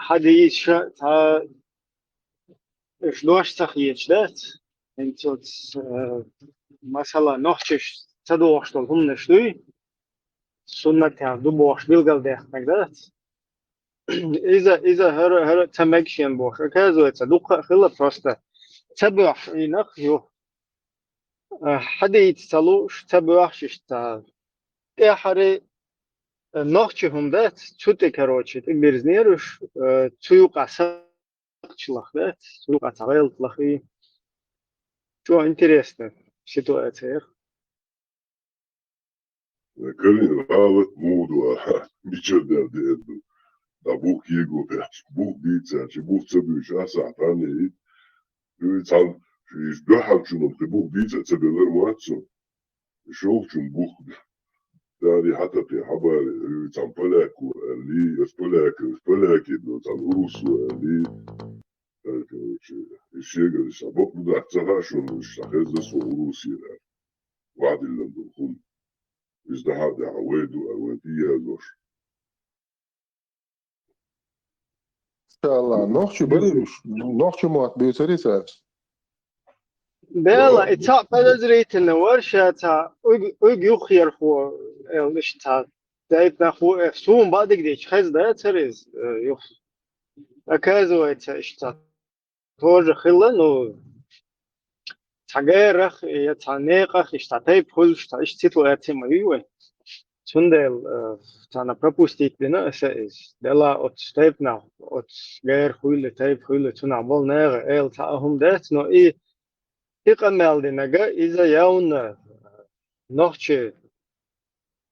хьадийца ша, цхьа, уьш дош ца хеташ дац. ХӀинца оцу, э, масала, нохчаша ца догӀуш долу хӀуманаш дуй, суннатехь ду бохуш билгалдаьккхинарг дац. Иза, иза хӀара, хӀара ца мега шена бохуш. Оказывается, дуккха а хилла, просто ца боьхуш Ӏийнарг ю. Э, хьадийца ца лууш, ца боьхуш иштта. ТӀаьххьара, э, нохчийн хӀума дац, цу тӀе, короче, тӀе бирзинера уьш, э, цу юкъа сакхташ лаха дац, цу юкъа цхьа гӀелат лахий. ЧӀогӀа интересная ситуация яра. Карина, гӀалат муха ду, мичара дер деана ду? ДӀа бух кего баьхча, бух дийцача, бух ца буьйцуш, а сахьтане и. Дуьйцу цхьана, иза дуьхьалчунна кхин бух дийца а ца белар ма вац цо. ШолгӀачунна бух дарий хьатапе хьабарий, дуьйцу цхьана поляко аьллий, аса поляко, аса поляке ду, цхьана урусо аьллий. Э, короче, и шегара иштта бакъ ду дац ца хаьа шуна, иштта хезна со урусера аьлла. Ваьдиллина ду хӀума. Иза дахьа а даьхьа вай ду аьлла, вайн тӀе яздеш. Иншалла, нохчий барий уьш? Нохчийн мотт буьйцурий цара? Дела, и цхьаъ подозрительно вара ша цхьа уьг, уьг юххерхо, аьлла, иштта цхьа тайпа нах ву, э, суна бакъдерг дийцича хезна дацара иза, э, юха. Оказывается, иштта тоже хилла, ну, цхьа гарах я цхьа некъах иштта тайпа хуьлуш, цхьа иштта ситуаци ма юй вай. Цундела, э, царна пропустить бина аса иза. Дела оцу тайпанах, оцу гара хуьлу, тайпа хуьлу, цунах болу нехан эла цхьа а хӀума дац, но и, и къамел динарг, иза явна нохчийн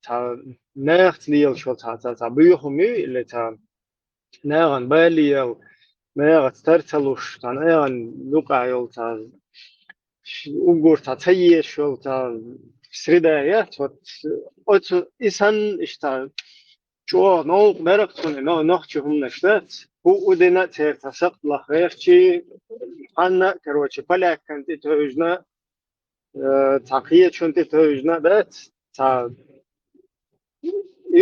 цхьа нахаца лелаш йолу цхьа, цхьа, цхьа боьхам ю, или цхьа нахана бале яла, нахаца тар ца луш, цхьа нахана юкъахь йолу цхьа ш-, уггар цхьа ца езаш йолу цхьа среда яц, вот, оцу и санна иштта чӀогӀа новкъа дара-кх цунна, но-, нохчийн хӀуманаш дац. ХӀу а дина церан цхьа сакхт лаха гӀертачий, хьанна а, короче, полякан тӀе тевжина, э, цхьа кхечун тӀе тевжина дац, цхьа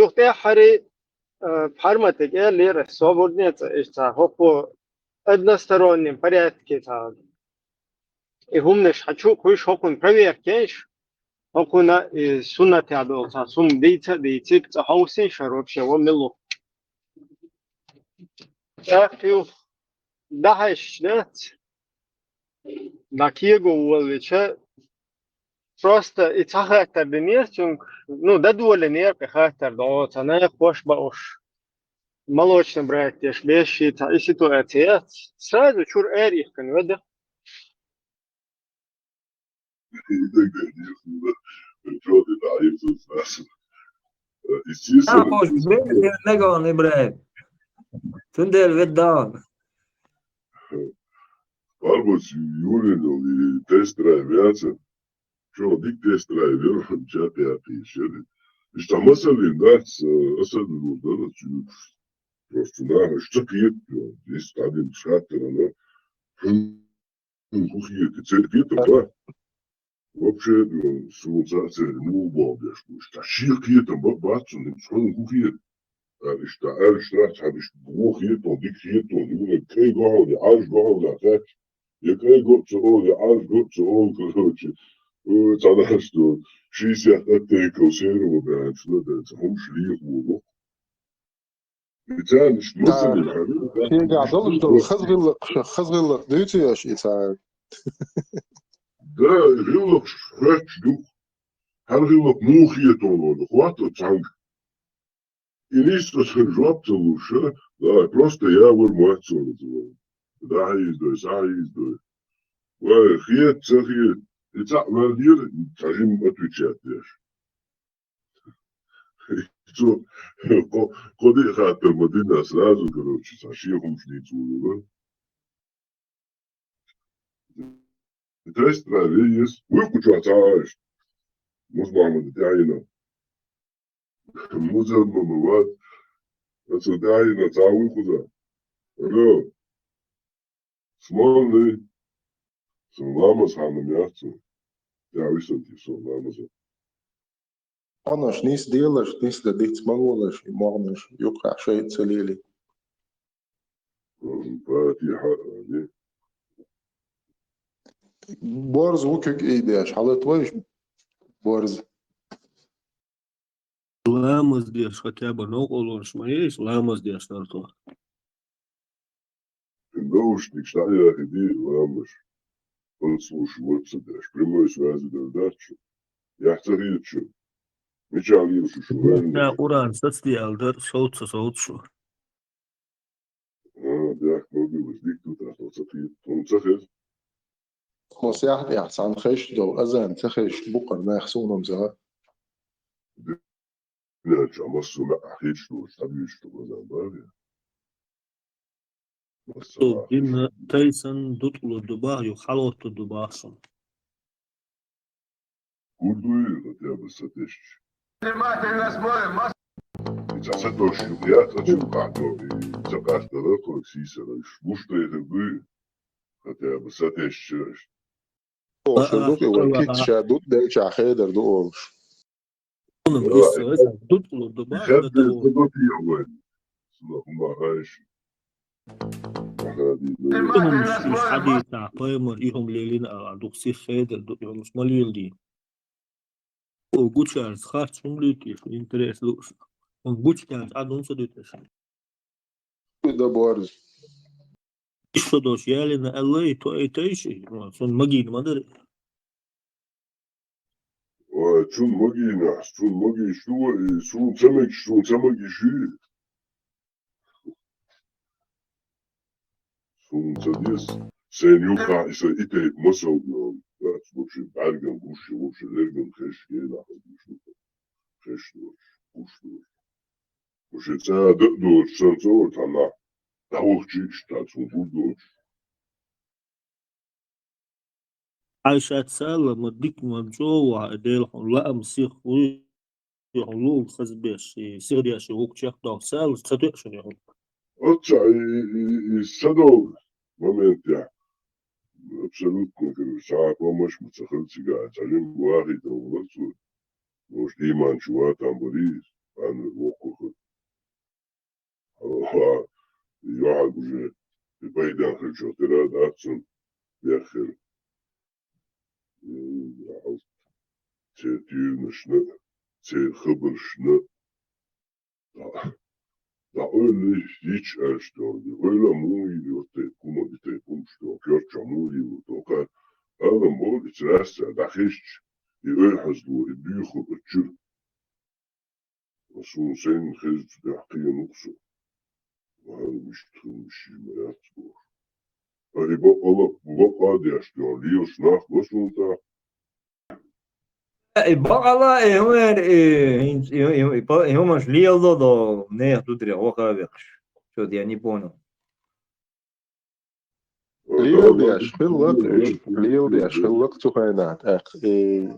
юха тӀаьххьара, э, Пхьарматига элира, собарнеца, иштта цхьа хӀокхо одностороннем порядке цхьа и хӀуманаш хьан чу а кхуьйсуш, хӀокхунна проверка еш, хӀокхунна и суннатехь долу цхьа хӀума дийца а дийцира, цкъа хьовсийша вообще вон мила ву. ТӀаккха юха дӀахьаьжча дац, дӀа кего волавича, просто и цхьа хаттар динера цуьнга, ну, дӀадолийнера кхин хаттар дӀо, цхьа нахахош баъуш, молочный братьяш беш, и цхьа и ситуаци яц, сразу чуьра ара йихкина ведда. Естественно, Нагон Ибрахим. Цундела ведда. Барбос Юрин и тест-драйв яцара. Чо дика тест-драйв яра, ча тӀе а кхийша яра. Иштта масаллин дац, э, аса а дузур дара, цуьнан просто наха ца кхета, дис тӀадин шаттарана. ХӀун хета, ца кхета, ба? Вообще, э, суна ца а ца муха боху деш бу. Иштта шен кхетам ба, бац цунна, хӀун хета? аьлла, иштта аьлча, нах цхьаберш вон хетон, дика хетон, юнга кӀай го хьуна, Ӏаж го хьуна, хаьттача, я кӀай го ца олу, я Ӏаж го ца олу, короче. Ой, цхьа нах ду, шестьдесят оттенков серого баьнча, ла бен, цхьа хӀумаш лехо ву. И царнаш масаллин хьару, шегахь долуш долу хаза гӀиллакхаш, хаза гӀиллакх дуьйцу аша и цара? Да, гӀиллакхаш хоьттуш ду. ХӀара гӀиллакх муха хетон олу, хӀотто цхьаьнга. И нийса цхьа жоп ца луш, да, просто я вар моьтту цунна. Да, хьийзадой, са хьийзадой. Вай, хета, ца хета. И цхьаъ ваьллера, цхьа жимма отвечать деш. Цо кхо-, кхо-диъ хаттар ма дина, сразу, короче, цхьа шен хӀумаш дийца вуьйлура. Тестра веес, вуй кху чохь ца Ӏаш. Музмахмада тӀаьхьийна. Музамма ма вац. Аса тӀаьхьийна ца вуй кхуза. Алло. Смолный. Сон ламаз хьанна яц. Я висанти сон ламаза. Хьанаш нийса делаш, нийса дан диц ма волаш, и могӀанаш юккъехь шайца ца лели. Фатиха, али. Борз ву куьг ийдеш, хьалат вайш? Борз. Ламаз деш, хотя бы новкъа лоруш ма еш, ламаз деш нарту. Наушник шта яхиди, ламаз. Подслушивать ца деш. Прямой связи дар дац шу. Яхь ца хеташ шу. Мичахь лийла шу, шу вайна? Ша Къуръан сацде аьлла дара, совца, совца шу. А, бехк ма билла, дика ду тӀаккха, ца хета, хӀума ца хеза. Масех тӀехь цхьаьна хезаш долу азан ца хезаш бу-кх нах суна-м ца. Дуьнен чохь массо а маьӀӀехь хеташ долчу, схьабуьйцуш долу азан бара. Массо а маьӀӀехь хеташ. Дина тайсан дутӀалур ду бах, юха хьалоттур ду бах шуна. Гур дуй, хотя бы сатесча? Внимательно смотрим. И цхьа сатосчух яц, ацу юкъахь до, и ца къастара, кхойга сийсара, уьш гуш дай хир дуй, хотя бы сатесча. Оха ду, и вай кица ша дутӀа делчахь хедар ду олуш. Хьуна гуш ца вай, дутӀалур ду бах, хедар ду, дутӀа вай. Сунах хӀума хьаьжча. Ахади, хӀуманаш уьш хьадийцахь, пайхамар и хӀума лелийна аьлла, дукха сиха хедар ду, и хӀуманаш ма леладийна. О, гучаьрца харц хӀума луьйту, интерес лууш. Он гучаьрца Ӏа дуьйцу ца дуьйцу аша? Да, борз. Иштта долуш ялина аьлла, и то, и тайши, цунна магийна ма дара. Ой, цунна магийна, цунна магийш ду, и суна ца мегаш, суна ца магийш ю. Суна ца деза, сайн юккъахь и сан и тайпа масал йолу, дац, вообще бӀаьрган гуш ю, вообще лерган хеш, генахь гуш ю. Хеш доцуш, гуш доцуш. Вообще цӀа а дан а доцуш, сан ца вара тхьанахь, дӀавахча иштта цунна гуш доцуш. Хьайн шаьш ца ала, ма дика, ма чӀогӀа ву хьан, Дела хьуна лаам сиха вуй, хьуна луург хаза беш, и сиха деш, и вукху чекхдоккху ца ала, ца тоьа шуна и хӀума. Оццу и, и, и, и садовлу моментехь абсолютно, короче, цхьа а помощь ма ца хилла цигахь, цхьа жимма вахийтина вара цо. Может, ийман чу ван там барий, цхьаьна воккхур хир. Ха, юьхьанца уже и пайдан хилча тера дац цунна беххира. М, церан тӀуьйранашна, церан хабаршна. ДӀа-, дӀа ойла йича аьлча догӀу, ойла муха йийр ю тайпа хӀума, и тайпа хӀумаш догӀу, коьртачохь муха йийр ю тохара. Ала ма боху, и цаьрца дӀахезча, и ойхьазло, и буьйхар оцу чуьра. Суна сайна хезачу тӀехь кхиъна ву-кх со. Вай, мишта хила, мишта ма яц бохуш. Ткъа и бакъала, бакъа а деш, лелаш нах ба суна тӀаккха. И бакъала, и хӀумер, и, и, и, и, и хӀумаш леладо, нехан зударех ваха а векхаш. Чё-то я не понял. Леладеш хилла-кх уьш, леладеш хилла-кх цу хенахь тӀаккха. И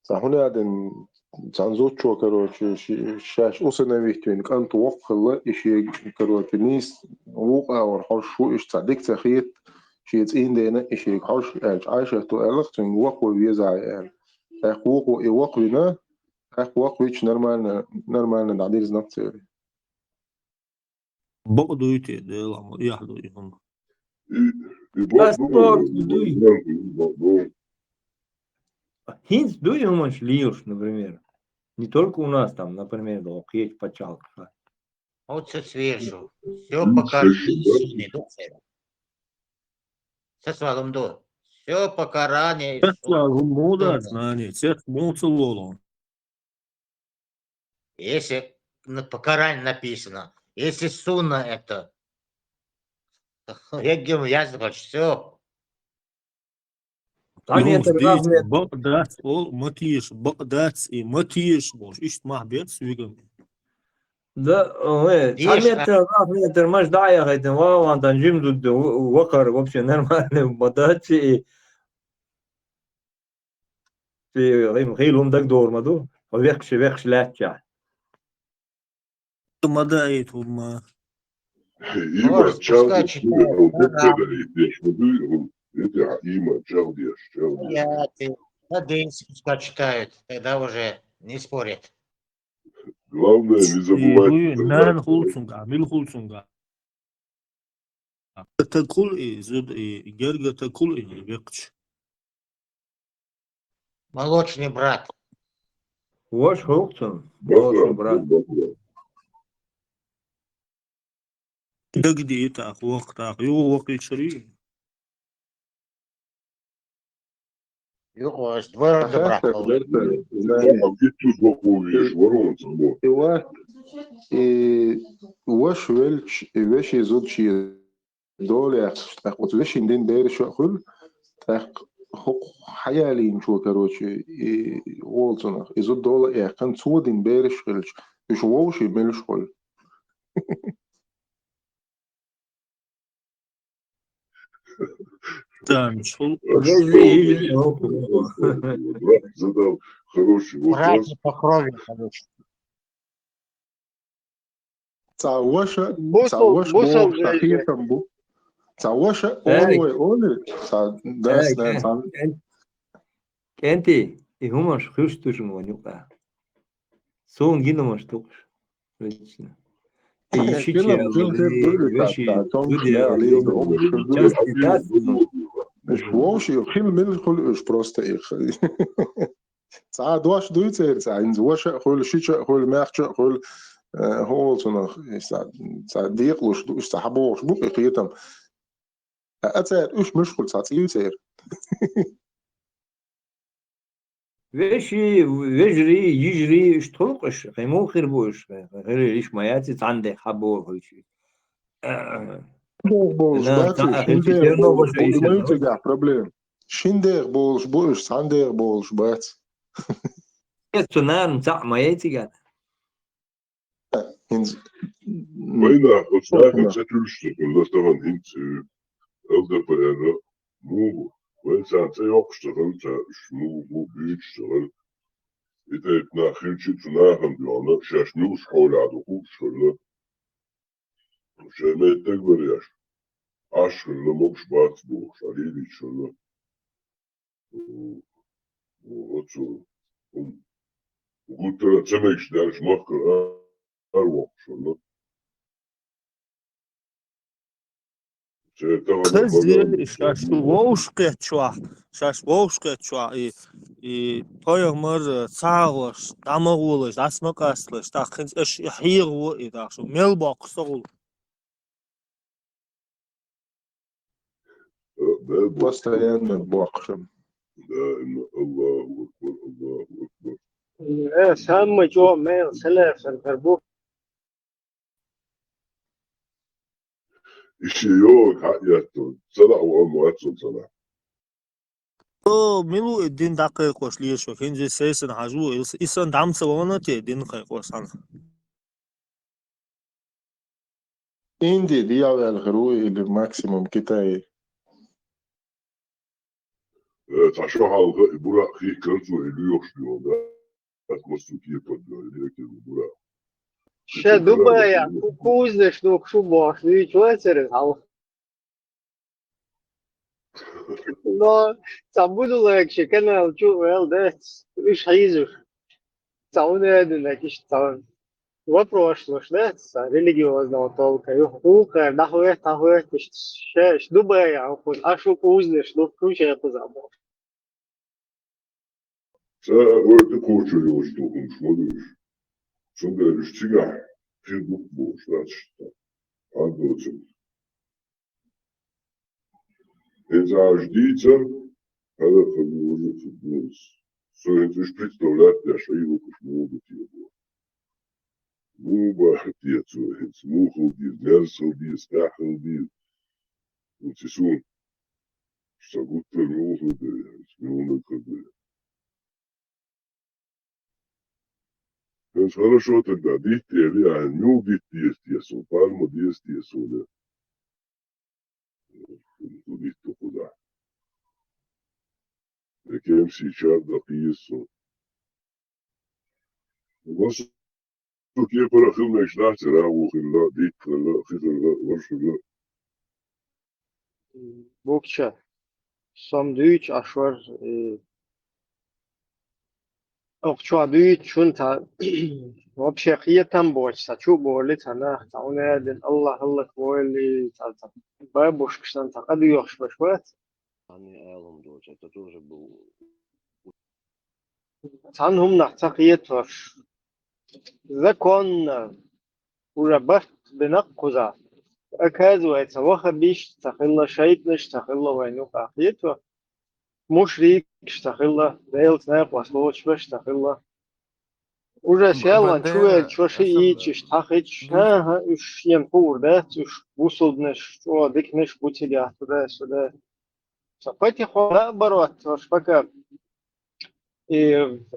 цхьа хӀун аьлла, цхьана зудчо, короче, ши-, шаьш усыновить вина кӀант воккха хилла, и шега, короче, нийса вукху агӀор хьожуш ву, иштта цхьа дика ца хета, шен цӀийнан дена и шега хьожуш аьлча, Ӏайшатто аьлла-кх цуьнга воккхаве везахьа аьлла. ТӀаккха вукхо и воккхавина, тӀаккха воккхавича нормально, нормально дӀадирзина-кх церан. Бакъ дуй те, Дела, ма, яхь дуй хӀума. И, и бакъ ду, спорт дуй. Бакъ ду. ХӀинца дуй хӀуманаш лелаш, например. Не только у нас там, например, да, кхечу пачхьалкхашка. Вот сейчас вижу. Все пока ранее. Сейчас валом до. Все пока ранее. Сейчас валом до, знание. Сейчас молча лоло. Если на, пока ранее написано, если сунна это, я говорю, я все. Бакъ дац, ол ма теша, бакъ дац и ма теша бохуш, иштта мах бен суьгам. Да, ой, цхьа метр, нах метр, маш дӀа а яхайтина, ва, ван тан жим зудда, вакхар вообще нормально ма дац и. Хила хӀума дагдор ма ду, векхаш, векхаш лаьттача. Ма даийта хӀума. Има чалдеш, деш ма дуй, эти, има чалдеш, чалдеш. Надеюсь, пускай читают, тогда уже не спорят. Главное, не забывайте. Нан хулцунга, мил хулцунга. Такул и зуд и герга такул и векхч. Молочный брат. Вош хулцун. Молочный брат. Дагди итах, вахтах, ю вахи чари. Юкъа двоюродный брат. И ваш, и ваш велч, и веши зудчи дола яхаш, тӀаккха оцу вешин дин бераш а хуьлу, тӀаккха хӀокху хьаялийначо, короче, и волу цунах, иза дола а яьккхина, цо дин бераш а хилча, уьш вовший мелаш хуьлу. Задал хороший вопрос. Братья по крови, короче. Цхьа ваша, цхьа ваша бохуш, цхьа хетам бу. Цхьа ваша олу вай олу, цхьа дас, цхьа. КӀентий, и хӀуманаш хуьлуш ду шуна вайн юкъа. Суна гина хӀуманаш ду-кх уьш. Вечно. И ши чел, веши, зудчи, части дас, ну. Уьш вовший хила мила хуьлу уьш просто их. Цхьа дош дуй церан, цхьа хӀинца ваша а хуьлу, шича а хуьлу, маьхча а хуьлу, э, хӀун олу цунах, цхьа, цхьа декъалуш ду, уьш цхьа хьабохуш бу-кх и кхетам. Ткъа церан уьш муьлш хуьлу, цхьа цӀий церан. Веший, вежарий, йижарий, уьш тхулкъаш, кхин муха хир бу уьш, хӀирий, иш ма яц и цхьаьна дехьа хьабоху хӀуьйший. Дехьа болуш бац уьш, шин дехьа болуш бу, и ма ю цигахь проблема. Шин дехьа болуш бу уьш, цхьаьна дехьа болуш бац. Цу нана цхьаъ ма яй цигахь. ХӀинца. Вайнах оцу нахана ца туьллуш ца хилла тахана хӀинца, э, ЛДПР, муха, вайн царна цӀе йоккхуш ца хилла, ца уьш муха буьйцуш ца хилла. И тайпа нах хилча а цу нахана дуьхьал, шаьш муьлш хьолехь ду хууш хилла. Шайн меттиг вара еш. Аш хилла, могуш бац бохуш, Ӏа лелийча хилла. Оцу, м, гуттара а ца мегаш даьлча махкара а, ара воккхуш хилла. Церан тахана хаза ма ду, шаьш вовшах кхетчохь, шаьш вовшах кхетчохь, и, и пайхамар ца хьахош, дӀа ма гӀолаш, дӀаса ма къасталаш, тӀаккха хӀинца аша и хьехаво, и тӀаккха шу мел боккхуш ца хуьлу. Постоянно боккхуш. Даима. Аллаху акбар, Аллаху акбар. Э, самый чо мел селефер хер бу. Иштта йо, хьаъ яц цо. Ца лаьа ву амма вац цо ца лаьа. О, мила ву и дин дӀакхайкхош лелаш ву, хӀинца сайсана хьажа ву, и сан дӀа ма ца вахана те, дин кхайкхош цхьаьна. Индия дӀаваьлла хир ву или максимум Китай? Э, цхьа шо хьалха и Буракъ хихкара цо и лоьхуш дуьйхьал, да? Ат массо кепар дуьйхьал, или экир ву Буракъ. Ша Дубая ку-, кузнеш ду шу бохуш дуьйцу вацара хьалха. Но цхьа будулайгаш канал чу вел дац, уьш хьийзуш. Цхьа унаьдинарг иштта цхьа. Вопрос луш, да, цхьа религиозного толка. Юха вукхара дӀахӀоьтту, дӀахӀоьтту, иштта шаьш ду баьхьа, хӀокхуьнца Ӏаш ву кхузлуш, ду кхуза шаьш кхуза бохуш. Ца а ойта кхочур йолуш ду хӀумаш ма ду уьш. Цундела уьш цигахь хир ду бохуш дац иштта. Хьан доцург. ХӀинца Ӏаш дийцар, хьалакхара вожа ца доцу. Со хӀинца уьш представлять деш Ӏийла кхуш муха ду те боху. Муха бахьа те цо хӀинца, муха хила деза, мерза хила деза, тӀаьхьа хила деза. ХӀинца суна ца гуттар муха хила деза, муха хила деза. Хьоьца хорошо тогда дитта элира, ахьа муьлха дитта деза те суна, пальма деза те суна? Дитта кхузахь. Экем сейчас дакъийса суна. Васу кепара хила мегаш дац, рагӀу хилла, дитта хилла, хи хилла, варш хилла. Букча, сом дуьйцу Ӏаш вара, и, окху чохь дуьйцу шуна цхьа, вообще кхетам боцуш, цхьа чу а болий, цхьа нах, цхьа хӀун аьлла, Аллах, Аллах войли, цхьа, цхьа бабушкаш санна, цхьа къа доьхуш баш бац. Цхьанна хӀуманах ца кхетош. Законно уже барт бина кхуза. Оказывается, ваххабисташ ца хилла, шайтӀанаш ца хилла вайн юкъахь, кхетош. Мушрикаш ца хилла, Делаца накъост лоцуш берш ца хилла. Уже селлан чу велча, ши ийчаш, тхьахичаш, хӀан-хӀа, уьш шена хуур дац, уьш бусулбанаш, чӀогӀа диканаш бу цигахь, туда-сюда. Ца патихо наоборот, уьш пока и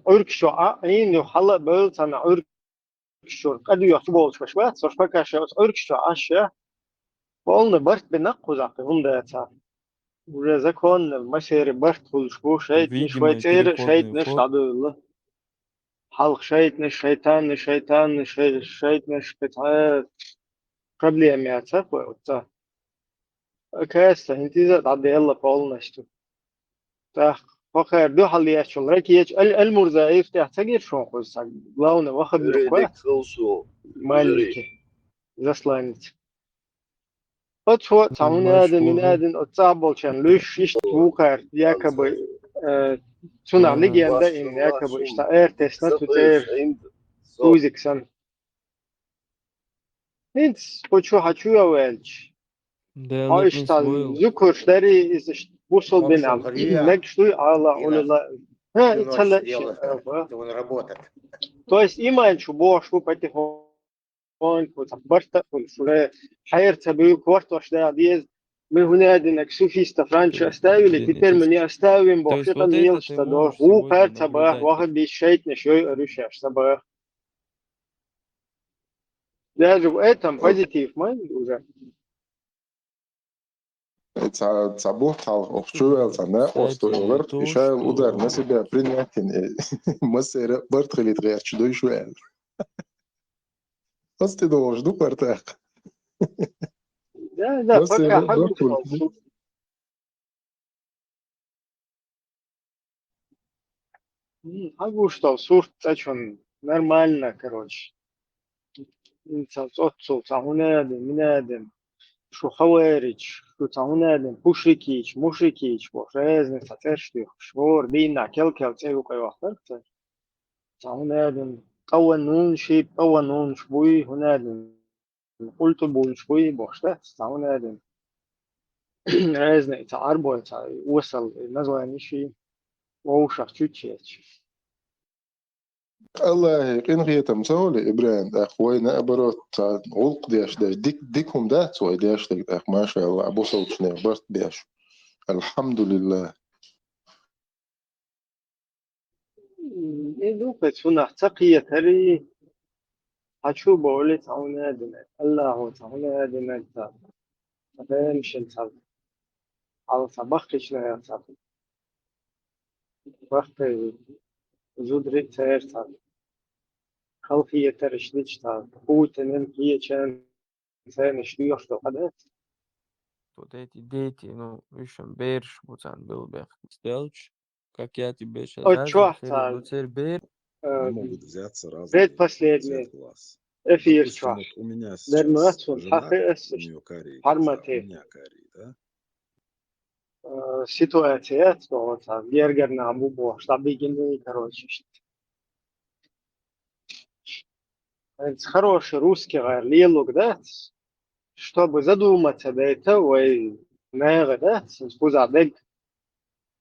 Ӏуьргаш чу Ӏа а Ӏийна, юха хьала а бевлла, цхьана Ӏуьргаш чуьра къа доьхуш болчу баш бац, уьш пока ша оцу Ӏуьргаш чу Ӏаш ша, полный барт бина кхузахь, хӀунда аьлча уже законно массеран барт хуьлуш бу, шайтӀанаш вай цӀера, шайтӀанаш дӀадевлла. Хьалха шайтӀанаш, шайтанаш, шайтанаш, шай-, шайтӀанаш, кхин цхьа проблема яц хӀокху оццу. Оказывается, хӀинца иза а дӀаделла полностью. ТӀаккха хӀокхара дуьхьал ечул ракеташ Аль-, Аль-Мурзаев тӀехь ца гира шуна кхуза цхьа главный ваххаб юха бац? Малики. Засланец. Оцо цхьа хӀун аьлла, мин аьлла, оцу цӀахь болчарна луьйш иштта вукхара, якобы, э, цунах легенда а йина, якобы, иштта эр тесна цу цӀера, Тузик санна. ХӀинца кху чу хьан чу а ваьлча, хьо иштта зуькарш дарий, иза иштта бусулбанийн мегаш дуй, Алла, Алла. ХӀа, и ца лаьа шен. То есть иман чу бохуш бу потихоньку, цхьа барт а хуьлуш, уже хьера ца буьйлу, кортош дагӀа деза. Мы хӀун аьлла, суфистов раньше оставили, теперь мы не оставим, боху, шайтӀан лелаш ца доху. Вукхара ца баха, ваххабисташ, шайтӀанаш йойур ю шаьш, ца баха. Даже в этом позитив, ма уже. Ца, ца бутт хьалха окху чу ваьлла цхьа накъост валар, и шайла удар на себя принять йина, массеран а барт хилийта гӀерташ дуй шу аьлла. Ас тӀедогӀуш ду кхара тӀаккха. Да, да, массеран пока а барт хуьлуш ду. М, хьан гуш долу сурт цӀа чунна? Нормально, короче. М, ца цӀоццул, цхьа хӀун аьлла, мин аьлла, шу хаварич, шу цхьа хӀун аьлла, пушрикич, мушрикич, бо, разный цхьа цӀераш туьйхкаш, хӀора дийнахь кел-кел цӀе юкъа йохкар цара. Цхьа хӀун аьлла, къаванун ши, къаванунаш буй, хӀун аьлла, къултӀу буллуш буй бохуш дац, цхьа хӀун аьлла. Разный, цхьа Ӏарбой, цхьа осал, название ши, вовшах чуьччечи. Аллахье къинхетам ца хуьлий, ИбрахӀим, тӀаккха вай наоборот, цхьа гӀуллакх деш дерг, дик-, дика хӀума дац вай деш дерг, тӀаккха, машаАллахӀ, бусалбачунна барт беш. АлхьамдулиллахӀ. М, и ду кхечу хӀунах ца кхетарий, хьан чу бовлий цхьа хӀун а динарг, Аллахьо цхьа хӀун а динарг ца, цхьа бемашна ца, хьал ца баккхийчу наха ца, баккхий зударий церан ца, халахетарш дича ца, Путинан кхечан церан иштта доьхуш долу хьадац. Вот эти дети, ну, уьш бераш бу царна билггал бехк. Делча, как я тебе сейчас оцу чохь цара, церан бер, э, они могут взяться разные, предпоследний, церан класс. эфир чохь. Дернаш цунна хьахи ас пармати ситуация, что вот гергерна бубо, что бигини, короче. Это хороший русский гӀайр лелуг, да? Чтобы задуматься, да, это вай мега, да? Хуза бег.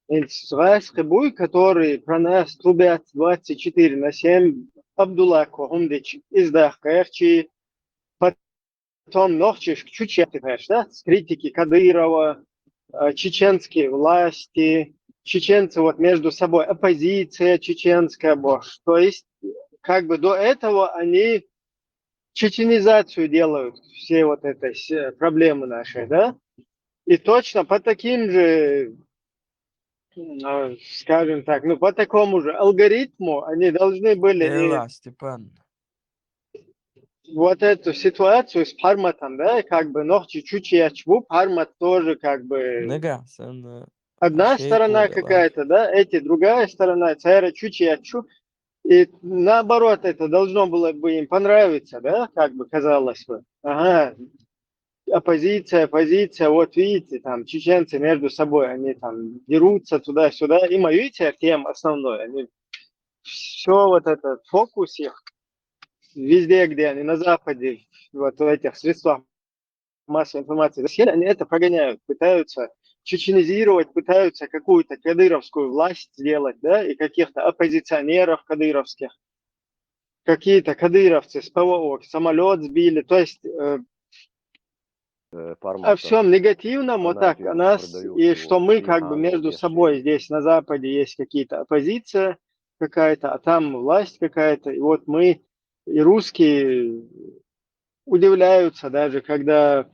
Энд гӀайсхи буй, который про нас трубят двадцать четыре на семь, Абдулла Кохумдич, издах кэрчи, потом нохчиш чучи, да, с критики Кадырова, э, чеченские власти, чеченцы вот между собой, оппозиция чеченская, бо. То есть, как бы до этого они чеченизацию делают, все вот это с- проблемы наши, да? И точно по таким же, э, скажем так, ну, по такому же алгоритму они должны были и Эла, Степан. Вот эту ситуацию с Парматом, да, как бы нохчи чучи ячбу, Пармат тоже как бы Нага, сэн, э, одна сторона какая-то, да, эти другая сторона, цайра чучи ячу. И наоборот, это должно было бы им понравиться, да, как бы казалось бы. Ага, оппозиция, оппозиция, вот видите, там чеченцы между собой, они там дерутся туда-сюда. И моя тема основной, они все вот этот фокус их везде, где они на Западе, вот в этих средствах массовой информации, засели, они это прогоняют, пытаются чеченизировать, пытаются какую-то кадыровскую власть сделать, да, и каких-то оппозиционеров кадыровских. Какие-то кадыровцы с ПВО самолет сбили, то есть э, э, о всем негативном вот так о нас, и что мы как бы между собой здесь на Западе есть какие-то оппозиция какая-то, а там власть какая-то, и вот мы и русские удивляются даже, когда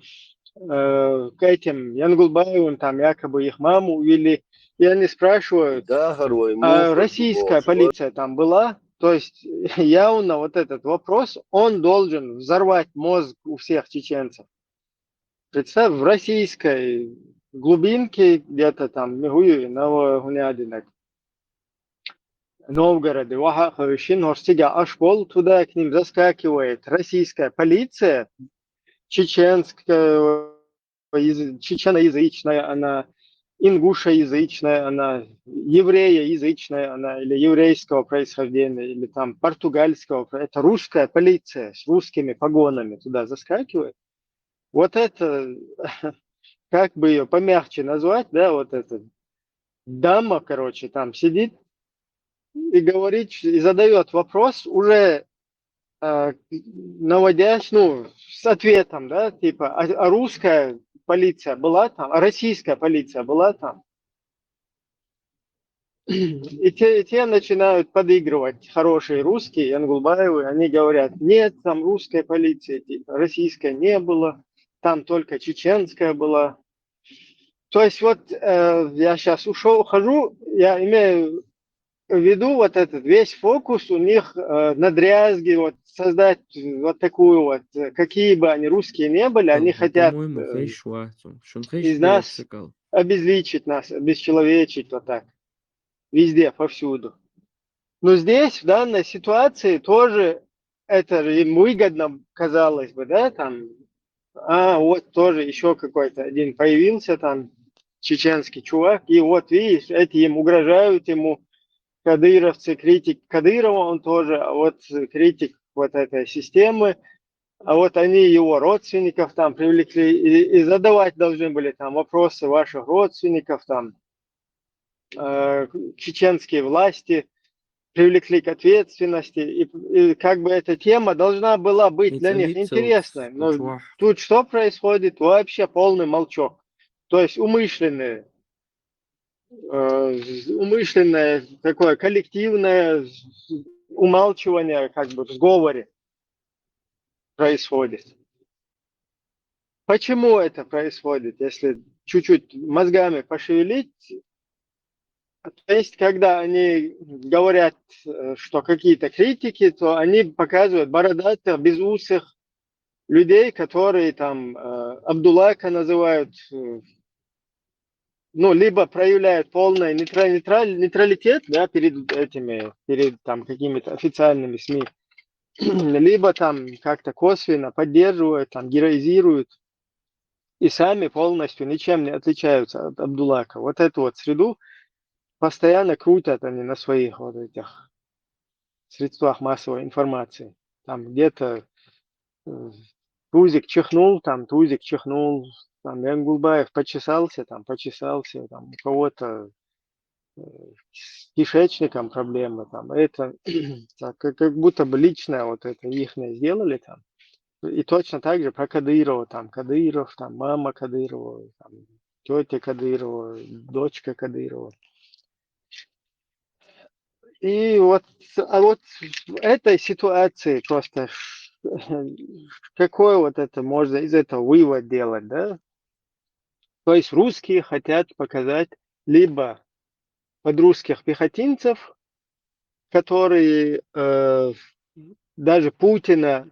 э, к этим Янгулбаевым там якобы их маму увели, и они спрашивают, да, а российская полиция там была? То есть явно вот этот вопрос, он должен взорвать мозг у всех чеченцев. Представь, в российской глубинке, где-то там, Мигую, Новогунядинок, Новгороде, ваха хавишин, Орсига Ашбол, туда к ним заскакивает российская полиция, чеченская, чеченоязычная она, ингушеязычная она, евреяязычная она, или еврейского происхождения, или там португальского, это русская полиция с русскими погонами туда заскакивает. Вот это, как бы ее помягче назвать, да, вот эта дама, короче, там сидит и говорит, и задает вопрос уже э, наводясь, ну, с ответом, да, типа, а, а русская полиция была там, а российская полиция была там. И те, и те начинают подыгрывать, хорошие русские, Янгулбаевы, они говорят, нет, там русской полиции, типа, российской не было, там только чеченская была. То есть вот э, я сейчас ушел, ухожу, я имею в виду вот этот весь фокус у них э, на дрязги, вот создать вот такую вот, э, какие бы они русские не были, они хотят э, из нас обезличить нас, обесчеловечить вот так. Везде, повсюду. Но здесь, в данной ситуации, тоже это же им выгодно, казалось бы, да, там, а вот тоже еще какой-то один появился там, чеченский чувак, и вот видишь, эти им угрожают, ему кадыровцы, критик Кадырова, он тоже, а вот критик вот этой системы, а вот они его родственников там привлекли и, и задавать должны были там вопросы ваших родственников там, э, чеченские власти привлекли к ответственности, и, и как бы эта тема должна была быть для них интересной. Но тут что происходит? Вообще полный молчок. То есть умышленные, э, умышленное такое коллективное умалчивание, как бы в сговоре происходит. Почему это происходит, если чуть-чуть мозгами пошевелить? То есть, когда они говорят, э, что какие-то критики, то они показывают бородатых, безусых людей, которые там э, Абдуллака называют, э, ну, либо проявляют полный нейтраль, нейтраль, нейтралитет, да, перед этими, перед там какими-то официальными СМИ, либо там как-то косвенно поддерживают, там героизируют, и сами полностью ничем не отличаются от Абдулака. Вот эту вот среду постоянно крутят они на своих вот этих средствах массовой информации. Там где-то э, тузик чихнул, там тузик чихнул, там Янгулбаев почесался, там почесался, там у кого-то э, с кишечником проблемы, там это так, как, как будто бы личное вот это их сделали там. И точно так же про Кадырова, там Кадыров, там мама Кадырова, там тетя Кадырова, дочка Кадырова. И вот, а вот в этой ситуации просто ш- какой вот это можно из этого вывод делать, да? То есть русские хотят показать либо под русских пехотинцев, которые э, даже Путина,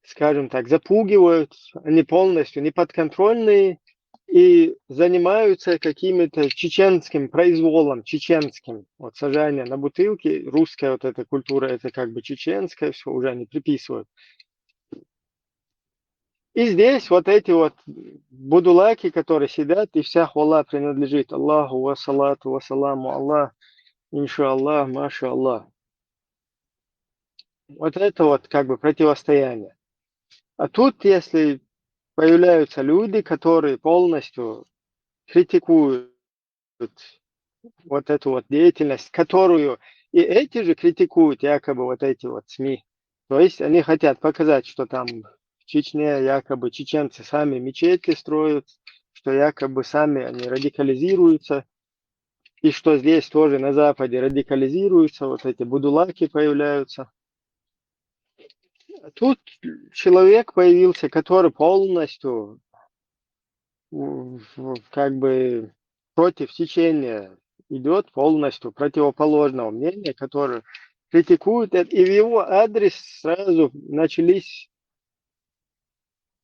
скажем так, запугивают, они полностью неподконтрольные и занимаются каким-то чеченским произволом, чеченским. Вот сажание на бутылки, русская вот эта культура, это как бы чеченская, все уже они приписывают. И здесь вот эти вот будулаки, которые сидят, и вся хвала принадлежит Аллаху, ва салату ва саламу Аллах, иншаллах, машаллах. Вот это вот как бы противостояние. А тут, если появляются люди, которые полностью критикуют вот эту вот деятельность, которую и эти же критикуют, якобы вот эти вот СМИ. То есть они хотят показать, что там в Чечне якобы чеченцы сами мечети строят, что якобы сами они радикализируются, и что здесь тоже на Западе радикализируются, вот эти будулаки появляются. Тут человек появился, который полностью в- в- как бы против течения идет, полностью противоположного мнения, который критикует, э, и в его адрес сразу начались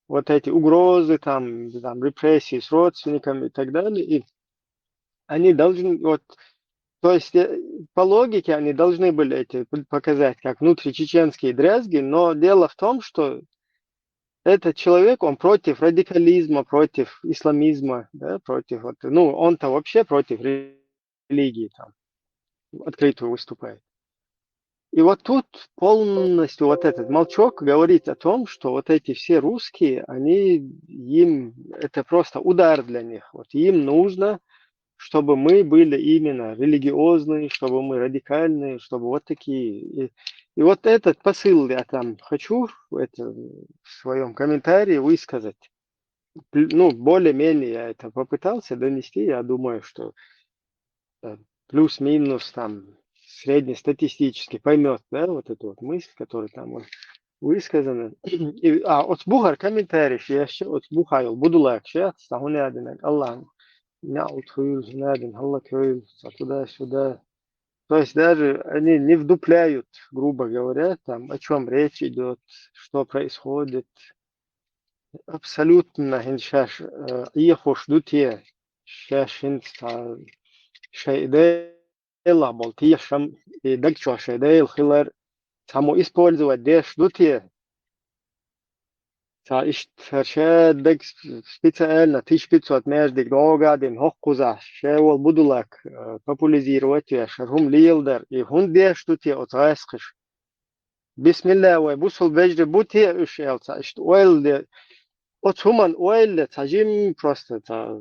вот эти угрозы, там, там репрессии с родственниками и так далее. И они должны, вот, то есть э, по логике они должны были эти п- показать как внутричеченские дрязги, но дело в том, что этот человек, он против радикализма, против исламизма, да, против, вот, ну, он-то вообще против религии там открыто выступает. И вот тут полностью вот этот молчок говорит о том, что вот эти все русские, они, им, это просто удар для них. Вот им нужно, чтобы мы были именно религиозные, чтобы мы радикальные, чтобы вот такие. И, и вот этот посыл я там хочу в, это, в своем комментарии высказать. Пл- Ну, более-менее я это попытался донести. Я думаю, что э, плюс-минус там среднестатистически поймет, да, вот эту вот мысль, которая там вот высказана. И, а, от бугар комментарий, я еще от бухаю, буду лак, сейчас, там, не один, Аллах, не утхуюл, не один, Аллах, туда-сюда. То есть даже они не вдупляют, грубо говоря, там, о чем речь идет, что происходит. Абсолютно хин шаш, э, ийхуш дутия, шаш хин ца шай Дела бол тешам, и даг чо шай Дел хилар, цамо использовать деш дутия. Ца ишт хершедаг специально тысяча пятьсот междик догадин хоккуза, шевол будулак э, популяризировать веш, хум лилдар, и хун деш дутия от гайсхиш. Бисмилла вай, бусул бежри бутия уш элца, ишт ойлде, от хуман ойлде, ца жим просто, ца,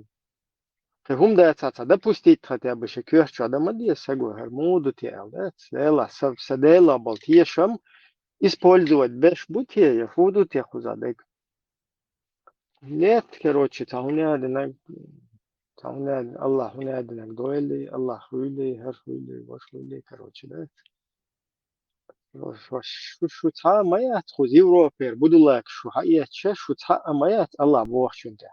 кхы хум да ца, ца допустить хотя бы ше кёрчу адама дия сагу, хар муду ти эл, да, цела, са, са дела бол тешам, использовать беш бутия, я худу те хуза дег. Нет, короче, ца хуня динаг, ца хуня, Аллах хуня динаг дойли, Аллах хуйли, хар хуйли, вош хуйли, короче, да. Шу, шу цхьа а ма яц, хуз Европер будулак шу хьаэцча, шу цхьа а ма яц, Аллах бохчун тӀа.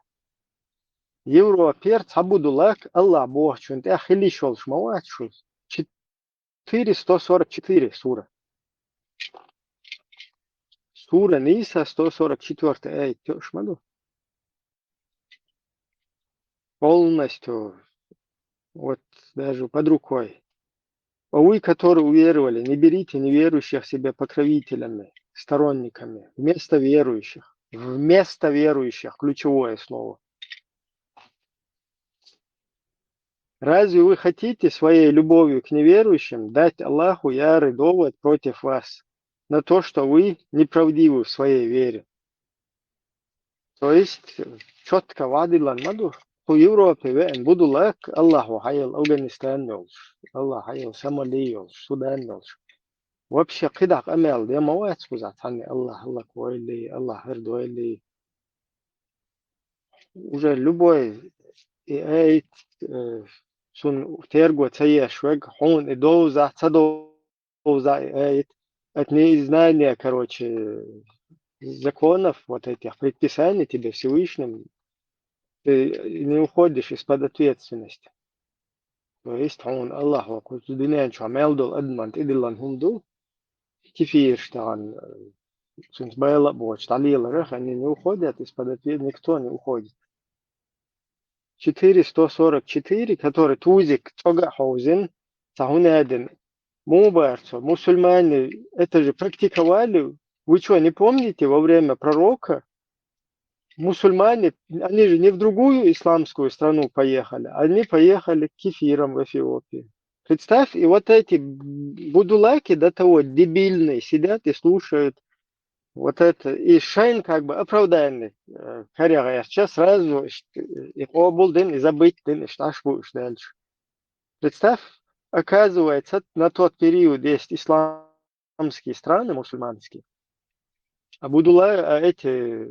Европер цхьа будулак, Аллах бохчун тӀа хили шолш ма вац шу. Четыре сто сорок четыре сура. Сура Ниса сто сорок четвёртая аят, тёш ма ду. Полностью, вот даже под рукой. А вы, которые уверовали, не берите неверующих себе покровителями, сторонниками, вместо верующих. Вместо верующих, ключевое слово. Разве вы хотите своей любовью к неверующим дать Аллаху ярый довод против вас на то, что вы неправдивы в своей вере? То есть, чётко ваӀда диллина ма ду, кху Европе веана буду лак, Аллаху хьаяла Афганистан йолуш, Аллаху хьаяла Сомали йолуш, Судан йолуш. Вообще, кхидӀа къамел де ма вац кхузахь цхьанна, Аллах, Аллах войли, Аллах хӀара дойли. Уже любой и аят, э, цунна терго ца еш верг, хьуна и довзахь, ца довзахь и аят, это незнание, короче, законов, вот этих предписаний тебе Всевышним, ты не уходишь из-под ответственности. То есть хьуна Аллахо кху дуьнен чохь мел долу адаман тӀедиллина хӀума ду, кефираш тахана, э, цуьнца байла а боцуш, дӀалеларах, они не уходят из-под ответ-, никто не уходит. Четыре сто сорок четыре, который тузик цӀога а хьовзина, цхьа хӀун аьлла, муха бара цо, мусульмане это же практиковали, вы чё, не помните, во время пророка мусульмане, они же не в другую исламскую страну поехали, они поехали к кефирам в Эфиопию. Представь, и вот эти будулаки до того дебильные сидят и слушают вот это, и шайн как бы оправдание, э, карагӀерча сразу ш-, и къобал дин, и забыть дин, и шташ бу уж дальше. Представь, оказывается, на тот период есть ислам исламские страны, мусульманские. А Будула, а эти,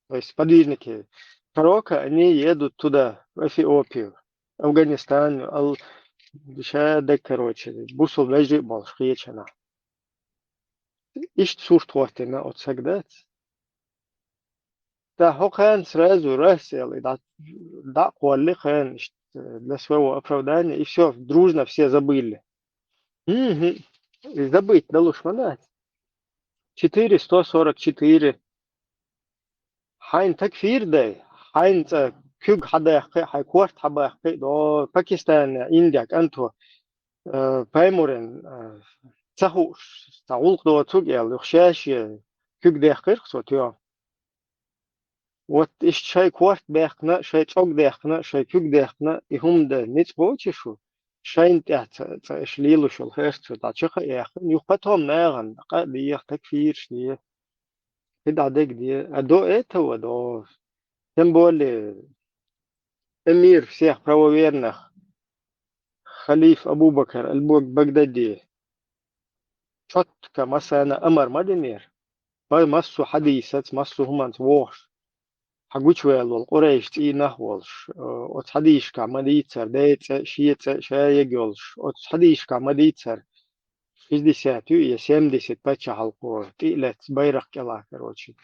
то есть сподвижники пророка, они едут туда, в Эфиопию, Афганистан, ал-, шадак, короче, бусул вежи болуш кхечана. Иштта сурт хӀоттина оцу сагдац. Ткъа хӀокхарна сразу рас аьлла, и дӀа-, дӀа а кхолли хӀокхарна, иштта, для своего оправдания, и всё, дружно все забыли. Мгм. И забыть далуш ма дац. Четыре сто сорок четыре. Хьайн такфир дай, хьайн цӀа куьг хьадаьккхи, хьайн корта хьабаьккхи, до Пакистана, Индия, кӀанто, э, паймурен, э, ца хууш, цхьа гӀуллакх доцург аьлла, юха шаьш куьг дехкхирх цо тоьхна. Вот иштта шайн корта баьккхина, шайн цӀог даьккхина, шайн куьг даьккхина, и хӀума дан ницкъ боций шу? Шайна тӀехь ца, ца аша лелаш йолу херца дӀа чекх а яьккхина, юха потом нахана къа а деха, такфираш де, кхидӀа дерг де. А до этого, до, тем более, эмир всех правоверных, халиф Абу-Бакр аль-Бак-, Багдади, чётко массарна амар ма динера. Ма-, массо а хьадисаца, массо а хӀуманца вохуш, хьан гучуваьлла волу къурайш цӀийнах а волуш, э, оцу хьадисашкахь ма дийцара, ден цӀе, шен цӀе, шен яга йолуш, оцу хьадисашкахь ма дийцара, шестьдесят ю я семьдесят паччахьалкхо тӀе а лаьцна байракх кӀелахь, короче.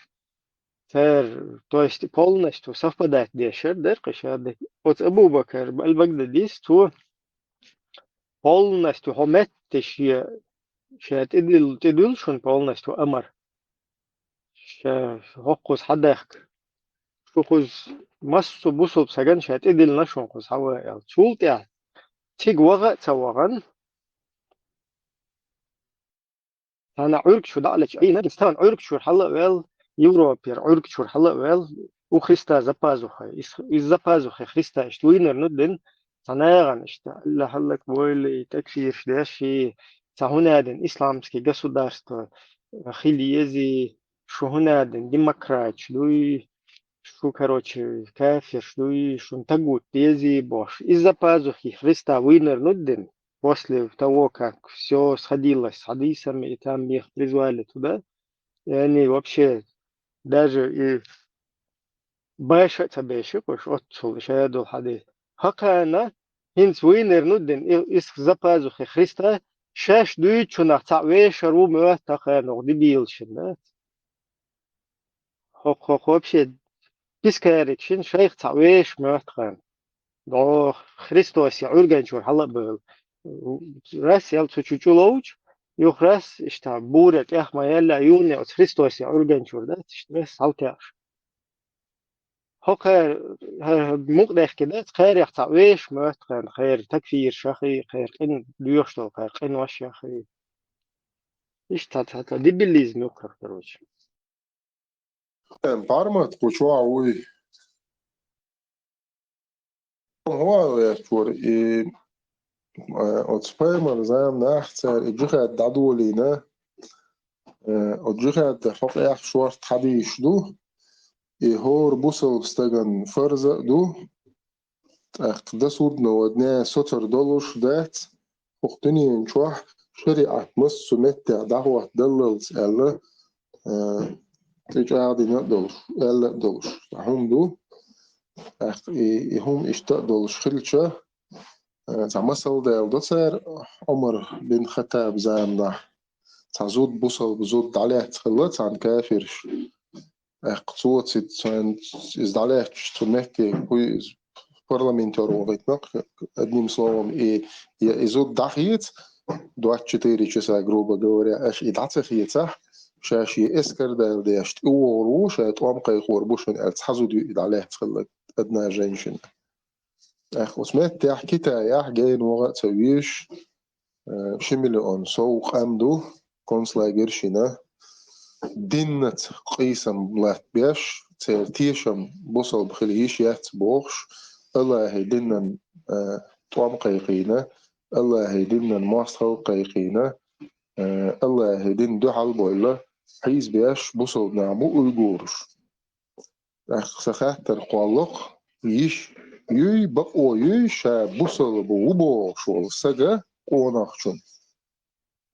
Цара, то есть, полностью совпадать деш дара кхин шадерг. Оцу Абу-Бакр аль-Багдадис, цо полностью хьо метташ шен, шен тӀедилла, тӀедуьллу шуна полностью амар. Ша хӀокхуза хьадахка. Шу кхуза массо а бусулба сагана ша тӀедиллина шуна кхуза хьаван аьлла. Цул тӀаьхьа цига ваха а ца вахана, цхьана Ӏуьргачу дӀа а лечкъийна, стан Ӏуьргачуьра хьала а ваьлла, Европера Ӏуьргачуьра хьала а ваьлла, у Христа за пазухой. Из, из за пазухой Христа иштта вийнар ну дина, цхьа нахана иштта, Аллах, Аллах, бойла, и такфирш деш, и цхьа хӀун а дина исламский государство хила езий, шу хӀун а дина демократаш дуй, шу, короче, кафирш дуй, шун тагут дезий бохуш. Из за пазухой Христа вийнар ну дина, после того, как всё сходилось с хьадисами, и там их призвали туда, и они вообще даже и баша а ца беши кхуш, оццул шадолу хьадис. ХӀокхарна хӀинца вийнар ну дина, и, из за пазухой Христа, шаьш дуьйцучунах цхьаъ вешар ву моьтту хӀокхарна, оха дебилаш шина дац. ХӀокху, хӀокху вообще пискариг шина шайх цхьаъ вешаш моьтту хӀокхарна. До Христосе Ӏуьрган чуьра хьала а бевлла. Рас ял цу чу чуловчу, юха рас иштта буре тӀех ма яьлла, юхане оцу Христосе Ӏуьрган чуьра дац, иштта рас хьалатаьӀаш. хӀо кхер, хӀе, хӀе, мукъа дехке дац, кхерех цхьа вешаш моьтту кхерна, кхер такфиршахи, кхер къин доьхуш долу, кхер къинош яхи. Иштта цхьа, цхьа дебилизм ю кхар, короче. Эм, пармат кху чохь вуй. ХӀун а ваьлла вер чуьра и, э, оцу пайхамар заманахь цара и джихад дӀадолийна, э, оцу джихад хьо къех шорта хьадийш ду, и хӀора бусалба стаган фарза а ду, тӀаккха до судного дня соцар долуш дац, хӀокху дуьнен чохь шариӀат массо а меттехь дӀахӀоттадаллалц аьлла, э, тӀе чӀагӀдина а долуш, аьлла а долуш, цхьа хӀума ду. ТӀаккха и, и хӀума иштта а долуш хилча, э, цхьа масал даьлла до цара Ӏумар бин Хаттаб заманахь. Цхьа зуда, бусалба зуда дӀалаьцна хилла цхьана кафирша. ТӀаккха цо цига цуьнан иза дӀалаьцча, цу метте кхуьй иза, парламентера вахийтина, одним словом, и, я и зуда дӀахеца, двадцать четыре часа, грубо говоря, аша и дӀа ца хецахь, ша шен эскар дала деш, тӀе вогӀур ву, ша тӀом кхайкхор бу шуна аьлла, цхьа зуда ю и дӀалаьцна хилла, одна женщина. ТӀаккха оцу меттехь Китаехь генваха а ца везаш, э, ши миллион сов къам ду концлагерш йина, диннаца къийсам латтабеш, церан тешам бусалба хила йиш яц бохуш, АллахӀан динан, э, тӀом кхайкхийна, АллахӀан динан мостагӀалла кхайкхийна, э, АллахӀан дин дуьхьал а бевлла, хьийзабеш бусалба нах бу уйгураш. ТӀаккха сан хаттар кхоллакх, йиш юй, бакъо юй, ша бусалба ву бохуш волу сага къонахчун,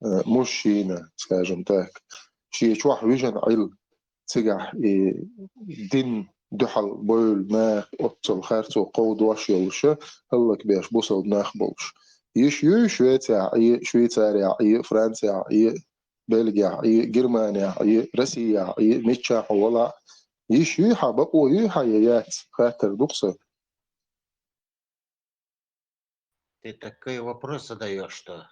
э, мужчина, скажем так, шен чохь вижина Ӏилла, цигахь и дин дуьхьал бевлла нах, оццул харцо кховдош йолуша, хӀаллакбеш бусалба нах болуш. Йиш юй Швецехь Ӏе, Швейцарехь Ӏе, Францехь Ӏе, Бельгехь Ӏе, Германехь Ӏе, Россехь Ӏе, миччахь хьо валахь а, йиш юй хьан, бакъо юй хьан я яц, хаттар ду-кх сан. Ты такой вопрос задаёшь, что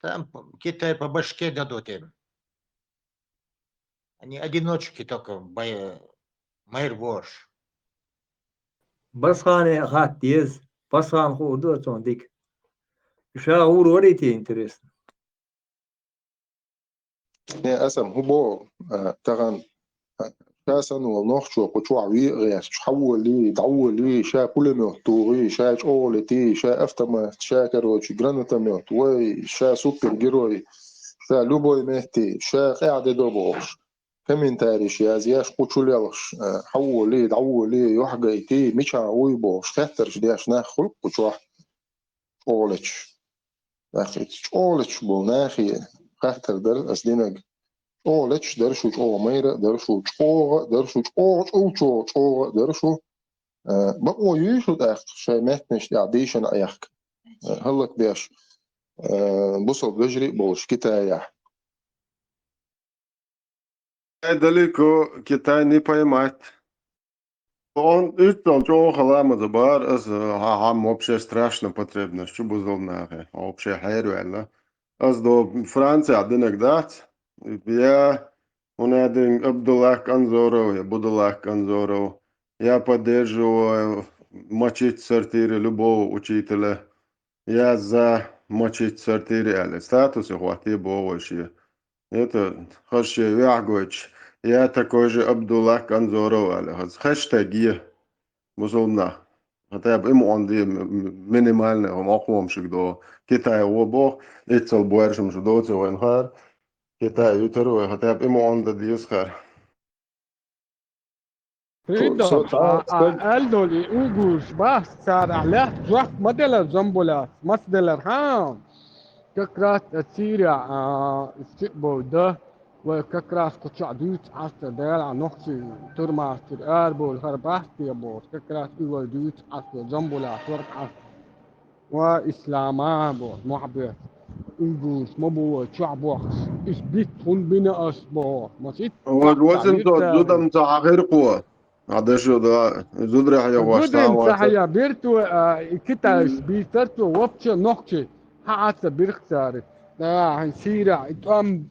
там п-, Китай по башке дадут им. Они одиночки только бай-, майра бохуш. Пасхьане хатта деза. Пасхьана хуур ду оцунна дика. Ша гӀур варий те, интересно? Не, аса-м хӀун боху, а, тахана, а, ша санна волу нохчо кху чохь вен а гӀерташ, хьаволий, дӀаволий, ша пулемёт тухий, ша чӀогӀа летий, ша автомат, ша, короче, гранатомёт, вай, ша супергерой, ша любой метте, ша къаьхьа де до бохуш. Комментарийш язъеш, кху чу лелхаш, а, хьаволий, дӀаволий, юьхь гайтий, мичахь вуй бохуш, хеттарш деш нах хуьлу кху чохь. ЧӀогӀа леташ. ТӀаккха и чӀогӀа леташ болу нахе хаттар дара ас динарг. ЧӀогӀа леташ дара шу, чӀогӀа майра а дара шу, чӀогӀа а дара шу, чӀогӀа чӀовчо чӀогӀа а дара шу. Э, бакъо юй шу тӀаккха шайн меттанаш тӀехь дийшина Ӏехка, э, хӀаллакбеш, э, бусалба вежарий а болуш Китаехь. Китай далеко, Китай не поймать. Он уьттал чӀогӀа хала ма за бара, аса хьа-, хьан вообще страшно потребность чу бузал нахе, вообще хьерваьлла. Ас до Францехь динарг дац. Я, у меня дин Абдуллах Канзоров, я Будуллах Канзоров. Я поддерживаю мочить в сортире любого учителя. Я за мочить в сортире аьлла. Статусе хӀоттае боху вай шен. Это хаза шен вехьа гойтуш. Я такой же Абдуллах Канзоров аьлла. Хаза хэштег е. Бусалба нах. Хотя бы и ма онда е м-, м-, минимальный, хӀума окху хӀума шуьга догӀу. Китай гӀо боху, иццал боьршам шу доцу вайна хара. Китай юьтур вай, хотя бы и ма онда деза хара. Хьуьйда, со а, цхьа а, стаг аьлла долу и уйгураш бахьа царахь лаьтта жоп ма делара Зомбуляс, маца делара, хьа? Как раз а Сирия, а, стиг бовда, вай как раз кху чохь дуьйцу Ӏаста Дала а нохчий турмастер арабовла хӀара бахьа те бохуш, как раз и вай дуьйцу Ӏаста Зомбуляс вара Ӏаста. Ва ислама бо, мохь бе. Уйгураш ма бу вай чохь бохкуш. Иш битта хӀунда бина ас бо? Масит? Вай возин цо зудам ца хьахир кхо. А дашо да, зудрахь я ваш Зудрин ца хьая бирту, а, и китайс бийцар цо вообще нохчий. Хьа а ца бирх цари. Да, хьан сийра, и тӀом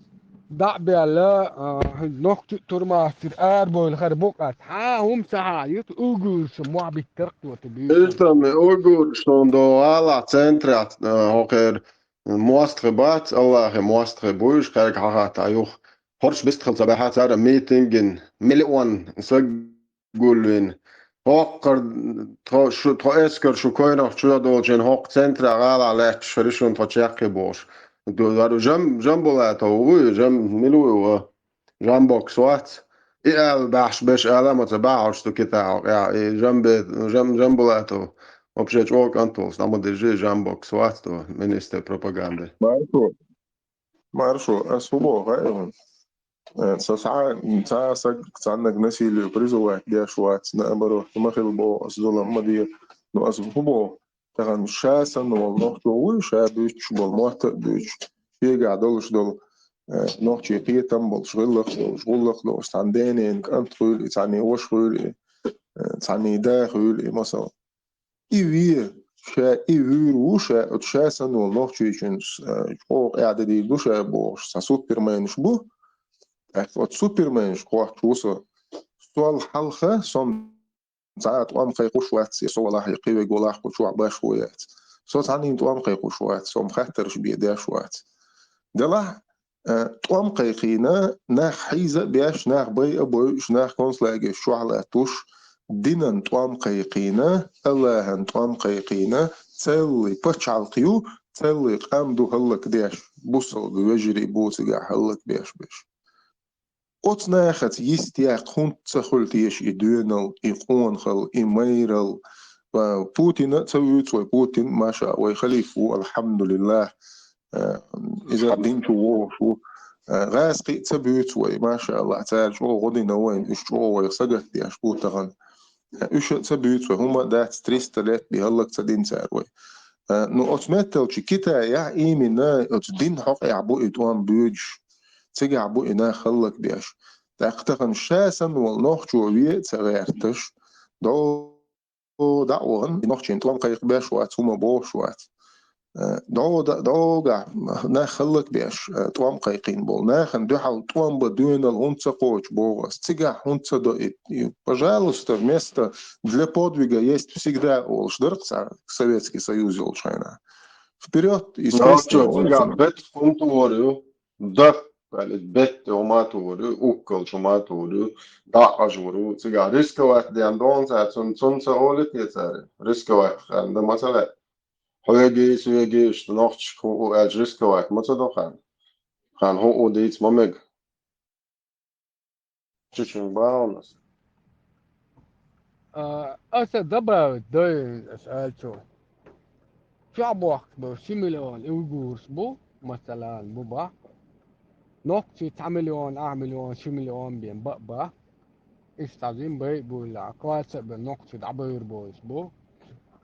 дӀа а баьлла, а, нохчий турмастер арабойла хӀара бу-кх аз. Хьан хӀума ца хьаьжча, уйгураш мохь биттарх тота бийш. Иштта уйгураш шуна до гӀалахь центрехь, а, хӀокхеран мостагӀий бац, Аллахьан мостагӀий бу уьш, кхаьрга хьахатта юха. ХӀорш бистхила ца баьхьа цара митинг йина, миллион саг гулвина. ХӀокхар тхо, шу, тхо эскар шу койнах чу долчун хӀокху центра гӀалахь лаьтташ хир шуна тхо чекхе бохуш. Ду-, дару Жам-, Жамбулатов вуй, Жам-, мила вуй ва? Жамбокс вац. И ала баьхьаш беш ала ма ца баьхьаш ду кита хьокъехь. И Жамбе-, Жам-, Жамбулатов. Вообще чӀогӀа кӀант волуш, дӀа ма дижи, Жамбокс вац ду, министр пропаганды. Маршо, Маршо, ас хӀун боху хаьий хьуна? Э, со схьа, цхьа а саг цхьаннаг насилию призывать деш вац, наоборот, ма хила боху, ас зулам ма де. Ну, ас хӀун боху? Тахана ша санна волу нохчо вуй, ша буьйцуш болу, мотт а буьйцуш, шегахь долуш долу, э, нохчий кхетам болуш, гӀиллакх долуш, гӀуллакх долуш, цхьана денен кӀант хуьлу и, цхьана ваша хуьлу и, э, цхьана да хуьлу и, масала. И ве, ша и вуьйр ву ша, оцу ша санна волу нохчийчун, э, чӀогӀа къаьхьа дийр ду ша бохуш, цхьа суперменаш бу. ТӀаккха оцу суперменаш кхоччуш ву со. Сол хьалха, со цхьа а тӀом кхайкхуш вац, я со валахь, я кхин верг валахь, кху чохь башхо яц. Со цхьаннийн тӀом кхайкхуш вац, со-м хаттарш бен деш вац. Делахь, э, тӀом кхайкхийна, нах хьийза а беш, нах байа а бойуш, нах концлагерш чохь латтуш, динан тӀом кхайкхийна, Аллахьан тӀом кхайкхийна, целлий пачхьалкх ю, целлий къам ду хӀаллакдеш, бусалба вежарий бу цигахь хӀаллакбеш беш. Оцу нахаца йистехь хӀунда ца хуьлу теша и доьналла, и къонахалла, и майралла? Ва Путина а ца вуьйцу вай, Путин, маша, вай халифа ву, алхьамдулиллах. Э, иза дин чу вогӀуш ву. Э, гӀазкхий а ца буьйцу вай, маша Аллах, цара чӀогӀа гӀо дина вайна, уьш чӀогӀа вайх сагатдеш бу тахана. Э, уьш а ца буьйцу вай, хӀума а дац, триста лет бен хӀаллак ца дина цара вай. Э, ну, оцу метталчу Китаехь именно оцу дин хьокъехь бу и тӀом боьдуш. Цигахь бу и нах хӀаллакбеш. ТӀаккха тахана ша санна волу нохчо ве а ца гӀерташ, дӀо дӀа а вахана, и нохчийн тӀом кхайкхабеш вац, хӀума бохуш вац. Э, дӀо-, дӀогахь нах хӀаллакбеш, э, тӀом кхайкхийна болу нахана дуьхьал тӀом бан доьналла хӀунда ца кхочу боху ас, цигахь хӀунда ца до и, и, пожалуйста, место для подвига есть всегда олуш дара-кх цхьа Советский Союз йолчу хенахь. Вперёд и Нохчо цигахь бетта хӀума тур ю, дах, аьлла, бетта хӀума тур ю, уккалчу хӀума тур ю, дӀакъажор ву, цигахь рисковать ден догӀу цара, цунна, цунна ца олу те цара, рисковать хан дан ма ца лаьа. Хьоьгий, соьгий, иштта нохчашка хӀуъу аьлча рисковать ма ца до хан. Хан хӀуъу дийца ма мега. Чу-чу бахьана аса. А, аса добавить дойн, аса аьлчо. Чохь бохкуш бу ши миллион уйгураш бу, масалан, бу бахь. Нохчий цхьа миллион, ахь миллион, ши миллион бен ба а бахь. Иштта цхьа жима бай а буйла, кхоьлца а бен нохчий дӀабайр бойтуш бу.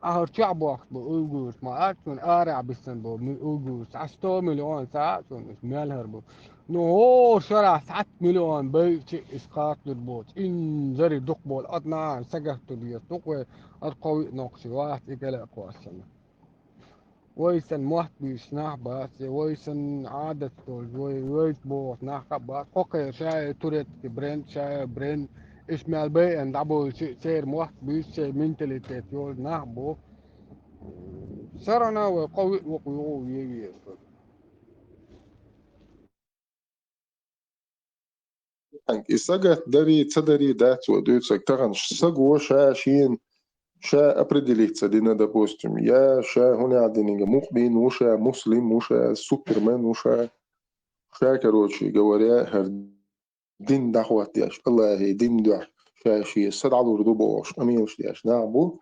Ахьа чохь бохкуш бу уйгураш, ма аьлла цунна арахь биссина бу ми-, уйгураш. Цхьа сто миллион ца а цунна, уьш мел хӀара бу. Ну, хӀора шарахь цхьатта миллион байчи иза кхачалур боцу. Инзаре дукха болу, ад нахана сагатта деза, дукха вай, ад кхо виъ нохчий вац, и гала а кхоссана. Вай санна мотт буьйцуш нах бац, я вай санна Ӏадат долчу, вай, вайца бохуш нах а бац. Кхо кхайра ша а турецкий бренд, ша а бренд, иштта мел байъина дӀаболчу, церан мотт буьйцуш, церан менталитет йолу нах бу. Всё равно вай кхо виъ вукху югӀу вен веза. И сагатдарий, ца дарий дац вай дуьйцург. Тахана саго ша шена, ша определиться дина, допустим, я ша хӀунда диниг мукъ бийна ву ша, муслим ву ша, супермен ву ша. Ша, короче говоря, хӀара дин дӀахӀоттадеш, Аллахьий дин дуьхьа ша шен са дӀалур ду бохуш, къамелаш деш нах бу,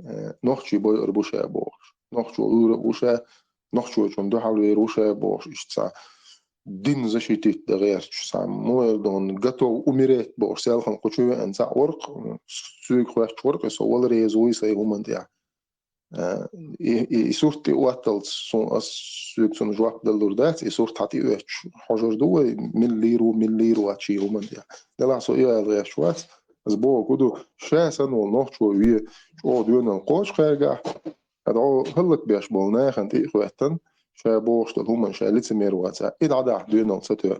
э, нохчий бойур бу ша бохуш, нохчо лур а ву ша, нохчочунна дуьхьал вер ву ша бохуш, иштта цхьа дин защитить дан гӀерташ, цхьа муэр дон готов умереть бохуш, селхана кху чу веана цхьаъ вара-кх, соьга хоьттуш вара-кх, со вала реза вуй сайн хӀуманна тӀехь. Э, и, и, и сурт тӀеотталц су-, ас соьга цунна жоп далур дац, и сурт хьан тӀеоьцуш хьожур ду вай, мила лийр ву, мила лийр вац шен хӀуманна тӀехь. Делахь со и ала гӀерташ вац, ас бохург хӀун ду, ша санна волу нохчо ве, чӀогӀа доьналла кхочу кхаьргахь, ткъа дӀо хӀаллакбеш болу нахана тӀе а хӀоьттина, ша бохуш долу хӀуманна ша лицемер вац, и дӀадахьа доьналла ца тоьа.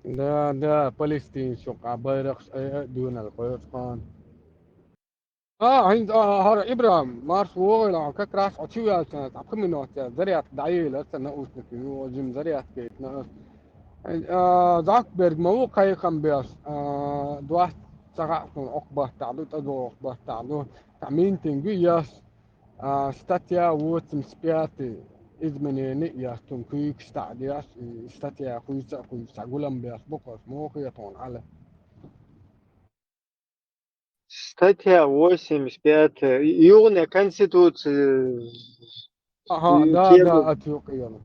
Да, да, Палестинчу къа байракхаш айа а дуьйнал кхоьцу кхана. А, хӀинца, а, хӀара Ибрахим, марш вогӀийла хьо, как раз хьо чу ваьлча, цхьа пхи минот цара зарядка дӀаелира аса наушник, ю, жима зарядка яйтина аса. А, Зукерберг ма ву кхайкхам беш, а, доцца ца хаьа суна хӀокху баттахь ду, тӀедогӀу баттахь ду, цхьа митинг ю еш, а, статья восемьдесят пятая изменение еш, цунна куьйгаш таӀа деш, и статья хуьйца а хуьйцу, цхьа гулам беш бу-кх аса, муха хета хьуна хьала? Статья восемьдесят пятая. Юхане Конституция. Ага, да, тема. Да, а цу кхиэна.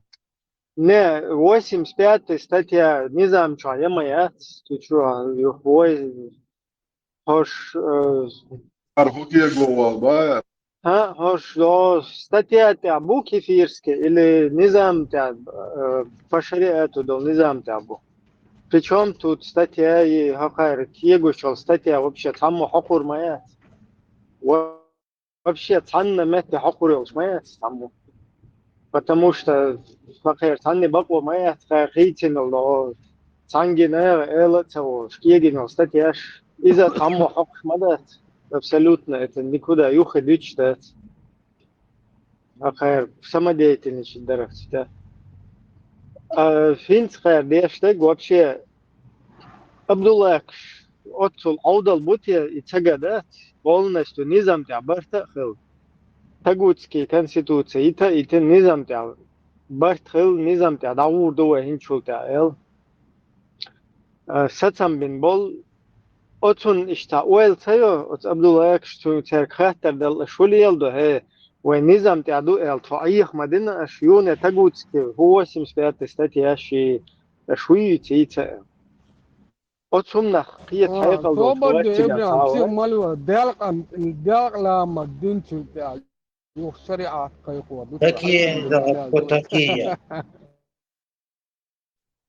Не, восемьдесят пятая статья низам чохь я ма яц? Цу чохь юха вой хӀорш, э, хӀара хӀун кего вала баьа? ХӀа, хӀорш, о, статья тӀехь бу кефирский или низам тӀехь, э, по шариату долу низам тӀехь бу? Причём тут статья и хӀокхара кегош йолу статья вообще цхьаммо хьокхур ма яц? Во-, вообще цхьанна метте хьокхур йолуш ма яц цхьаммо? Потому что хӀокхара цхьанна бакъо ма яц, хӀара хийцина долу, цхьаьнгге наха эла а ца волуш, кегина йолу статьяш, иза цхьаммо хьокхуш ма дац, абсолютно это никуда юххе дуьтуш дац. ХӀокхара самодеятельность дарах цига. А, хӀинца кхара деш дерг вообще Абдуллакаш оццул Ӏовдал бу те и ца ган дац, полностью низам тӀехь барта а хилла. Тагутский конституция йита а йитина низам тӀехь барт хилла, низам тӀехь дӀагӀур ду вай хӀинцачул тӀехь аьлла. А, сацам бина болу, оцунна иштта ойла ца йо, оцу Абдуллакаш цуьнга цаьрга хаттар дала, аша хӀун леладо, хӀе, вай низам тӀехь ду аьлла, тхо Ӏеха ма дина аша, юхане Тагутский, хӀу восемьдесят пятая статья ши, аша хӀун йийца йийца аьлла. Оцу хӀуманах кхета хьекъал долуш вац цигахь цхьа а вай. Делкъан, делкъа ламаз динчул тӀехь юха шариат кхайкхо ду. Такие, да, вот такие.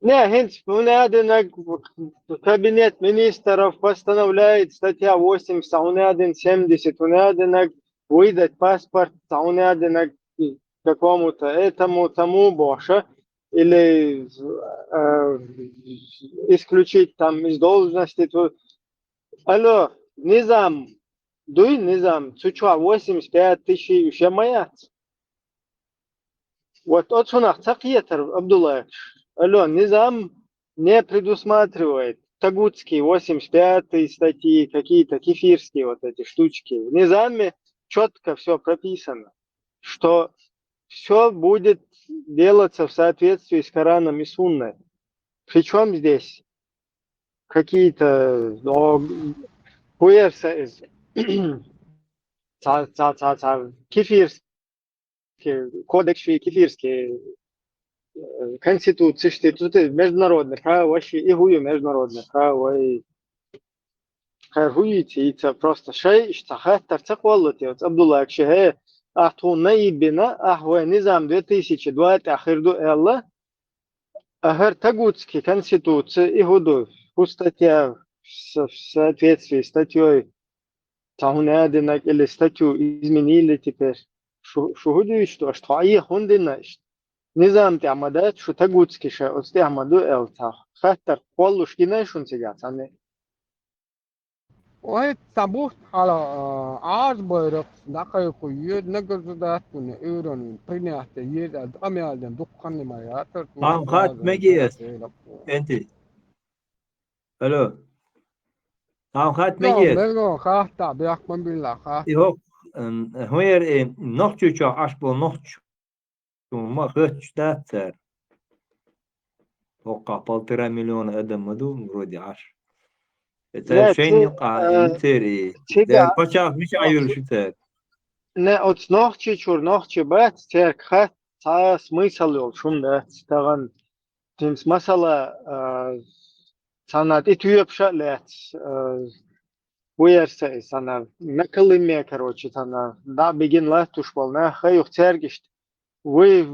Не, хӀинца хӀунда аьлла динарг, кабинет министров постановляет, статья восемьдесят, хӀунда аьлла дина семьдесят, хӀунда аьлла динарг выдать паспорт, хӀунда аьлла динарг какому-то этому, тому бохуш, или, э, исключить там из должности. Алло, низам дуй, низам, цу чохь восемьдесят пять тысяч уьш я ма яц? Вот оцунах ца кхетар, Абдуллаевич. Алло, низам не предусматривает Тагутский восемьдесят пятая статьи, какие-то кефирские вот эти штучки. В низаме чётко всё прописано, что всё будет делаться в соответствии с Кораном и Сунной. Причём здесь какие-то, о, куерса из ца, ца, ца, ца, кефирский кодекс, кефирский, э, конституция, что тут международное право, вообще и хӀун ю международное право, и хӀара хӀун йийца, йийца просто шай, иштта хаттар ца кхоллалуш, оцу Абдуллаевича, хӀе, ахь тхуна наиб бина, ахь вай низам две тысячи два тӀехь хир ду аьлла, а хӀара Тагутский конституция, и хӀун ду, хӀун статья в со-, в соответствии с статьёй, цхьа хӀун аьлла динарг или статью изменили теперь. Шу, шу хӀун дуьйцуш ду, аша тхо Ӏеха хӀунда дина иштта? Низам тӀехь ма дац, шу Тагутский ша оцу тӀехь ма ду аьлла цхьа хаттар кхоллалуш гина шуна цигахь цхьанне? Ой, цхьа бутт хьала, а, Ӏаза байракх дӀакхайкхо йоьду, наггаза дац вуна, Ӏуьйранна принятие еза аьлла, къамел дина дукха хан ма яцара. Хьан хатта мегий ас? Энти. Алло. Хьан хатта мегий ас? Мегий, хатта, бехк ма билла, хатта. И хӀокху, м, хӀун яра и Нохчийчохь Ӏаш болу нохчо? Ма хоьттуш дац цара. ХӀокхахь полтора миллиона адам ма ду, вроде Ӏаш. Э, цара шайна юкъахь, э, церан и, церан пачхьалкх мичахь йолуш ю цара? Не, оцу Нохчийчуьра нохчий бац, церан хатта цхьа смысл йолуш хӀума дац. Тахана, хӀинца масала, а, цхьанна тӀе тоьпаш а лаьцна, а, вуьерса и цхьанна, на Колыме, короче, цхьанна, дӀа бигина латтуш болу нах хаюх цаьрга иштта. Вы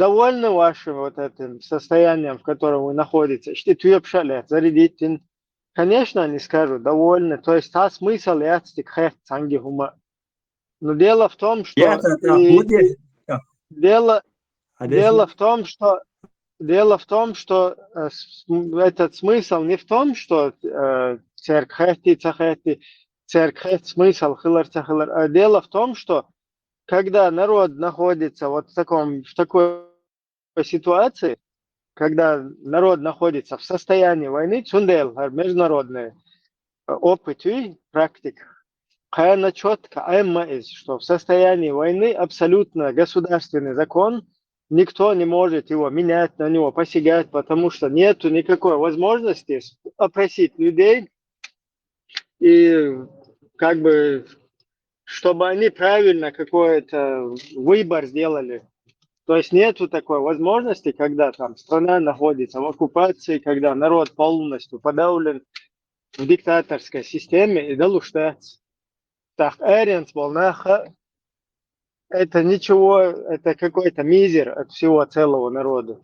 довольны вашим вот этим состоянием, в котором вы находитесь? Иштта тоьпаш а лаьцна, зарядить дина. Конечно, они скажут: «Довольны». То есть цхьа смысл яц дика хатта цхьаьнгге хӀума. Но дело в том, что дело, дело в том, что дело в том, что э, с- м, этот смысл не в том, что э, церковь хетти, ца хетти, церковь хетти, смысл хилар, ца хилар. А дело в том, что когда народ находится вот в таком, в такой ситуации, когда народ находится в состоянии войны, цундел, международный э, опыт и практика, кхана четко, эмма из, что в состоянии войны абсолютно государственный закон, никто не может его менять, на него посягать, потому что нету никакой возможности опросить людей и как бы чтобы они правильно какой-то выбор сделали. То есть нету такой возможности, когда там страна находится в оккупации, когда народ полностью подавлен в диктаторской системе и далуштац. Так, эренц волнаха, это ничего, это какой-то мизер от всего целого народа.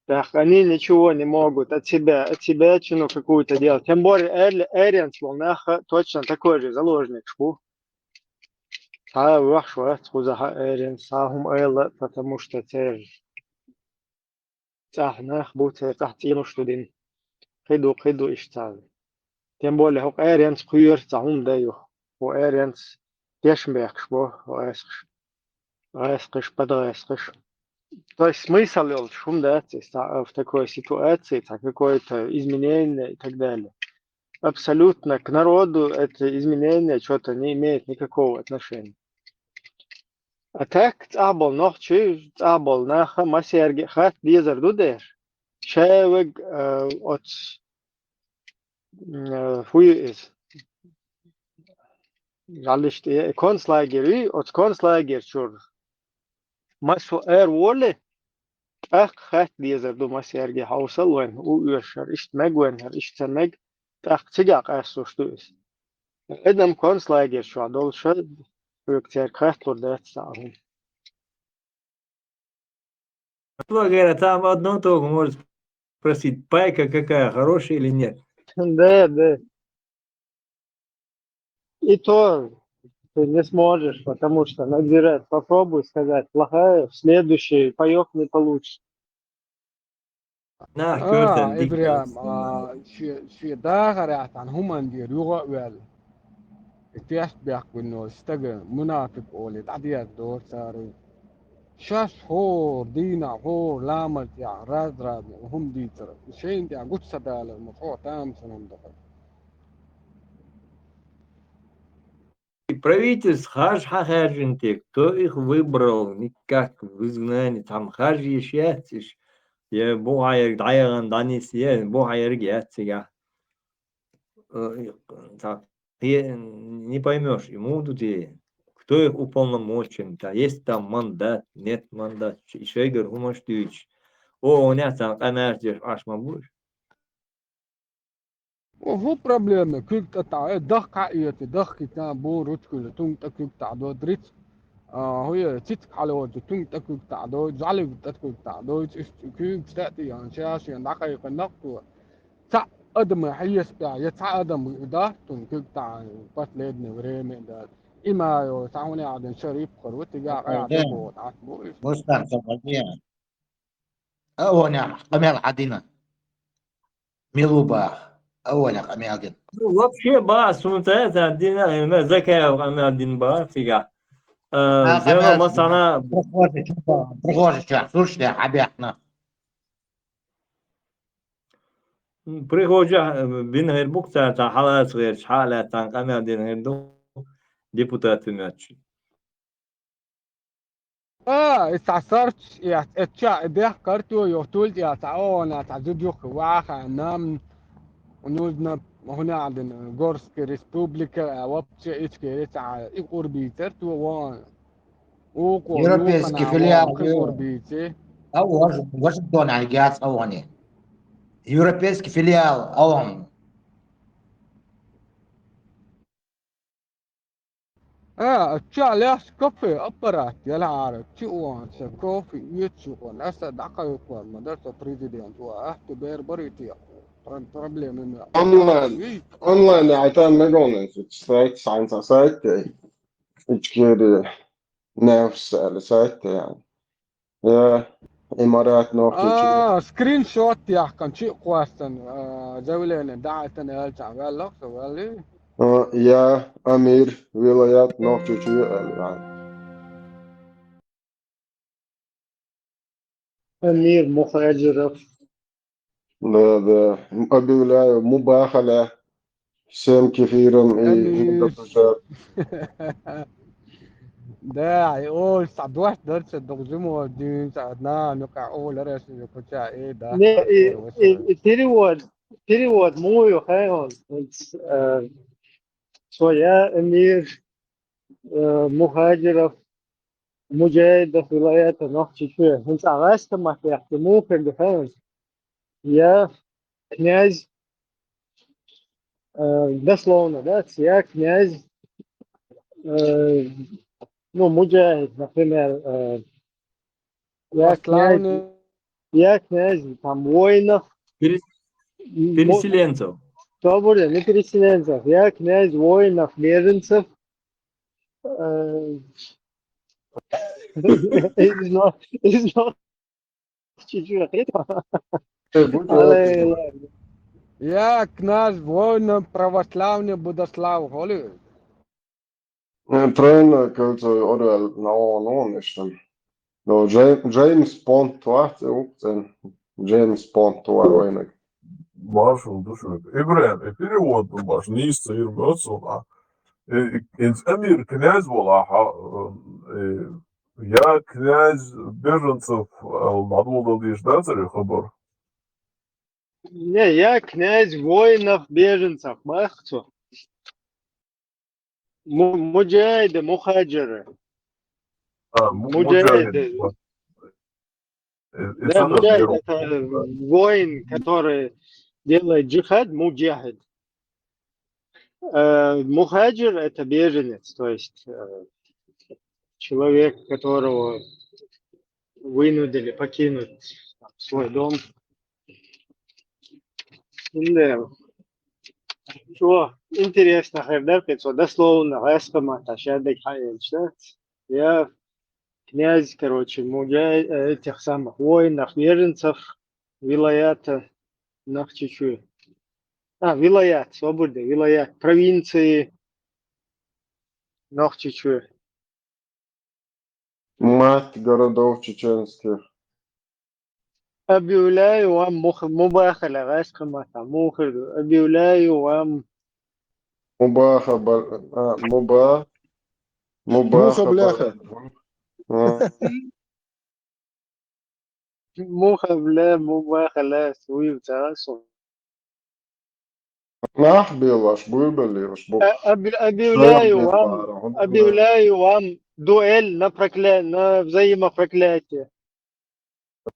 Так, они ничего не могут от себя, от себя чину какую-то делать. Тем более эренц волнаха точно такой же заложник шпу. Цхьа вахш вац, кхузахьа эрен, цхьа хӀума айла, потому что церан цӀахь нах бу, церан цӀахь цӀенуш ду дин. Кхиду, кхиду иш царна. Тем более, хӀокху эренца кхоьру цхьа хӀума дай ю. Хьо эренца тешнабехкаш бо, хьо эсхаш. ГӀаскхаш, подгӀаскхаш. То есть смысл йолчу хӀума дац, цхьа в такой ситуации, цхьа какое-то изменение и так далее. Абсолютно к народу это изменение что-то не имеет никакого отношения. А так, цӀахь болу нохчий, цӀахь болу наха, массаьрга хатта дезар ду деш. Шаверг оц хӀу ю иза? ЖӀалиш тӀе концлагерь ю, оцу концлагерь чуьра. Массо эр воле, тӀаккха хатта дезар ду массаьрга хьовсал вайн, у оьшуш хӀара иштта мег вайн, хӀара иштта ца мег, тӀаккха цигахь къаьстуш ду иза. Адам концлагерь чохь долуша, хьоьга церга хатталур дац цхьа а хӀума. Что, говорят, там одно только может спросить, пайка какая, хорошая или нет? Да, да. И то ты не сможешь, потому что надзирать попробуй сказать, плохая, в следующий паёк не получишь. Нах А, коьртан дика Ибрахим, дац, а, шен, шен дахарехь цхьана хӀуманна дера юха а ваьлла. И тешнабехквина волу стага мунафикъ олий дӀадерзадора цара. Шаьш хӀора дийнахь, хӀора ламаз тӀехь раз-разна хӀума дийцар. Шайна тӀехь гучу ца далар, ма чӀогӀа тамашийна хӀума ду-кх. И правительство харжа хьан хаьржина те, кто их выбрал, никак в изгнании, там харжа еш яц иш, я бухьа ерг дӀаяхана дӀанисъе, бухьа ерг яц цигахь. Э, и, цхьа, кхе-, не поймёшь, и муха ду те, кто их уполномочен, та, есть там мандат, нет мандат, ш-, и шайгара хӀуманаш дуьйцуш. О, нехь царна къамелаш деш Ӏаш ма бу уьш. О, хӀун проблема, куьг тӀе таӀа, э, дахка хьаэца, дахкийтина бу ручкуьйла, тунга тӀе куьг таӀа дойду риц. А, хӀу е, цициг хьалоцу, тунга тӀе куьг таӀа дойду, жӀалиг тӀе куьг таӀа дойду, иштта куьг статӀе яьхна, ша шена дӀакхайкхина нах цо. Цхьа адам хьесапехь, я цхьа адам дац цунна куьг таӀа последнее время дац. И ма йо, цхьа хӀуна аьлла, шарип кхар ву, тигахь Э, къаьхьа э, боху, Ӏаш бу иза. Мустан, ца база. Аонехь къамел хьан дина? Мила ву баха? Аонехь къамел дина. Ну, вообще, баха, суна ца, ца дина, ма Закаев къамел дина баха цигахь. Э, А, зено къамел массана прохожий чохь, прохожий чохь, слушай, хьан бехна. М, прихожа, э, бина хир бу-кх цара, цхьа хьалаца гӀерташ, хьа а лаьцна къамел дина хир ду депутатан моьттуш. А, и цхьа сарч, и эцча, и бехк карто йохтулт, я цхьа оона, цхьа зудюх ваха, нам, нужно, хӀуна аьлла дина, Горская республика, а вообще ичкери цхьа, и къурбийцар то вон. Европейский филиал. А, Ваш-, Вашингтон а яц а вани. Европейский филиал а ван. А, ча леш кофе аппарат, яла ара, чи уан, са кофе, ечи уан, аса дакайкуан, мадарса президент, уа, ахту бер барите, пром-, проблема ма. Онлайн, онлайн, а там мегалнес, сайт, сайт, сайт, ичкери. Нефс аьлла сайт ян. Я, Имарат Нохчийчоь. А, скриншот яхкан, чи кхоастан, а, заявление, да, это не эльца, валлах, валли. А, я, Амир, вилаят Нохчийчоь, а, Амир Мухаджиров. Да, да. Объявляю, мубахала. Всем кефирам и Амир. Да, и ол садваш дальше догзимо дюн садна, ну ка ол раз не куча, э, да. Не, и, и, и перевод, перевод мою, хай он, э, своя Амир, э, Мухаджиров, Муджахидов, вилаята Нохчийчоь. Хинца гъаста махьяхты мухир духаун. Я князь, э, дословно, да, я князь, э, ну, муджахид, например, э, я князь, я князь, там, воинов. Перес-, м, переселенцев. Что будет? Не переселенцев. Я князь воинов, беженцев. Э, из Нох-, из Нохчийчоь. Э, будь ласка. Я князь воинов православный Будослав, холи. Э, тройное кольцо, орел, на он, он, что. Но Джей-, Джеймс Бонд, ва, э, укцен. Джеймс Бонд, ва, войнак. Маршал душевик. Ибрахим, и перевод, ну, баш, не из Цаир Мёцу, а. И, и, из Амир, князь вала, ха, э, э, я князь беженцев, э, надо было дальше, да, цари хабар? Не, я князь воинов беженцев, махцу. Му-, муджахиды, мухаджиры. А, му-, муджахиды. Муджахиды. Э, да, это муджахид — это воин, который делает джихад, муджахид. Э, мухаджир — это беженец, то есть, э, человек, которого вынудили покинуть, там, свой дом. Да. Что интересно, хердер, что дословно, гъаста махьяхты, да? Я князь, короче, муджа-, э, этих самых воинов, беженцев, вилаята Нохчийчоь. А, вилаят, свобода, вилаят, провинции Нохчийчоь. Мать городов чеченских. Объявляю вам мух-, мубахала, гъаста махьяхты, мухир ду. Объявляю вам. Мубаха, бар-, а, муба-, мубаха, муха, бляха. Бар-, а. Муха, бля, мубахала, суив царасу. Нах белаш, буй белаш, бу. Э, объ-, объявляю вам, объявляю вам дуэль на прокля-, на взаимопроклятие.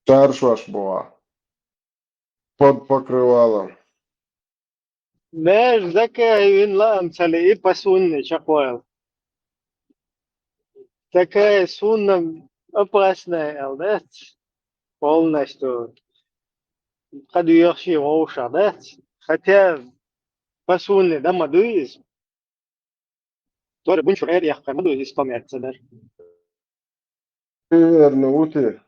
Чаршваш была. Под покрывалом. Меж закай вин лаам цали и пасунни чакъвал. Такая сунна опасная, алдец. Полностью. Кад юхши вовша, да? Хотя пасунни да мадуиз. Тоже бунчур эр яхкар мадуиз, померца дар. Эрни ути.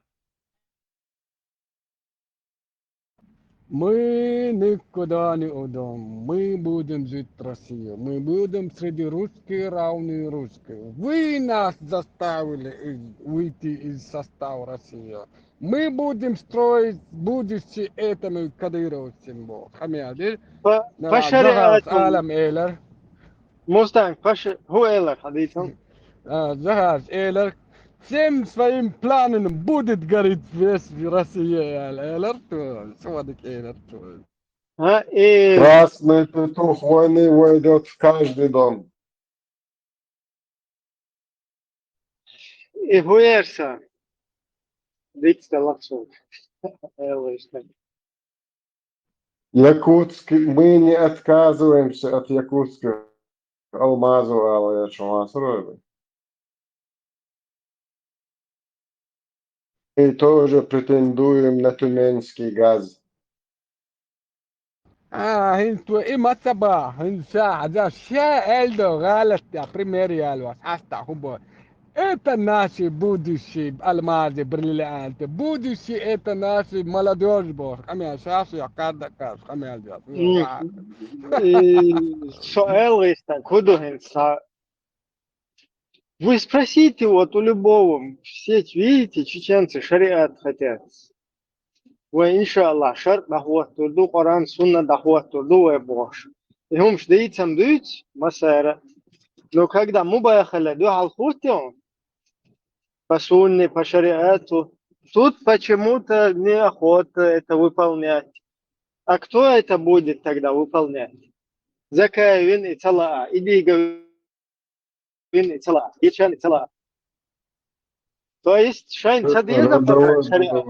Мы никуда не уйдем. Мы будем жить в России. Мы будем среди русских, равные русские. Вы нас заставили из-, выйти из состава России. Мы будем строить будущее этому кадыровцам. Хамиадир. По, на по шариату. Алам элер. Мустанг, по ша-, ху элер, хадитам. А, Захар элер. Всем своим планам будет гореть весь в России, элер, то, сводик элер, то. А, э. Красный петух войны войдёт в каждый дом. И хуерса. Дикста лаксу. Элэшта. Якутск, мы не отказываемся от якутских алмазов, алая чумасрой. И тоже претендуем на тюменский газ. А, хин ту и мацаба, хин ша, хаза ша эльдо галат я пример ялвас, аста хубо. Это наши будущие алмазы, бриллианты. Будущее — это наши молодёжь бохуш. Къамел шаьш я, кадда каш, къамел деш. М, и Со аьлла йистан, кху ду хӀинца. Вы спросите вот у любого, все, видите, чеченцы шариат хотят. Вай, иншааллахӀ, шарӀ дӀахӀоттур ду, Къуръан, сунна дӀахӀоттур ду вай бохуш. И хӀумаш дийцам дуьйцу массара. Но когда мубахала дуьхьал хӀутту, по сунне, по шариату, тут почему-то неохота это выполнять. А кто это будет тогда выполнять? Закай вин и ца лаа, и дийга вин и ца лаа, и чан и ца лаа. То есть шайн ца деза пока шариат.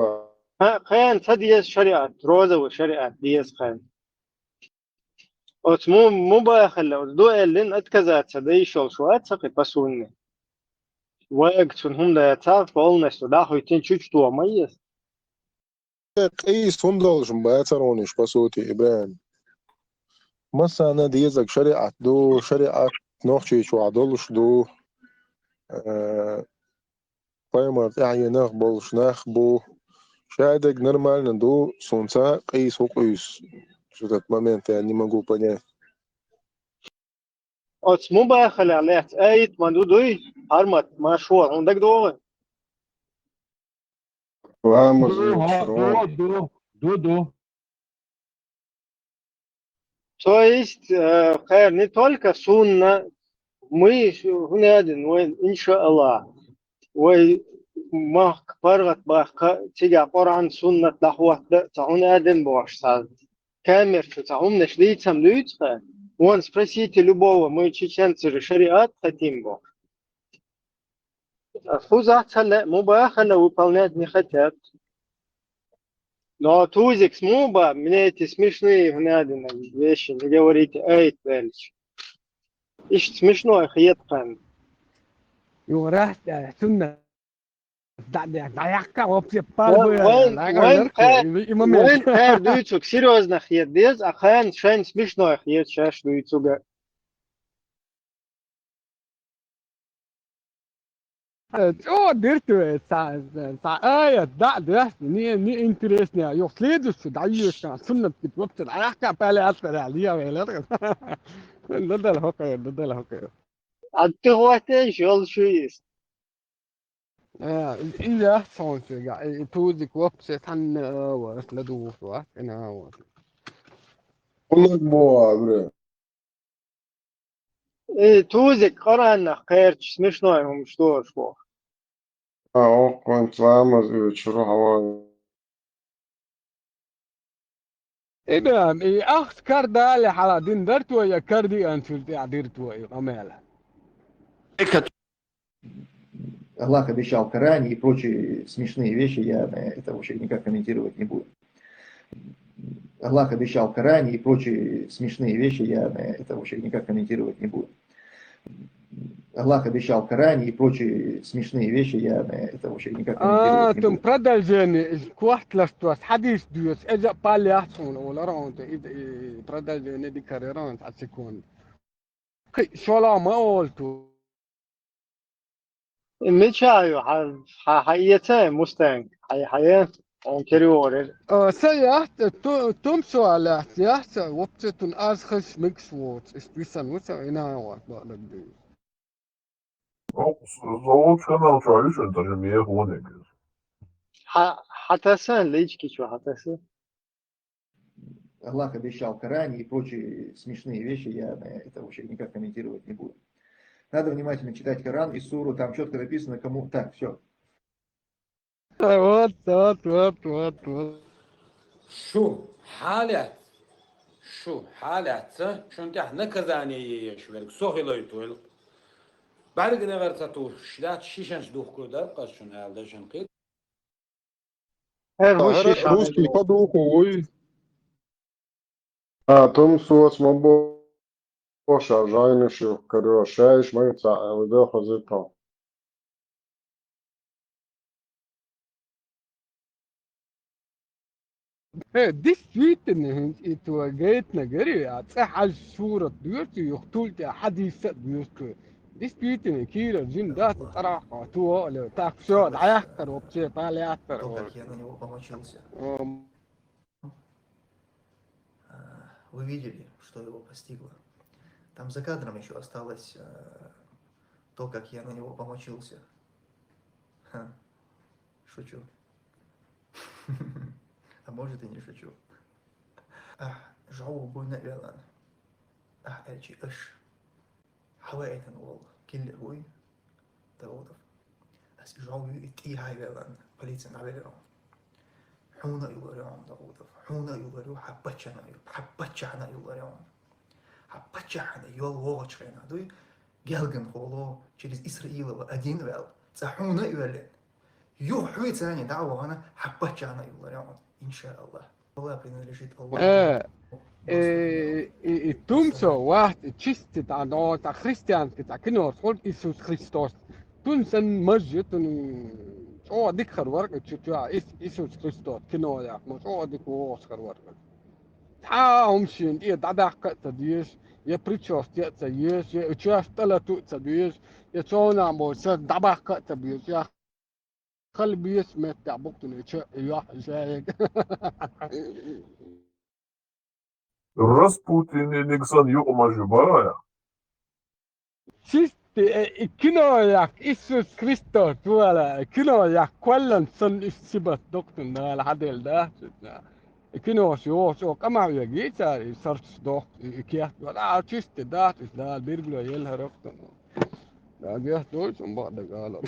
Ха, кхайн ца деза шариат, розовый шариат деза кхайн. Оцу му-, мубахала, оцу дуэллин отказаться да йиш йолуш вац хьакхи по сунне. Вайга цунна хӀума дацахь, полностью дӀахӀуьттина чучто ма еза. Къийса хӀума долуш бацара хьуна уьш, по сути, ИбрахӀим. Массарна дезарг шариат ду, шариат Нохчийчохь долуш ду. Э, пайхамар тӀаьхьенах болуш нах бу. Шайн дерг нормально ду, сунца къийса хӀу къуьйсу. Что этот момент я не могу понять. Оцу мубахалехь лаьцна аят ма ду дуй, хьармат, ма шо, хьуна дагадогӀу? Ламаз Ду, йоцуш хьо, ду, рогӀу. Ду, ду, ду. То есть, э, кхайра не только сунна, мы, хӀунда аьлла, вайн, иншааллахӀ, вай махка паргӀат баккха, цигахь Къуръан, суннат дӀахӀоттаде а ца, хӀунда аьлла бохуш цхьа камер чу цхьа хӀуманаш дийцам дуьйцу кхайра. Вон спросите любого, мы чеченцы же шариат хотим бохуш. Хузахь ца лаьа, мубахала выполнять не хотят. Но Тузикс муха боху, мне эти смешные, хӀунда аьлла, вещи не говорите, аят аьлча. Иштта смешной хета кхайна. Юха рахьа, сунна, дӀа-, дӀа-, дӀаяккха, вообще, пал Вайн, бу, вайн, вайн кхайна, и момент. Вайн кхайна дуьйцург серьёзно хета деза, а кхайна шайна смешной хета шаьш дуьйцург. Э, чӀогӀа дирт вай, цхьа, цхьа аят дӀа а доьшна, не, не интереснее. Йо, следующий дӀайоьшна, суннат типа, вообще, дӀаяхка пале аттара, лия вейлар. Дадал хокхайр, дадал хокхайр. А ты хватаешь, йолчу есть. Э, и я солнце, я, и Тузик вообще цхьанна, э, вот, ладугӀуш вац, и на, вот. Хьунаг боху, бре. Э, Тузик, Къуръанах кхерча смешной хӀумаш дохуш боху. А, оккхунца ламаз оьцуш ру хьаван. Ибрахим, и ахча кара дале хьала дина дарт вай, я кара диъанчул тӀаьхьа дирт вай и къамел? Аллах обещал в Коране и прочие смешные вещи, я, э, это вообще никак комментировать не буду. Аллах обещал в Коране и прочие смешные вещи, я, э, это вообще никак комментировать не буду. Аллах обещал в Коране и прочие смешные вещи, я, э, это вообще никак А, комментировать не тум буду. Продолжение, кохталаш тос, хьадис дуьйцу, эза палле яц хьуна, олар хьуна, и, и продолжение дикарера хьуна, цхьа секунда. Кхин, шолгӀа ма олу ту. Мича ю, хьа, хьа, хьаэца, Мустанг? Хьа, хьае, он кериорер. А, са яц, ту, тум со лац, яц, вообще тун аз хаш микс воц, ис висан вуца, ина вот, баъдаг ди. Ну, зовут канал чуьра, даже мне хонек. Хьа, хьатаса, лички чу хьатаса. Аллах обещал в Коране и прочие смешные вещи, я, э, это вообще никак комментировать не буду. Надо внимательно читать Коран и суру, там чётко написано, кому... Так, всё. Вот, вот, вот, вот, вот. Шу хьалаьц, шу хьалаьца, шун тӀехь наказание еш верг, со хилойту вел. БӀарга негӀар ца тухуш дац, шишанаш духкур дара, къа шун аьлла дашан кхет. ХӀара А, хӀара хӀушиша русский хьан ду? Кхо духу вуй? А, тум соц ма бо-, боша, жайна шу, короче, шайш ма ца, а, видео хозуьйту. Э, действительно, хӀинца и ту гайтна гари, а цӀе хьажа сурат доьрту, юха тул тӀе хьадиса а доьрту. Действительно, Кира, жин, да, цӀарахь ту, так, всё, дӀаяхкар вообще, тӀалаьттар. То, как я на него помочился. Вы видели, что его постигло. Там за кадром еще осталось э, то, как я на него помочился. Ха. Шучу. А может и не шучу. Ахь, жо буйна велан. Ахь, элчи аш. Хьаваэтан вол. Киллер вуй. Даудов. Ас жо вуй и тӀехьа велан. Полицин авелерон. Хьуна юларион, Даудов. Хьуна юларио, хьаппачана ю. Хьаппачана юларион. Хьаппачана йол вогочхена дуй. Гелган холо, через Исраилова один вел. Ца хьуна юлен. Ю хьуй цани да вогана, хьаппачана юларион. Иншаллах. Аллах принадлежит Аллаху. Э, э, и, и тумсо вахт, и чисти та, но та христианский, та кино, сколько Иисус Христос. Тун сан мажи, тун чо дик харвар, чу чу, Ис-, Иисус Христос, кино я, мо чо дик вос харвар. Та умшин, и дадак ца диш, и причёс ца диш, и чёс тала ту ца диш, и чона мо са дабак ца диш, я хал бис мет да буктун, и чё, я, жаек. Распутин и Никсон юкъмажу бая. Чисти, э, и кино як Иисус Христос, туала, кино як кваллан сан ис сибат доктун, да, ла хадел, да. И кино шо, шо, кама я гита, и сарч док, и, и кият, вала, чисти, да, ис, да, биргло ел характун. Да, гият, дой, сум ба, да, гала.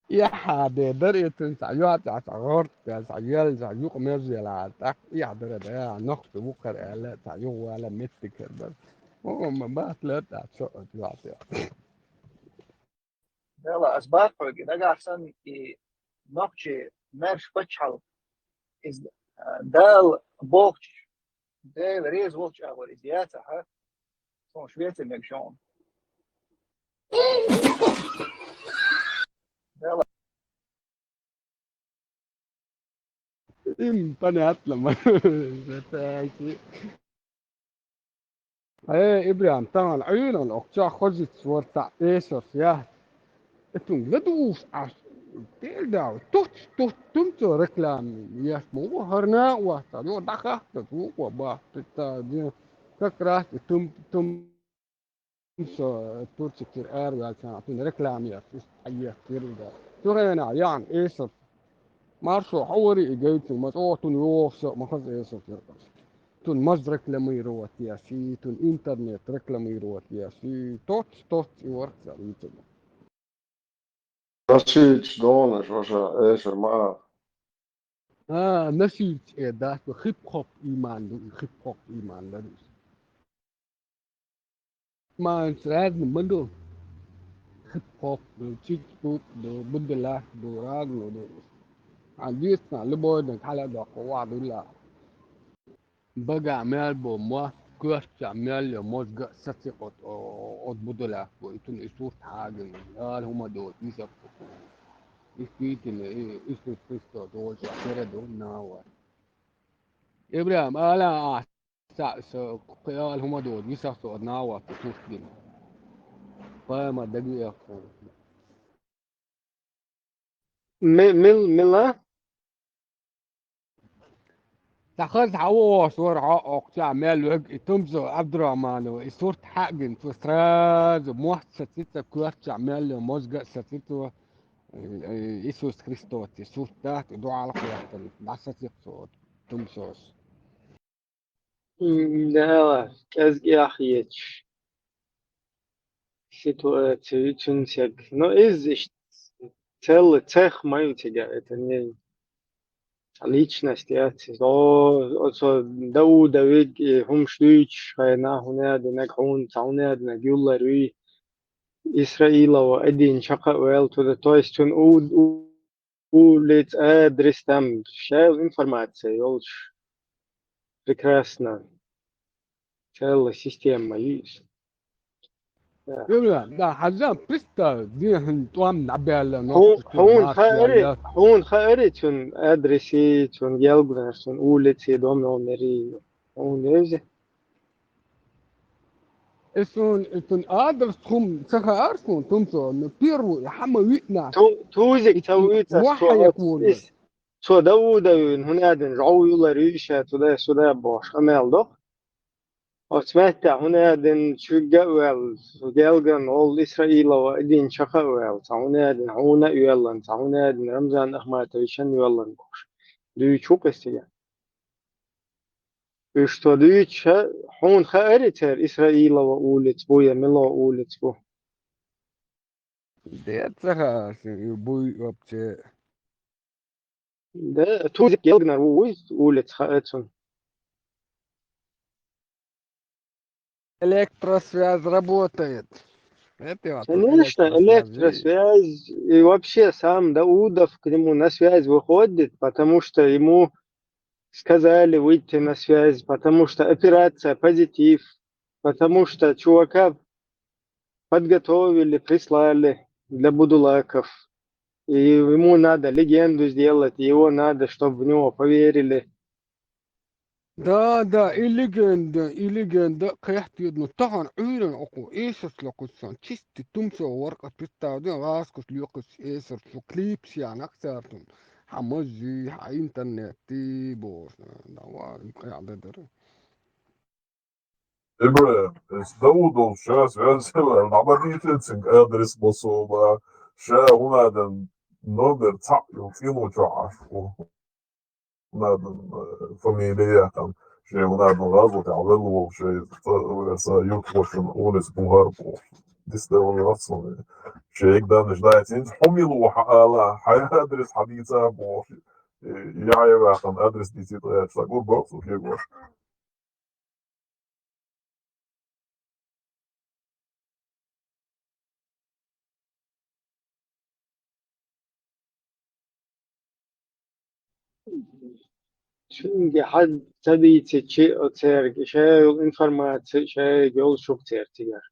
Яхьа де дар итин цхьа йоцӀа, цхьа гӀорта, цхьа ел, цхьа юкъ-мез яла, тӀаккха яхьа дара да, нохча вукхар аьлла, цхьа югӀ вала меттиг хир дар. Ома бат лер тӀа цо йоцӀа. Дела, ас бат хьоьга, нагахь санна и нохчий маьрша паччахьалкхе, из, а, Дала бохучу, Дела реза волчу агӀор иза яцахьа, суна Швеци мегаш ю. Им понятно, ма. Э, Ибрахим, тахана Ӏуьйранна окху чохь хозуьйтуш вара цхьа эшарш, я? Цунга ладугӀуш Ӏаш, Дела дагӀу, туц, туц, тумцо реклама еш ма ву, хӀара накъа вац, цхьа юха дӀахахкаш ву, кхо бахка, ца ден. Как раз и тум-, тум-, со Турци тӀера араваьлчахьана, цунна реклама еш, иштта хьаехира да. Цу хенахь яхьана эшарш. Маршо хьо вари и гайцу, ма чӀогӀа тун йогӀуш со, ма хаза эшарш яра. Тун маза рекламировать еш, и тун интернет рекламировать еш, и тоц, тоц и варх ца вуьйцург. Нашийташ догӀуш ваша эшар ма а. А, нашийташ э дац, хип-хоп ийман ду, хип-хоп ийман дар иза. Ма, разный ма ду. Хип-хоп ду, чик-чук ду, будулак ду, разный ду. А дийцина, любой дан хьала доккху, ваха дуьлла. Бага мел бу мотт, коьртачохь мел йо мозга а саци оцу, о-, оцу будулак бу, и цунна и сурт хьагина, ала хӀума доцу, и саци. Действительно, и Иисус Христос волчохь хира ду, нахь вара. Ибрахим, ала ахь, са, со, кхин ала хӀума доцу, и саци оцу нахь вара сурт гина. Пайхамар дага а яххана. Ми-, мил-, мила? Сан хаза хьан вогӀуш вара хьо, окху чохь мел верг, и тумсо Абдурахманова, и сурт хьагина, цо сразу мотт саци, цо коьртачохь мел йо мозга а саци цо, э, Иисус Христос, и сурт дац, и дуьхьал кхеттана, дӀасаци цо тумсос. М, да, кӀезиг эхь ечу ситуаци ю цуьнан сага. Но иза иштта цел-, цех ма ю цигахь, это не личность яц иза. О, оцо Дауда вига и хӀумаш дуьйцуш хенахь, хӀунда динарг хьуна, цхьа хӀунда динарг юллар вуй. Исраилова Эдин чекх а ваьлла туда. То есть цуьнан у-, у-, улица, адрес там, шел информация йолуш. Прекрасно. Целая система есть. Да. Юра, да, хьажа, представь, дехьа тӀом дӀабаьлла, хьуна хаьара, хьуна хаьара цуьнан адреси, цуьнан гелгнаш, цуьнан улици, дом номери. Хьуна веза. Эсун, эсун адалс хӀума ца хаьара суна, тумсо, ну, первый, хьама виъна. Ту-, тузик ца вуьйцас, цо вахьаяк вуна. Ис-, цо Даудовин, хӀунадин жӀов юлар ю иша, туда, сюда бохуш, къамел доху. Оцу меттехь хӀунадин чуьгга а ваьлла, гелган, олу Исраилова а дин чаха а ваьлла, цхьа хӀунадин хьуна а йоьллан, цхьа хӀунадин Рамзан Ахматовичан а йоьллан бохуш. Дуьйцу ву кхестига. Уьш со дуьйцуша, хьуна хаьара церан Исраилова улица бу я мила улица бу? Де ца хаьа, шу и буй вообще. Да, тузик гелганара ву вуй улица хаьа цунна. Электросвязь работает. Это я тут. Конечно, электросвязь, электросвязь и вообще сам Даудов к нему на связь выходит, потому что ему сказали выйти на связь, потому что операция «Позитив», потому что чувака подготовили, прислали для Будулаков. И ему надо легенду сделать, его надо, чтобы в него поверили. Да, да, и легенда, и легенда кхехтеда, ну, тахана Ӏуьйранна окхо эсарс локхуьйту сан, чисти тумсо варкъа представден, гӀаскаш лоькхуш эсарс ло, клипс яьннах цаьртун. Хьан маззи, хьан интернетти, бохуш, давай, къаьхьа дара. Ибрахим, эс Даудов ша связь хилар, дӀабадийхира цуьнга адрес массо а бан, ша хӀунадин номер цхьаъ йолу цӀено чохь Ӏаш ву. ХӀунадин, э, фамилия яьккхина, шен хӀунадин гӀазотехь велла волу шен ца-, сан юртахошна улица бухара бохуш. Дисдевлла яц суна. Шега даннаш дац, хӀинца хьо мила ву хьан ала, хьайн адрес хьан дийца бохуш. Э, яхье ваьккхина адрес дийцийта гӀерташ, сан гур бакъ цо кегош. Цуьнга хьан ца дийцичи оцаьрга, ша йолу информаци, ша йолу шух церан цигара.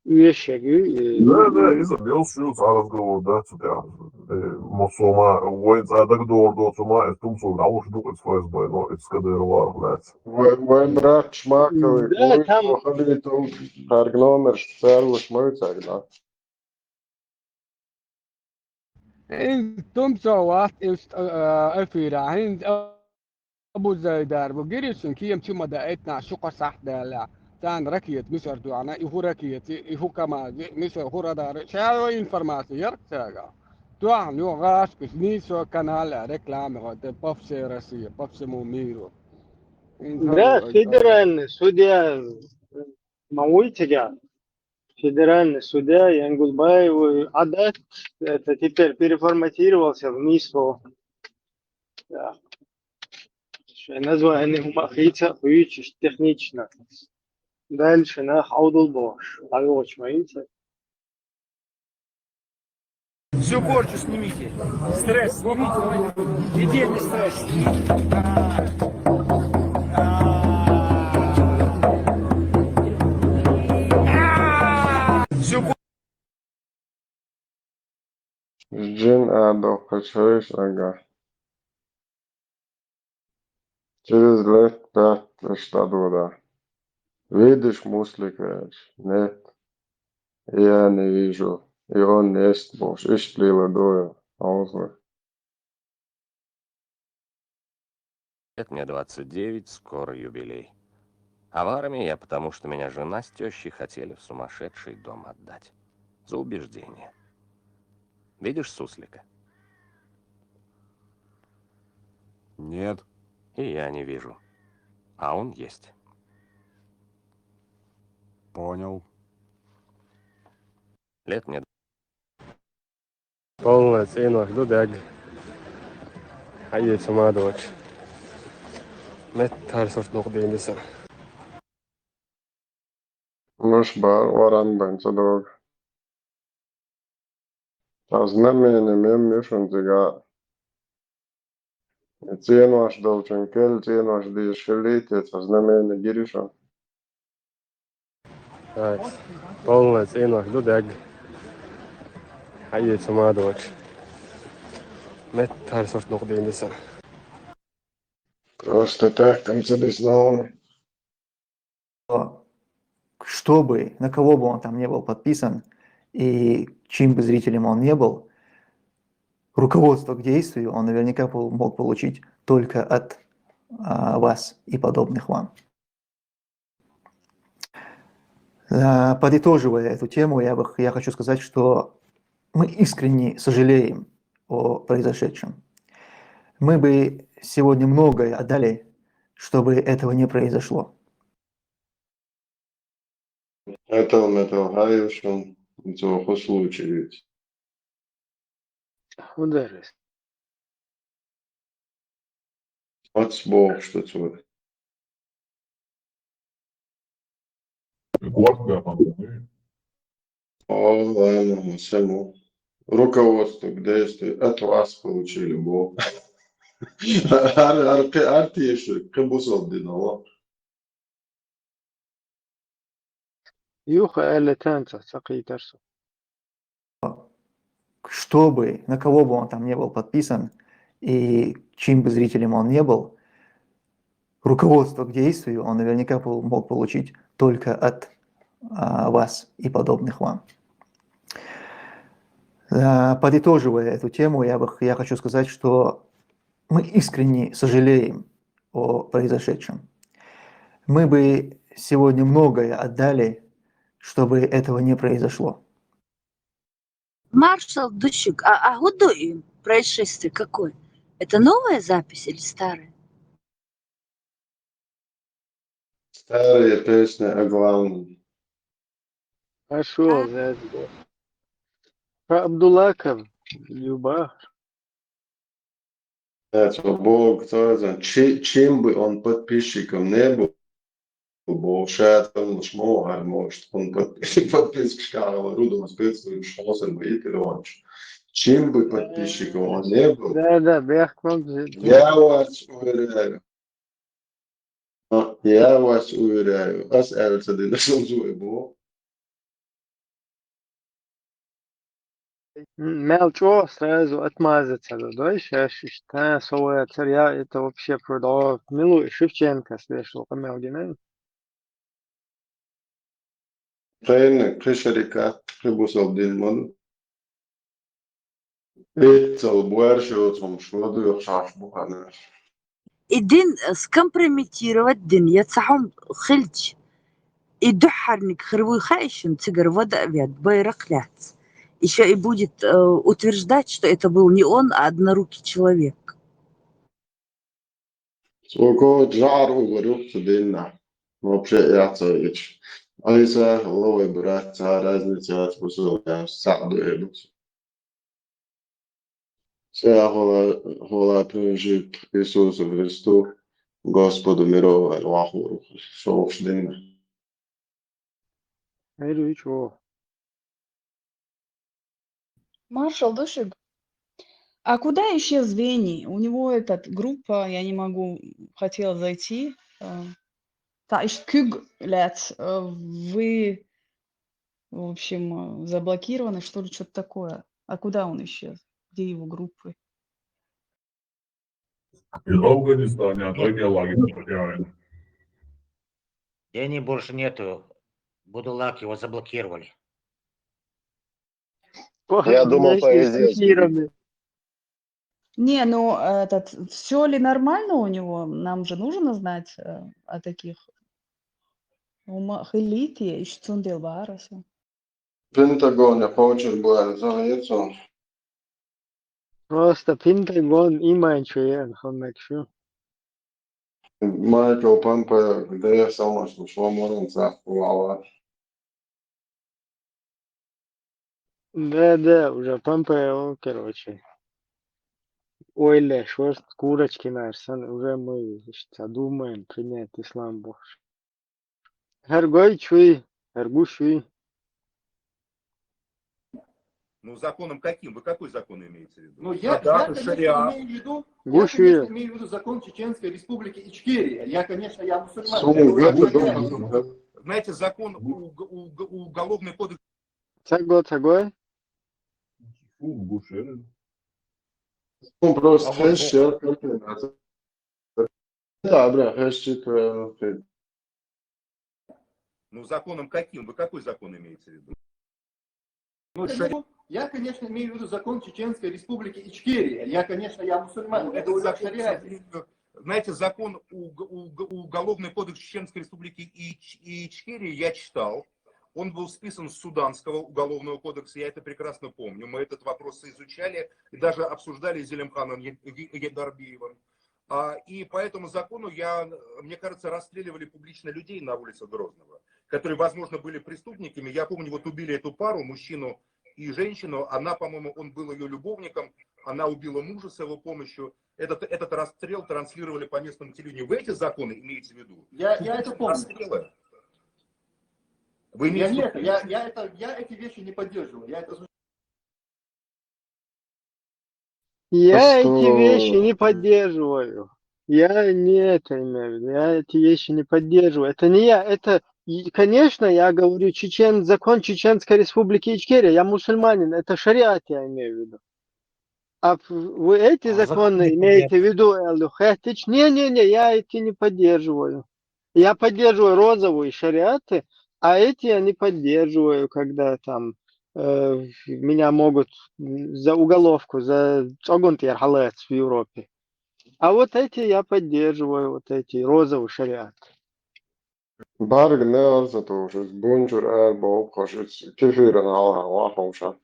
Уьш шега ю, и Да, да, иза белш ю, цхьа разговор дац цу тӀехь. Э, массо а ма, вайн цӀа дагадогӀур доцу ма, эс тумсо дӀалуш ду, эс Ф С Б, но эс Кадырова лаьцна. Вай, вайн браташ Марковый, Да, вуй, там Халитов, цаьрга номерш цаьргаш ма ю цаьрга, да? ХӀинца тумсо вац, уьш, а, эфира. ХӀинца Абу Зайдар бу, гиришин кема чу ма даийтина, шу кхо сахьт даьлла. Царна ракета мисар дуьхьана, и хӀу ракета, и хӀу КамАЗ, мисар хӀу радар, ша информация ярх цаьрга. Дуьхьана ю гӀашкаш, нийсо канал, реклама, вот, по всей России, по всему миру. Да, федеральный судья, ма вуй цигахь. Федеральный судья Янгулбаев, а, да, это теперь переформатировался в МИСО. Да. Шайн название хӀума хийца, хуьйцуш технично. Дальше нах Ӏовдал бохуш, дӀавоьгӀуш ма йийца. Всю порчу снимите. Стресс снимите. Детей не стресс. Всю Жин а доккхачуьйш ага. Через лет пять ишта дуда. Видишь, Муслик веш? Нет. Я не вижу. И он есть, бохуш, иштта лела дуйла. Аузлы. Лет мне двадцать девять, скоро юбилей. А в армии я потому, что меня жена с тещей хотели в сумасшедший дом отдать. За убеждение. Видишь суслика? Нет. И я не вижу. А он есть. Понял. Лет мне Полная цӀенош ду даг. Хьаэца ма доцуш. Меттара сурт дукха дийна сан. Муш бан, варан бан ца догу. Ца знамение мем ю шун цигахь. И цӀенош долчун кел цӀенош дезаш хилийта, ца знамение гири шун. Так, полная цӀенош ду даг. Хьаэца ма доцуш. Меттара сурт дукха дийна сан. Просто так, там ца дисна. Что бы, на кого бы он там не был подписан, и чьим бы зрителем он не был, руководство к действию он наверняка пол- мог получить только от а, вас и подобных вам. А, Подытоживая эту тему, я, бы, я хочу сказать, что мы искренне сожалеем о произошедшем. Мы бы сегодня многое отдали, чтобы этого не произошло. Это метал гайвшун, это случай. Ударис. Отсбох, что цвет. Гвардия там, О, ладно, всему. Руководство к действию от вас получили, бо. Ар, ар, ар, ар тише, как бы солдиново. Юха эле танца, сакъитарсу. Что бы, на кого бы он там не был подписан, и чьим бы зрителем он не был, руководство к действию он наверняка пол- мог получить только от а, вас и подобных вам. А, Подытоживая эту тему, я, бы, я хочу сказать, что мы искренне сожалеем о произошедшем. Мы бы сегодня многое отдали, чтобы этого не произошло. Маршал Душик, а, а вот и происшествие какое? Это новая запись или старая? Старые песни, а главное. Ашо, зазбо. Про Абдулаков, Люба. Это Бог, кто это? Чи- Чем бы он подписчиком не был, бо шатом шмогар, может, он подписчик, подписчик, а Рудон спецслужб, что он бы и переводчик. Чем бы подписчиком он не был, Да, да, бяхкмам. я вас уверяю. А, Я вас уверяю, ас авиацияда нашел свой бо. Мел чо сразу отмазаться, да, да, сейчас та совая царя, это вообще продавал. Милу Шевченко слышал, а мел гинен. Тайны, кышарика, кыбусал дин мон. Эцел буаршо цом шводу шаш бухана. И дин э, скомпрометировать дин, я цахом хильч. И духарник хрвуй хаишин цигар вода авиат, байрак ляц. Еще и будет э, утверждать, что это был не он, а однорукий человек. Сколько жар угорюк цудинна. Вообще я цаич. Айса ловой брат, ца разница от кусок, я саду эбус. Вся хвала, хвала принадлежит Иисусу Христу, Господу мирового Аллаху, шоуш дина. Эй, Луич, о. Маршал Душик, а куда исчез Вени? У него этот группа, я не могу, хотела зайти. э, Та иш кюг лец, э, вы, в общем, э, заблокированы, что ли, что-то такое. А куда он исчез? Где его группы? Из Афганистана, а то не лагерь потеряли. Дени больше нету. Будулак его заблокировали. Ох, Я думал, вместе с поэзия. эфирами. Не, ну этот, все ли нормально у него? Нам же нужно знать э, о таких. Ума хилити, и что он делал, бараса. Пентагон, я хочешь, буан, за яйцо. Просто Пентагон и Майнчуен, хомекшу. Майкл Помпео, где я сама слушала, морон цах, вала. Да, да, уже Помпео, короче. Ойле, шост курочки нарсан, уже мы, значит, думаем принять ислам бохш. Хергой чуй, хергу чуй. Ну, законом каким? Вы какой закон имеете в виду? Ну, я, Шариат, я, конечно, шариат. Имею в виду, я, Гуши. Конечно, имею в виду закон Чеченской Республики Ичкерия. Я, конечно, я мусульманин. Су, Я его гады, охраняю. гады, гады. Знаете, закон, уг- уг- уг- уголовный кодекс Цаго, цаго. Фу, гушерин. Ну, просто А вот хэш, я как это. Да, бля, хэш, типа, Ну, законом каким? Вы какой закон имеете в виду? Ну, я, конечно, имею в виду закон Чеченской Республики Ичкерия. Я, конечно, я мусульманин. Ну, это уже закон, к сожалению, знаете, закон, уголовный кодекс Чеченской Республики Ич, Ичкерия я читал. Он был списан с суданского уголовного кодекса, я это прекрасно помню. Мы этот вопрос изучали и даже обсуждали с Зелимханом Едарбиевым. А, и по этому закону, я, мне кажется, расстреливали публично людей на улице Грозного, которые, возможно, были преступниками. Я помню, вот убили эту пару, мужчину и женщину. Она, по-моему, он был ее любовником. Она убила мужа с его помощью. Этот, этот расстрел транслировали по местному телевидению. Вы эти законы имеете в виду? Я, я это помню. Расстрелы? Вы имеете в виду? Я, я, это, я эти вещи не поддерживаю. Я это Я эти вещи не поддерживаю. Я не это имею в виду. Я эти вещи не поддерживаю. Это не я. Это, конечно, я говорю, чечен, закон Чеченской Республики Ичкерия. Я мусульманин. Это шариат я имею в виду. А вы эти а законы имеете в виду, Элдухетич? Не-не-не, я эти не поддерживаю. Я поддерживаю розовые шариаты, а эти я не поддерживаю, когда там э, меня могут за уголовку, за цӀогун тӀера хьалаца в Европе. А вот эти я поддерживаю, вот эти розовый шариат. Барг нер за тоже бунчур эр бо кошиц кефирен алга вахуша.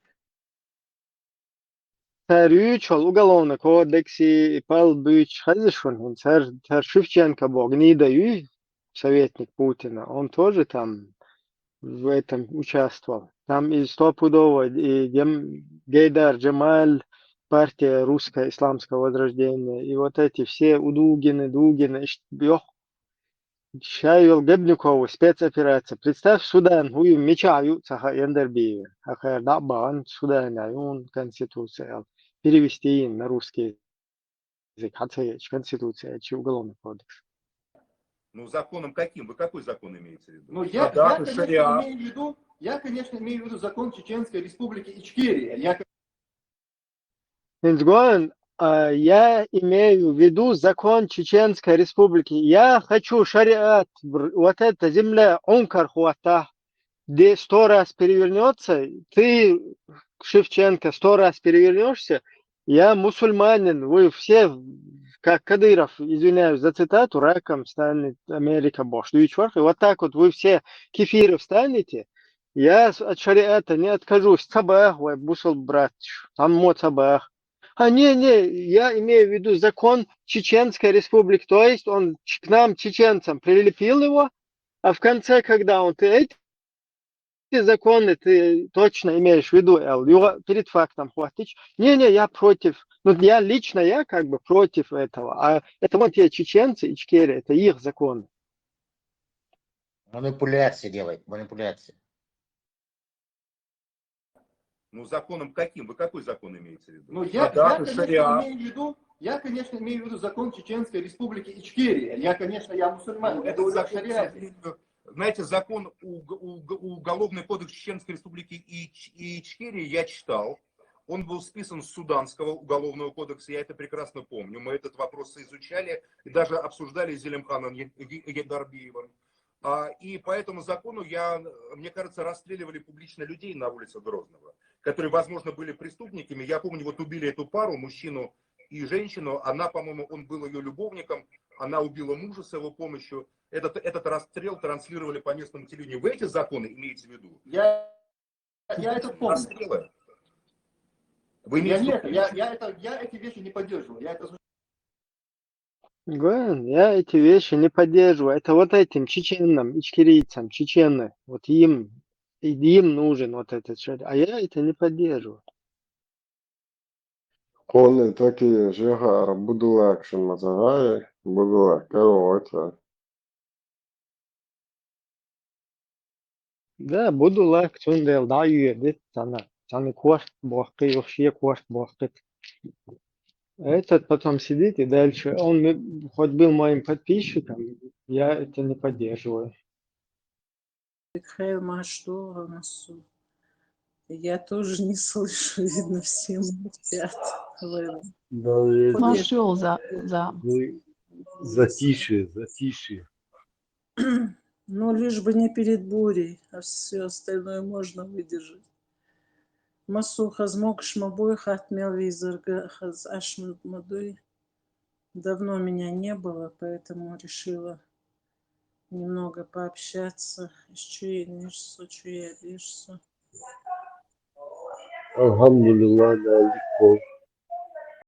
Цар юьйцул уголовный кодекси и пал буьйцуш хеза шуна хӀинца, цар, цар Шевченко боху гнида юй, советник Путина, он тоже там в этом участвовал. Там и стопудово и Гем, Гейдар Джамаль, партия Русское Исламское Возрождение, и вот эти все у Дугины, Дугины, йох, ша йолу Гебникову спецоперация. Представь, Судан, хӀу ю, мичахь ю, ца хаьа Яндарбиеве. Хьан хер дӀа а бахана, Судана юн конституция, перевести на русский язык, хьан ца хеташ конституция, чи уголовный кодекс. Ну, законом каким? Вы какой закон имеете в виду? Ну, я, я, конечно, имею в виду, я, конечно, имею в виду закон Чеченской Республики Ичкерия. Я... Индгон, а, я имею в виду закон Чеченской Республики. Я хочу шариат, вот эта земля ункар хвата, где сто раз перевернется, ты, Шевченко, сто раз перевернешься, я мусульманин, вы все, как Кадыров, извиняюсь за цитату, раком станет Америка, бохуш дуьйцуш вара. И вот так вот вы все кефиров станете, я от шариата не откажусь, ца баха вай бусул браташ, там мо ца баха. А, не, не, я имею в виду закон Чеченской Республики, то есть он к нам, чеченцам, прилепил его, а в конце, когда он, ты эти законы ты точно имеешь в виду, Эл, перед фактом хватит. Не-не, я против. Ну, я лично, я как бы против этого. А это вот те чеченцы, Ичкерия, это их законы. Манипуляция делает, манипуляция. Ну, законом каким? Вы какой закон имеете в виду? Ну, я, я, конечно, имею в виду, я, конечно, имею в виду закон Чеченской Республики Ичкерия. Я, конечно, я мусульманин. Ну, это уже шариат. Знаете, закон, уголовный кодекс Чеченской Республики Ичкерия я читал. Он был списан с суданского уголовного кодекса, я это прекрасно помню. Мы этот вопрос изучали и даже обсуждали с Зелимханом Едарбиевым. А, и по этому закону, я, мне кажется, расстреливали публично людей на улице Грозного, которые, возможно, были преступниками. Я помню, вот убили эту пару, мужчину и женщину. Она, по-моему, он был ее любовником. Она убила мужа с его помощью. Этот, этот расстрел транслировали по местному телевидению. Вы эти законы имеете в виду? Я, я это помню. Расстрелы. Вы имеете в виду? Я, я, это, я эти вещи не поддерживаю. Я это Гвен, я эти вещи не поддерживаю. Это вот этим чеченам, ичкерийцам, чечены. Вот им, им нужен вот этот человек. А я это не поддерживаю. Кхунна таки жиха ара будулакшин мазагай, будулак кавота. Да, будулак цундел да юедит, цана, цана корт бохки, юхшие корт бохки. Этот потом сидит и дальше. Он хоть был моим подписчиком, я это не поддерживаю. Хэр машдора масу. Я тоже не слышу, видно, всем спят. Машул за, за. Затишье, затишье. Ну, лишь бы не перед бурей, а все остальное можно выдержать. Масу хазмогшма буй хатмел визарга хаз ашмад мадуй. Давно меня не было, поэтому решила немного пообщаться. Исчи нишсу, чуя лишсу. Алхамдулилла, да, ликбол.